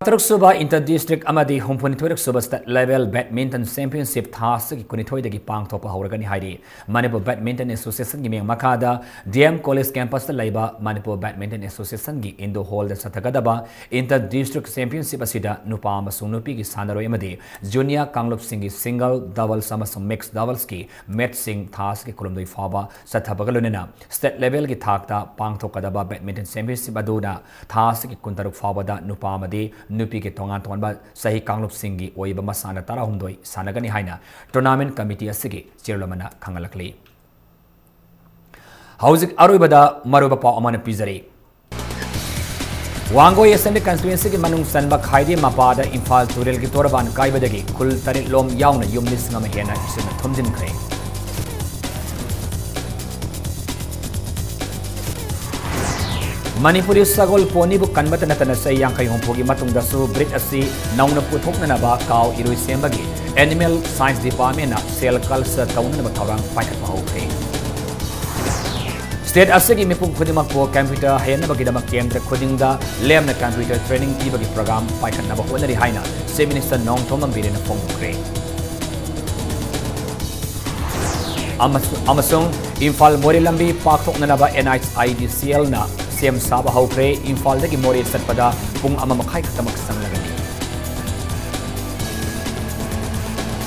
ꯇꯔꯨꯛ ꯁꯨꯕ Inter District ꯑꯃꯗꯤ ꯍꯨꯝꯐꯨꯅꯤꯊꯣꯏꯔꯛ ꯁꯨꯕ State Level Badminton Championship ꯊꯥ ꯑꯁꯤꯒꯤ ꯀꯨꯟꯅꯤꯊꯣꯏꯗꯒꯤ ꯄꯥꯡꯊꯣꯛꯄ ꯍꯧꯔꯒꯅꯤ ꯍꯥꯏꯔꯤ꯫ ꯃꯅꯤꯄꯨꯔ Badminton Association ꯒꯤ ꯃꯤꯡ ꯃꯈꯥꯗ D M College Campus ꯇ ꯂꯩꯕ ꯃꯅꯤꯄꯨꯔ Badminton Association ꯒꯤ Indoor Hall ꯗ ꯆꯠꯊꯒꯗꯕ Inter District Championship ꯑꯁꯤꯗ ꯅꯨꯄꯥ ꯑꯃꯁꯨꯡ ꯅꯨꯄꯤꯒꯤ ꯁꯥꯟꯅꯔꯣꯏ ꯑꯃꯗꯤ junior ꯀꯥꯡꯂꯨꯞꯁꯤꯡꯒꯤ single, doubles ꯑꯃꯁꯨꯡ mixed doubles ꯀꯤ match ꯁꯤꯡ ꯊꯥ ꯑꯁꯤꯒꯤ ꯀꯨꯟꯍꯨꯝꯗꯣꯏ ꯐꯥꯎꯕ ꯆꯠꯊꯕꯒ ꯂꯣꯏꯅꯅ state level ꯒꯤ ꯊꯥꯛꯇ ꯄꯥꯡꯊꯣꯛꯀꯗꯕ badminton championship ꯑꯗꯨꯅ ꯊꯥ ꯑꯁꯤꯒꯤ ꯀꯨꯟꯇꯔꯨꯛ ꯐꯥꯎꯕꯗ ꯅꯨꯄꯥ ꯑꯃꯗꯤ ꯅꯨꯄꯤꯒꯤ ꯇꯣꯉꯥꯟ ꯇꯣꯉꯥꯟꯕ ꯆꯍꯤ ꯀꯥꯡꯂꯨꯞꯁꯤꯡꯒꯤ ꯑꯣꯏꯕ ꯃꯁꯥꯟꯅ ꯇꯔꯥꯍꯨꯝꯗꯣꯏ ꯁꯥꯟꯅꯒꯅꯤ ꯍꯥꯏꯅ tournament committee ꯑꯁꯤꯒꯤ chairman ꯑꯃꯅ ꯈꯪꯍꯜꯂꯛꯂꯤ꯫ ꯍꯧꯖꯤꯛ ꯑꯔꯣꯏꯕꯗ ꯃꯔꯨꯑꯣꯏꯕ ꯄꯥꯎ ꯑꯃꯅ ꯄꯤꯖꯔꯤ꯫ ꯋꯥꯡꯒꯣꯏ Assembly Constituency ꯒꯤ ꯃꯅꯨꯡ ꯆꯟꯕ ꯈꯥꯏꯗꯦ ꯃꯄꯥꯗ ꯏꯝꯐꯥꯜ ꯇꯨꯔꯦꯜꯒꯤ ꯇꯣꯔꯕꯥꯟ ꯀꯥꯏꯕꯗꯒꯤ ꯈꯨꯜ ꯇꯔꯦꯠ ꯂꯣꯝ ꯌꯥꯎꯅ ꯌꯨꯝ ꯂꯤꯁꯤꯡ ꯑꯃ ꯍꯦꯟꯅ ꯏꯁꯤꯡꯅ ꯊꯨꯝꯖꯤꯟꯈ꯭ꯔꯦ꯫ ꯃꯅꯤꯄꯨꯔꯤ ꯁꯒꯣꯜ ꯄꯣꯅꯤꯕꯨ ꯀꯟꯕꯇ ꯅꯠꯇꯅ ꯆꯍꯤ ꯌꯥꯡꯈꯩ ꯍꯨꯝꯐꯨꯒꯤ ꯃꯇꯨꯡꯗꯁꯨ breed ꯑꯁꯤ ꯅꯧꯅ ꯄꯨꯊꯣꯛꯅꯅꯕ cow ꯏꯔꯣꯏ ꯁꯦꯝꯕꯒꯤ Animal Science Department ꯅ cell culture ꯇꯧꯅꯅꯕ ꯊꯧꯔꯥꯡ ꯄꯥꯏꯈꯠꯄ ꯍꯧꯈ꯭ꯔꯦ꯫ State ꯑꯁꯤꯒꯤ ꯃꯤꯄꯨꯝ ꯈꯨꯗꯤꯡꯃꯛꯄꯨ computer ꯍꯩꯍꯟꯅꯕꯒꯤꯗꯃꯛ ꯀꯦꯟꯗ꯭ꯔ ꯈꯨꯗꯤꯡꯗ ꯂꯦꯝꯅ computer training ꯄꯤꯕꯒꯤ program ꯄꯥꯏꯈꯠꯅꯕ ꯍꯣꯠꯅꯔꯤ ꯍꯥꯏꯅ Chief Minister ꯅꯣꯡꯊꯣꯝꯕꯝ ꯕꯤꯔꯦꯟꯅ ꯐꯣꯡꯗꯣꯛꯈ꯭ꯔꯦ꯫ ꯑꯃꯁꯨ-, ꯑꯃꯁꯨꯡ ꯏꯝꯐꯥꯜ ꯃꯣꯔꯦ ꯂꯝꯕꯤ ꯄꯥꯛꯊꯣꯛꯅꯅꯕ N H I D C L ꯅ ꯁꯦꯝ ꯁꯥꯕ ꯍꯧꯈ꯭ꯔꯦ꯫ ꯏꯝꯐꯥꯜꯗꯒꯤ ꯃꯣꯔꯦ ꯆꯠꯄꯗ ꯄꯨꯡ ꯑꯃ ꯃꯈꯥꯏ ꯈꯛꯇꯃꯛ ꯆꯪ-,